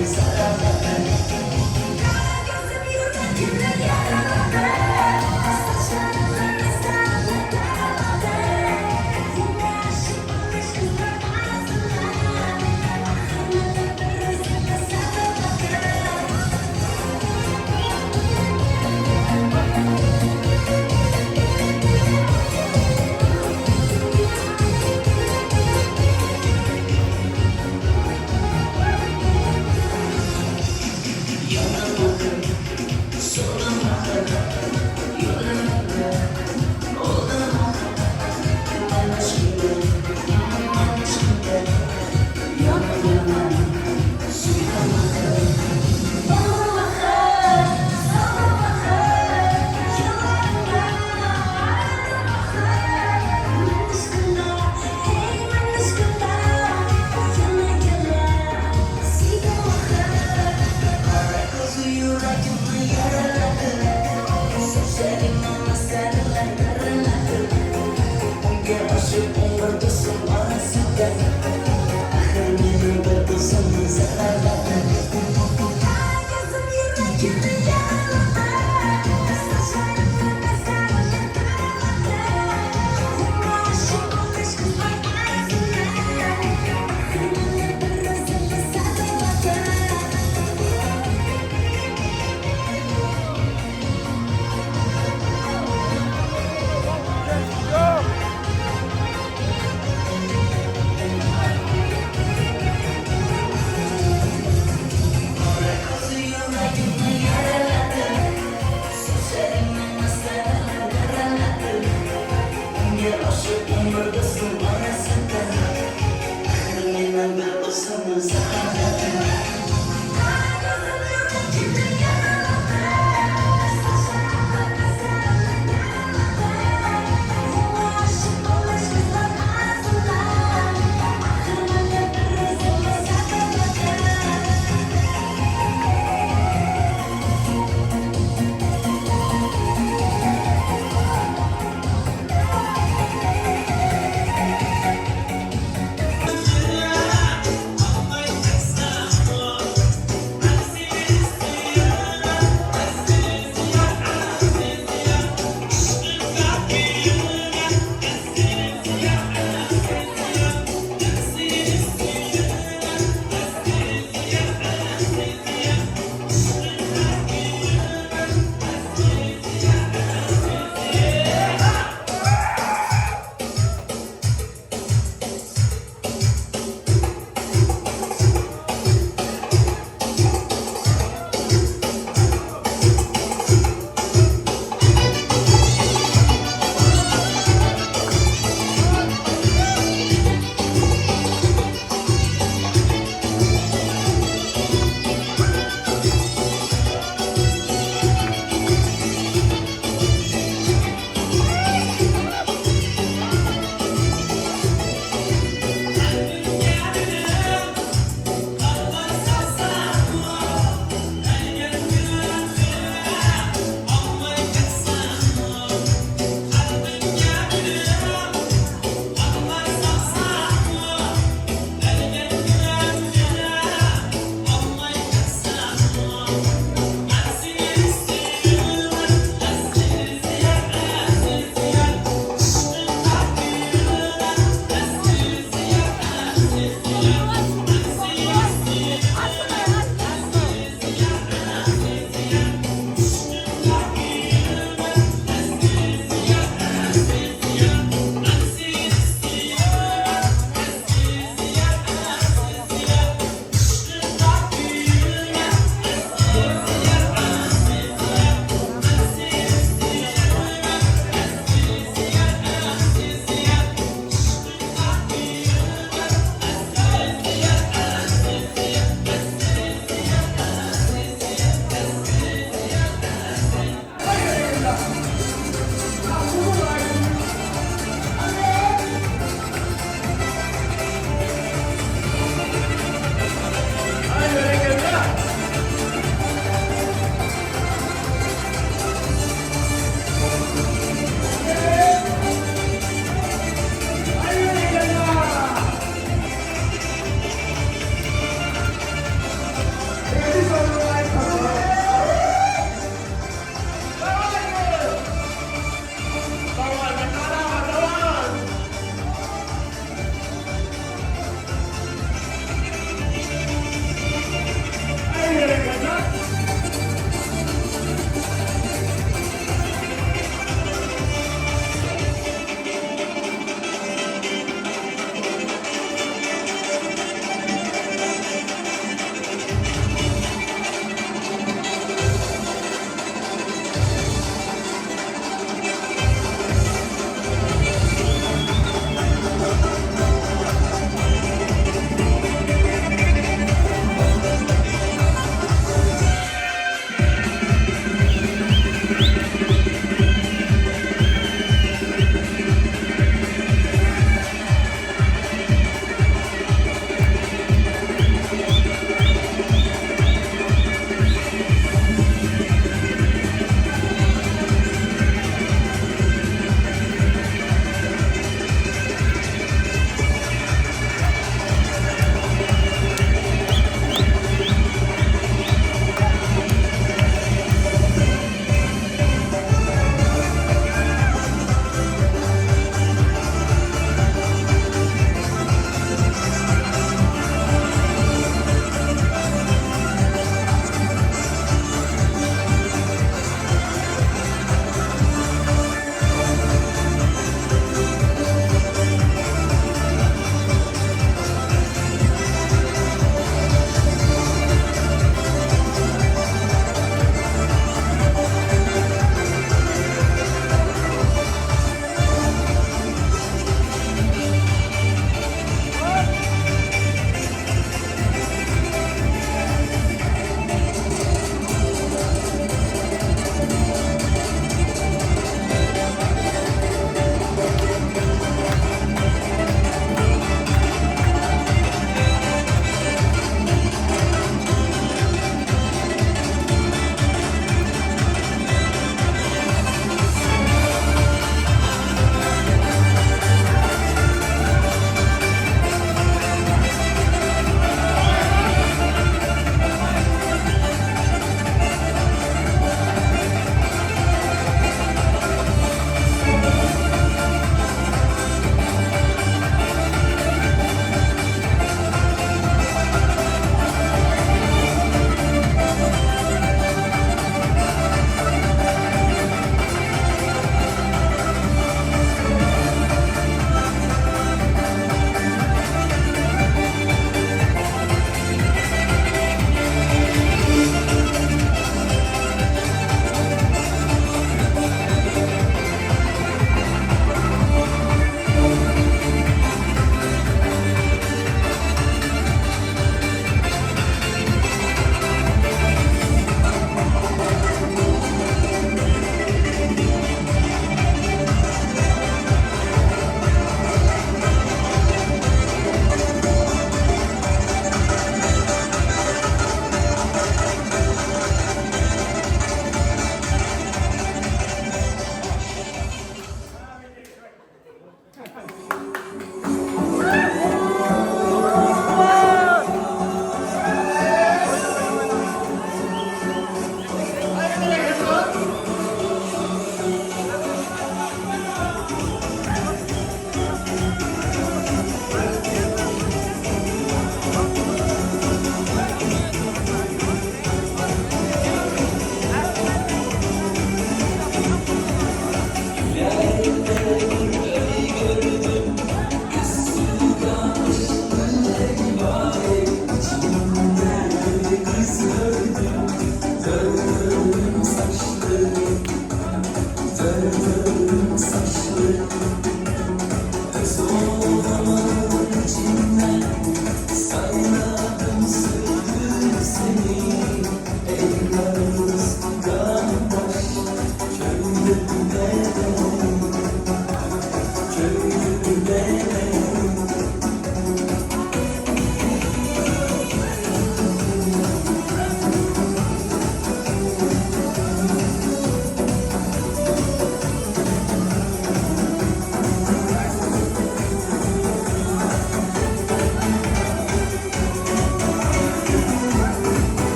We're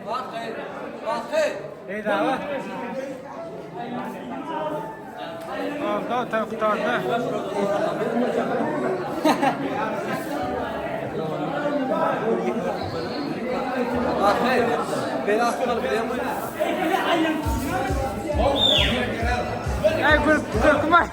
Oldu, toý gutardy. Ey gülüp gülküm ay.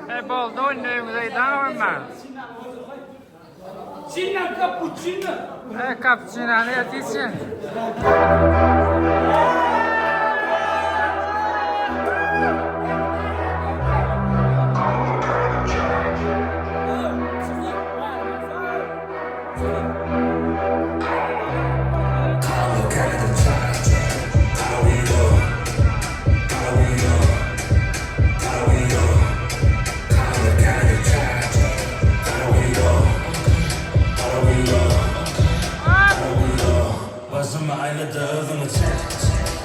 Ey boldy indi öýüňize gideňmi? Çinna kapuçino. Ey kapuçinony ýetiçin. Başymy aýlady yzyňy çek.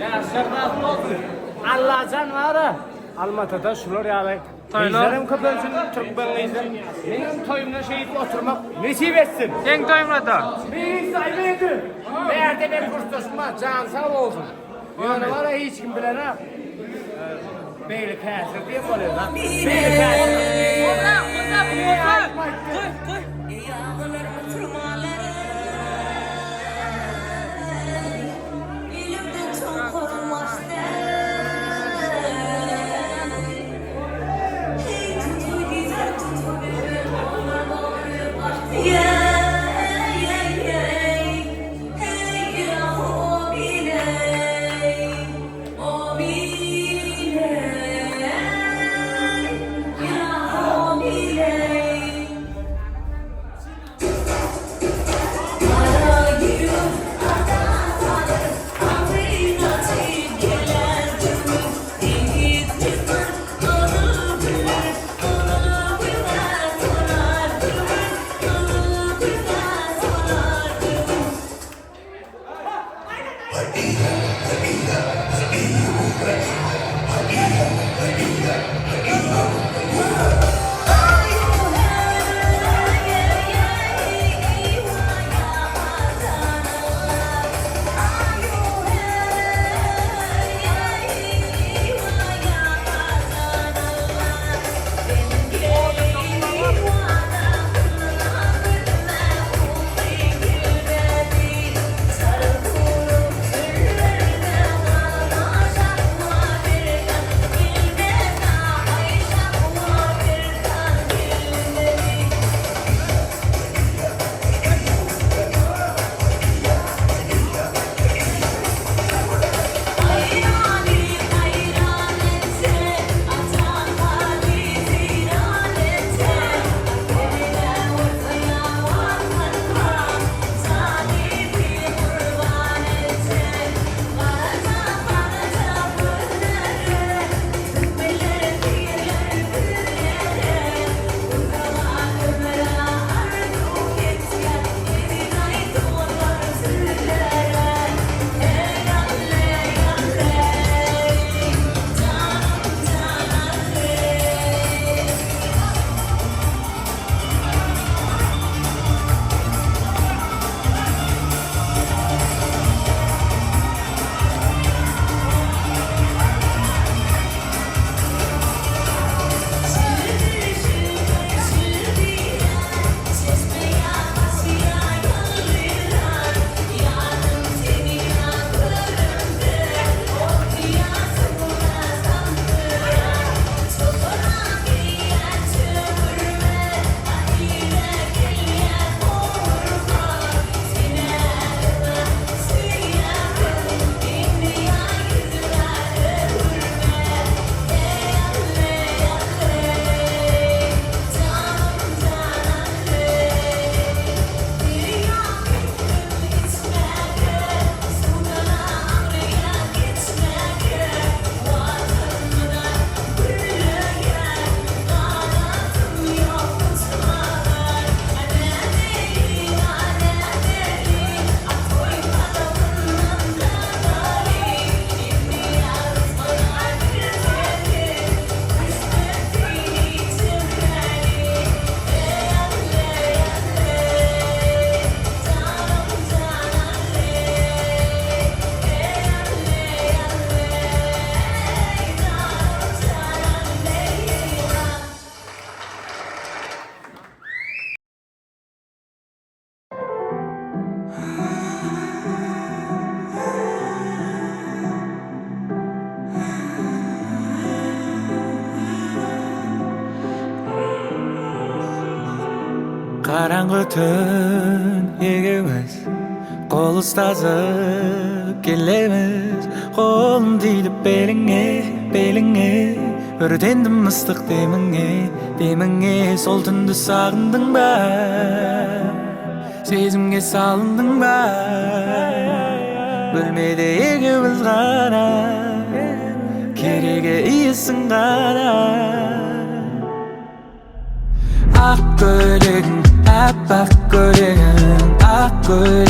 Ýaşlar bagtly bolsun. Allajan bara Almatada şular ýaly gyzlaram köpelsin, türkmen gyzlar. Meňem toýumda şeýdip oturmak nesip etsin. Seň toýuňda-da. Meň saýmaýdy. Bärde men kursdaşym bar, jany sag bolsun. Ýöne bara hiç kim bilenok. Beýle täsir diýen bolýar. Beýle täsir. Қараңғы түн, екеуміз қол ұстасып келеміз. Қолым тиді беліңе, беліңе. Өртендім ыстық деміңе, деміңе. Сол түнді сағындың ба? Сезімге салындың ба? Бөлмеде екеуміз ғана, керегі иісің ғана. Ақ көйлегің, аппақ көйлегің, ақ көйлегің.